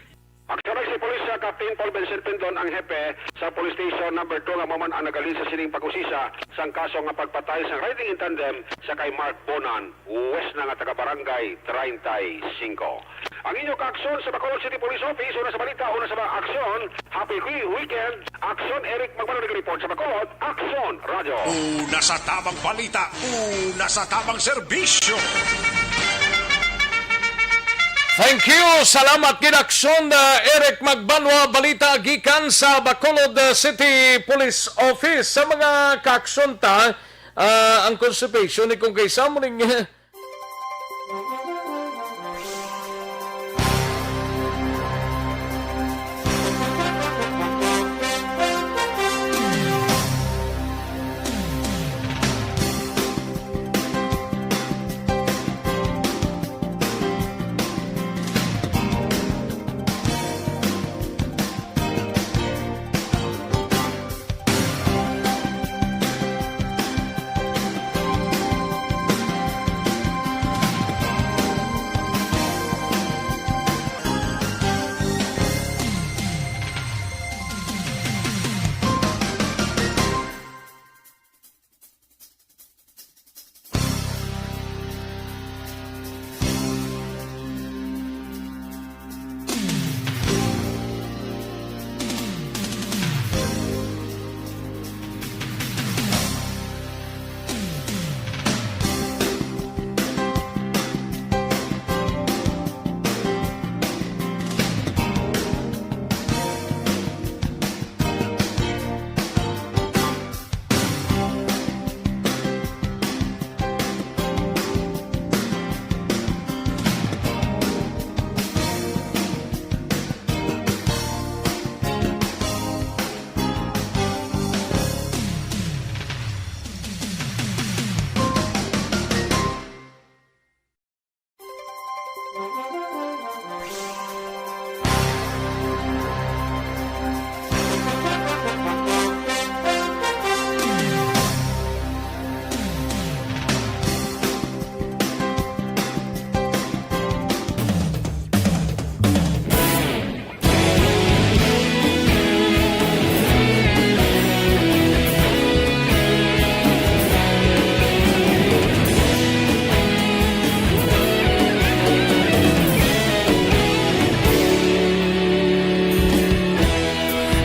Aksyon si Police, ah, Captain Paul Vincent Pindon, ang hepe sa Police Station Number Two, nga mao man ang nagalinsa sining pag-usisa sang kaso nga pagpatay sang riding in tandem sa kay Mark Bonan, huwes na nga taga Barangay treinta y cinco. Ang inyo kaaksyon sa Bacolod City Police Office, una sa balita, una sa mga aksyon. Happy wi-, weekend. Aksyon, Eric Magmano nag-report sa Bacolod. Aksyon, Radyo. Una sa tamang balita, una sa tamang serbisyo. Thank you. Salamat gid, Aksyon, uh, Eric Magbanwa. Balita gikan sa Bacolod, uh, City Police Office. Sa mga kaaksyon ta, uh, ang constipation ni kung kay sa muning, uh,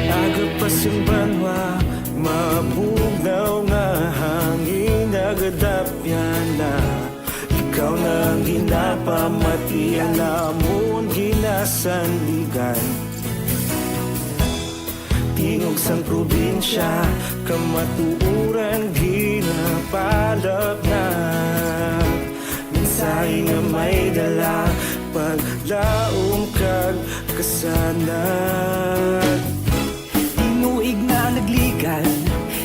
Aga pa sing banwa, mabugnaw nga hangin nagadapyan na. Ikaw na ang ginapamati, ang amon ginasandigan. Tingog sang probinsya, kamatuoran ginapalapnag. Mensahe nga may dala, paglaom kag kasanag. Tinuig na nagligan,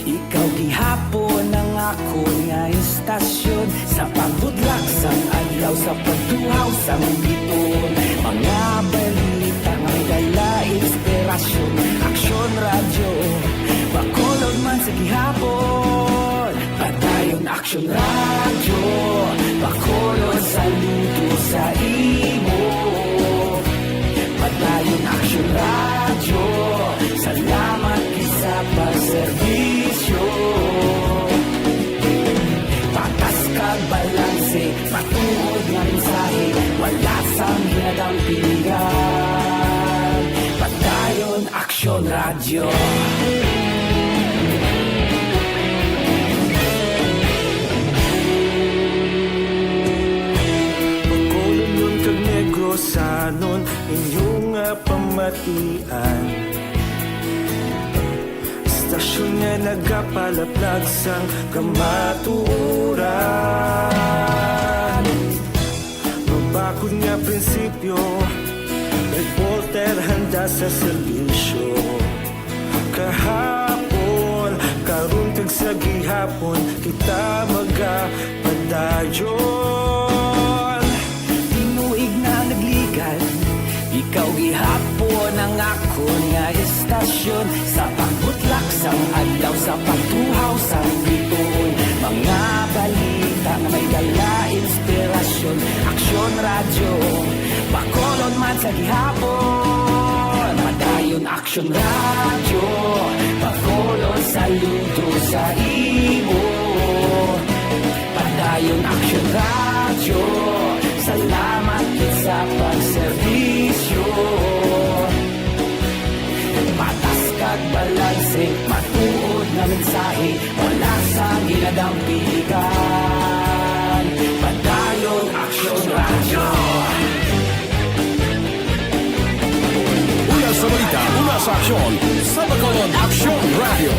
ikaw gihapon ang akon nga istasyon. Sa pagbudlak sang adlaw, sa pagtuhaw sang lipon, mga balita nga dala inspirasyon. Aksyon Radyo, Bacolod man sa gihapon. Padayon Aksyon Radyo, Bacolod, saludo sa imo. Padayon Aksyon Radyo, salamat gid sa pagserbisyo. Patas kag balanse, matuod nga mensahe, wala sang ginadampingan. Padayon Aksyon Radyo. Bacolodnon kag Negrosanon, inyo nga pamatian. Istasyon nga nagapalaplag sang kamatuoran. Mabakod nga prinsipyo, reporter handa sa serbisyo. Kahapon, karon kag sa gihapon, kita magapadayon. Tinuig na nagligan, ikaw gihapon Ang akon nga istasyon, sa pagbutlak sang adlaw, sa pagtuhaw sang bituon, mga balita nga may dala inspirasyon. Aksyon Radyo, Bacolod man sa gihapon. Padayon Aksyon Radyo, Bacolod, saludo sa imo. Padayon Aksyon Radyo, salamat gid sa pagserbisyo. Patas kag balanse, matuod nga mensahe, wala sang ginadampigan. Padayon Aksyon Radyo. Una sa balita, una sa aksyon, sa Bacolod Aksyon Radyo.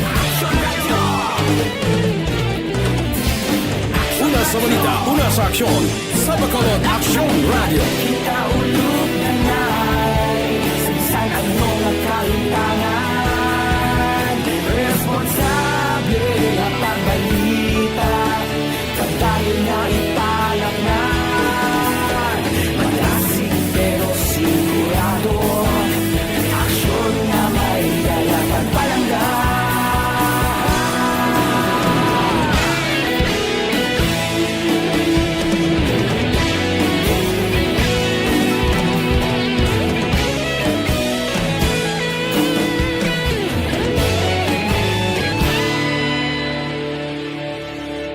Una sa balita, una sa aksyon, sa Bacolod Aksyon Radyo. Kita ulog na nay, sa bisan ano nga kahitangan, responsable nga pagbalita. Padayon nga ipalaknad, malasig pero sigurado, aksyon nga may dala pagpalangga.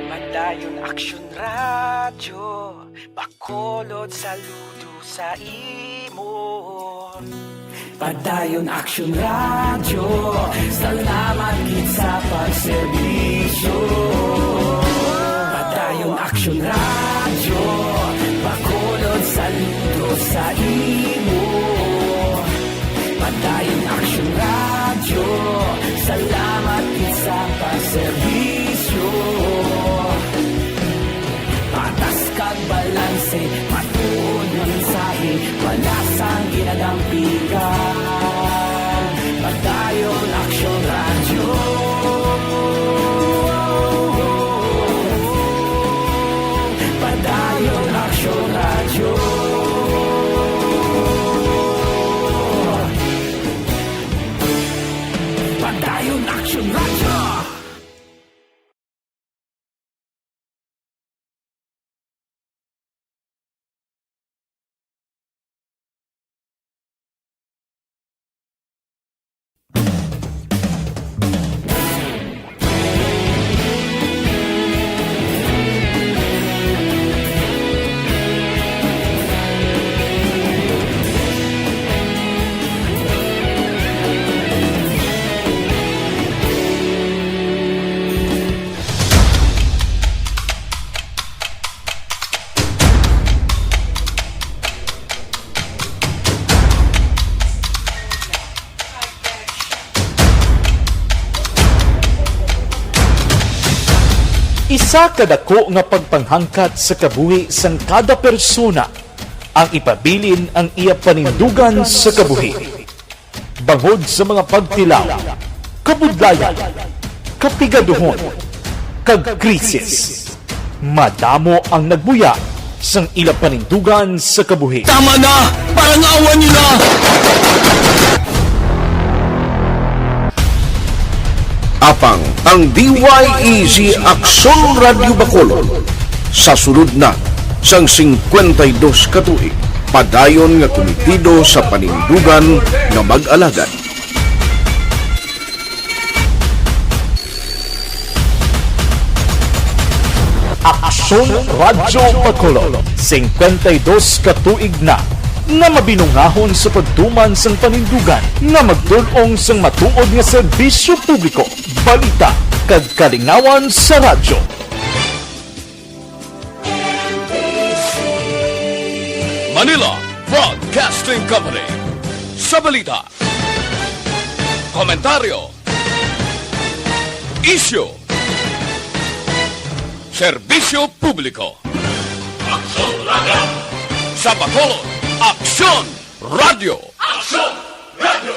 Padayon Aksyon Radyo, Bacolod, saludo sa imo. Padayon Aksyon Radyo, salamat gid sa pagserbisyo. Padayon Aksyon Radyo, Bacolod, saludo sa imo. Padayon Aksyon Radyo, salamat gid sa pagserbisyo. Patas kag balanse, matuod nga mensahe, wala sang ginadampigan. Padayon Aksyon Radyo. Padayon Aksyon Radyo. Padayon Aksyon Radyo. Isa ka dako nga pagpanghangkat sa kabuhi sang kada persona ang ipabilin ang iya panindugan sa kabuhi. Bangod sa mga pagtilaw, kabudlayan, kapigaduhon, kag krisis, madamo ang nagbuya sang ila panindugan sa kabuhi. Tama na! Parang awa nila! Apang ang D Y E G Aksyon Radyo Bacolod sa sulod na sang singkwenta y dos ka tuig, padayon nga kumitido sa panindugan nga mag-alagad. Aksyon Radyo Bacolod, singkwenta y dos ka tuig na nga mabinungahon sa pagtuman sang panindugan nga magdul-ong sang matuod nga serbisyo publiko, balita, kag kalingawan sa radyo. Manila Broadcasting Company. Sa balita, komentaryo, isyu, serbisyo publiko. Aksyon Radyo. Sa Bacolod, Aksyon Radyo. Aksyon Radyo.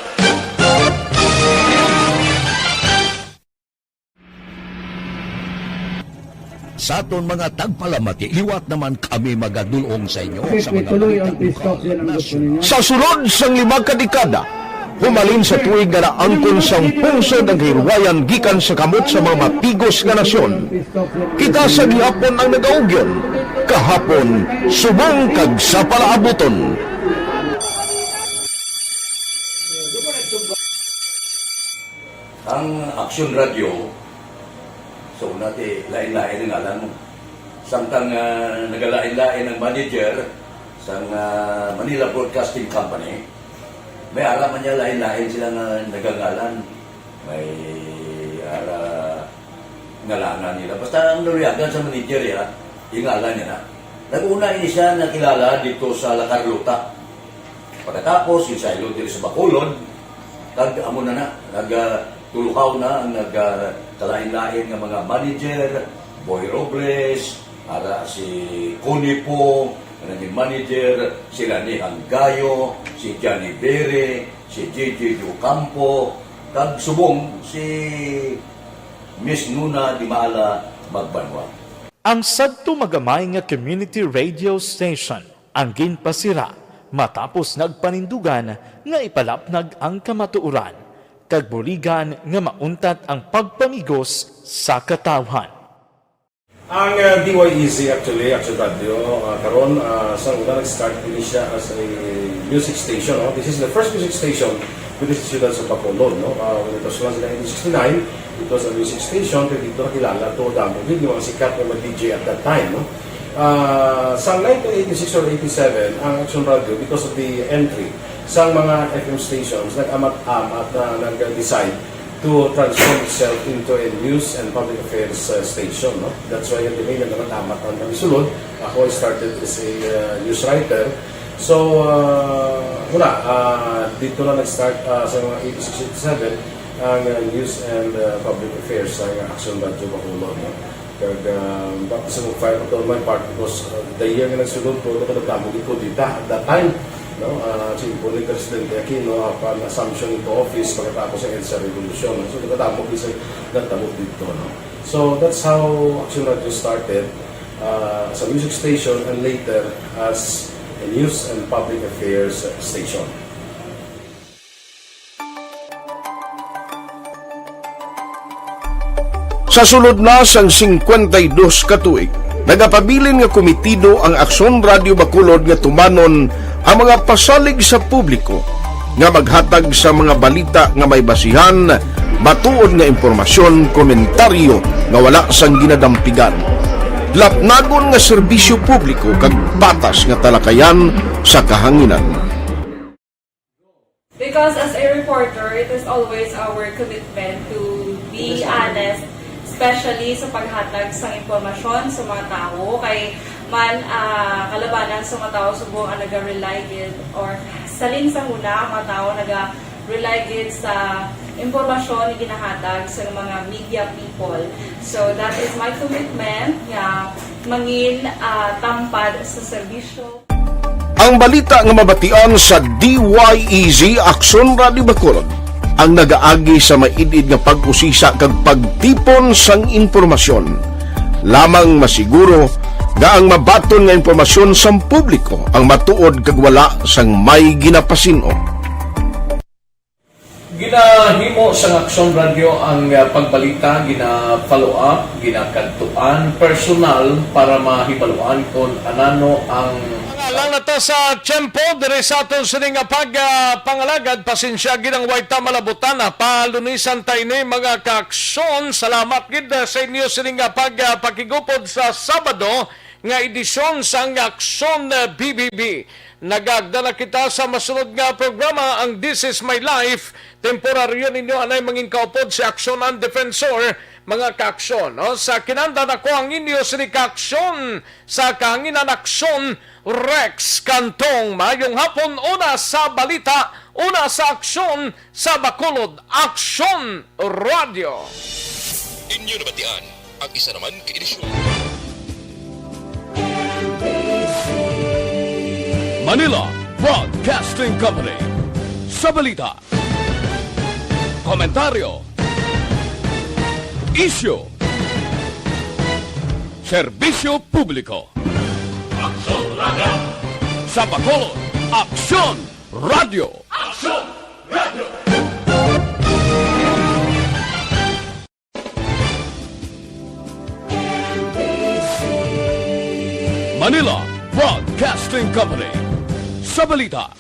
Sa aton mga tagpalamati, liwat naman kami magadul-ong sa inyo. Okay, sa mga ituloy ang balita peace talk, yan ang gusto ninyo? Sa sulod sang lima ka dekada, Humalin sa tuig nga naangkon sang pungsod ang kahilwayan gikan sa kamot sa mga mapigos nga nasyon. Kita sa gihapon ang nagaugyon, kahapon subong kag sa palaabuton. Ang Aksyon Radyo, sa una ti lain-lain ang ngalan mo. Samtang ah, nagalain-lain ang manager sang ah, Manila Broadcasting Company, may ara man niya lain-lain sila nga nagangalan. May ara ngalanan nila. Basta ang naluyagan sa manager ya, yung ngalan niya na. Nag-una ini siya nakilala dito sa La Carlota. Pagkatapos, yung saylo diri sa Bacolod, kag amo na na, nagtuluhaw na ang nagkalain-lain nga mga manager, Boy Robles, ara si Connie Pong, nga naging manager, si Rani Hanggayo, si Johnny Bere, si J J Ocampo, kag subong si Miss Nuna Dimala Magbanwa. Ang sadto magamay nga community radio station ang ginpasira matapos nagpanindugan nga ipalapnag ang kamatuoran kag buligan nga mauntat ang pagpamigos sa katawhan. Ang uh, D Y E Z actually, Action Radio, uh, karon uh, sa una nag-start ini siya as a music station. No? This is the first music station with the Ciudad sa Bacolod. No? Uh, when it was launched in nineteen sixty-nine, it was a music station kay dito nakilala to damo gid yung mga sikat nga mga D J at that time. No? Uh, sa nineteen eighty-six or eighty-seven, ang Action Radio, because of the entry sa mga F M stations, nag-amat-amat na nag-decide to transform itself into a news and public affairs uh, station. No? That's why ang nagdamay nagkakatamat ang kami sulod. Ako, I started as a uh, news writer. So, uh, wala. Uh, dito na nag-start uh, sa mga eighty-six, eighty-seven ang uh, news and uh, public affairs sa Action Radio Bacolod. No? Kag uh, baptism of fire pa to my part because uh, the year nga nagsulod ko, ito ko nagdamo gid ko dita at that time. No? Uh, si Bonnie Presidente Aquino, upon assumption into office pagkatapos ng EDSA Revolution. No? So, nagdamo gid sa nagdamo dito. No? So, that's how Action Radio started uh, as a music station and later as a news and public affairs station. Sa sulod na sang singkwenta y dos ka tuig, nagapabilin nga komitido ang Aksyon Radio Bacolod nga tumanon ang mga pasalig sa publiko nga maghatag sa mga balita nga may basihan, matuod nga impormasyon, komentaryo nga wala sang ginadampigan, lapnagon nga serbisyo publiko kag patas nga talakayan sa kahanginan. Because as a reporter, it is always our commitment to be honest, especially sa paghatag sang impormasyon sa mga tawo. Kay man ah, kalabanan sa mga tawo subong ang naga-rely gid or salin sa huna ang mga tawo naga-rely gid sa impormasyon nga ginahatag sa mga media people. So that is my commitment nga mangin ah, tampad sa serbisyo. Ang balita nga mabatian sa D Y E Z Aksyon Radio Bacolod ang nagaagi sa maid-id nga pag-usisa kag pagtipon sang impormasyon. Lamang masiguro nga ang mabaton nga impormasyon sang publiko ang matuod kag wala sang may ginapasin-o. Ginahimo sang Aksyon Radio ang ah, pagbalita, gina-follow up, ginakadtuan personal para mahibaluan kon anano ang Nga lang na ta sa tiyempo diri sa aton sini nga pag ah, pangalagad. Pasensya gid ang way ta malabutan, ah. Palunisan ta ini, mga kaaksyon. Salamat gid ah, sa inyo sini nga pag ah, pakigupod sa Sabado nga edisyon sang Aksyon ah, B B B. Nagagda na kita sa masunod nga programa, ang This Is My Life. Temporaryo ninyo anay mangin kaupod si Aksyon ang Defensor, mga kaaksyon. No? Sa kinanda nako ang inyo sini kaaksyon sa kahanginan, Aksyon Rex Cantong. Mayong hapon, una sa balita, una sa aksyon sa Bacolod, Aksyon Radio. Inyo nabatian ang isa naman ka edisyon. Manila Broadcasting Company. Sa balita, komentaryo, isyu, serbisyo publiko. Aksyon Radio. Sa Bacolod, Aksyon Radio. Aksyon Radio. Manila Broadcasting Company. Sa balita,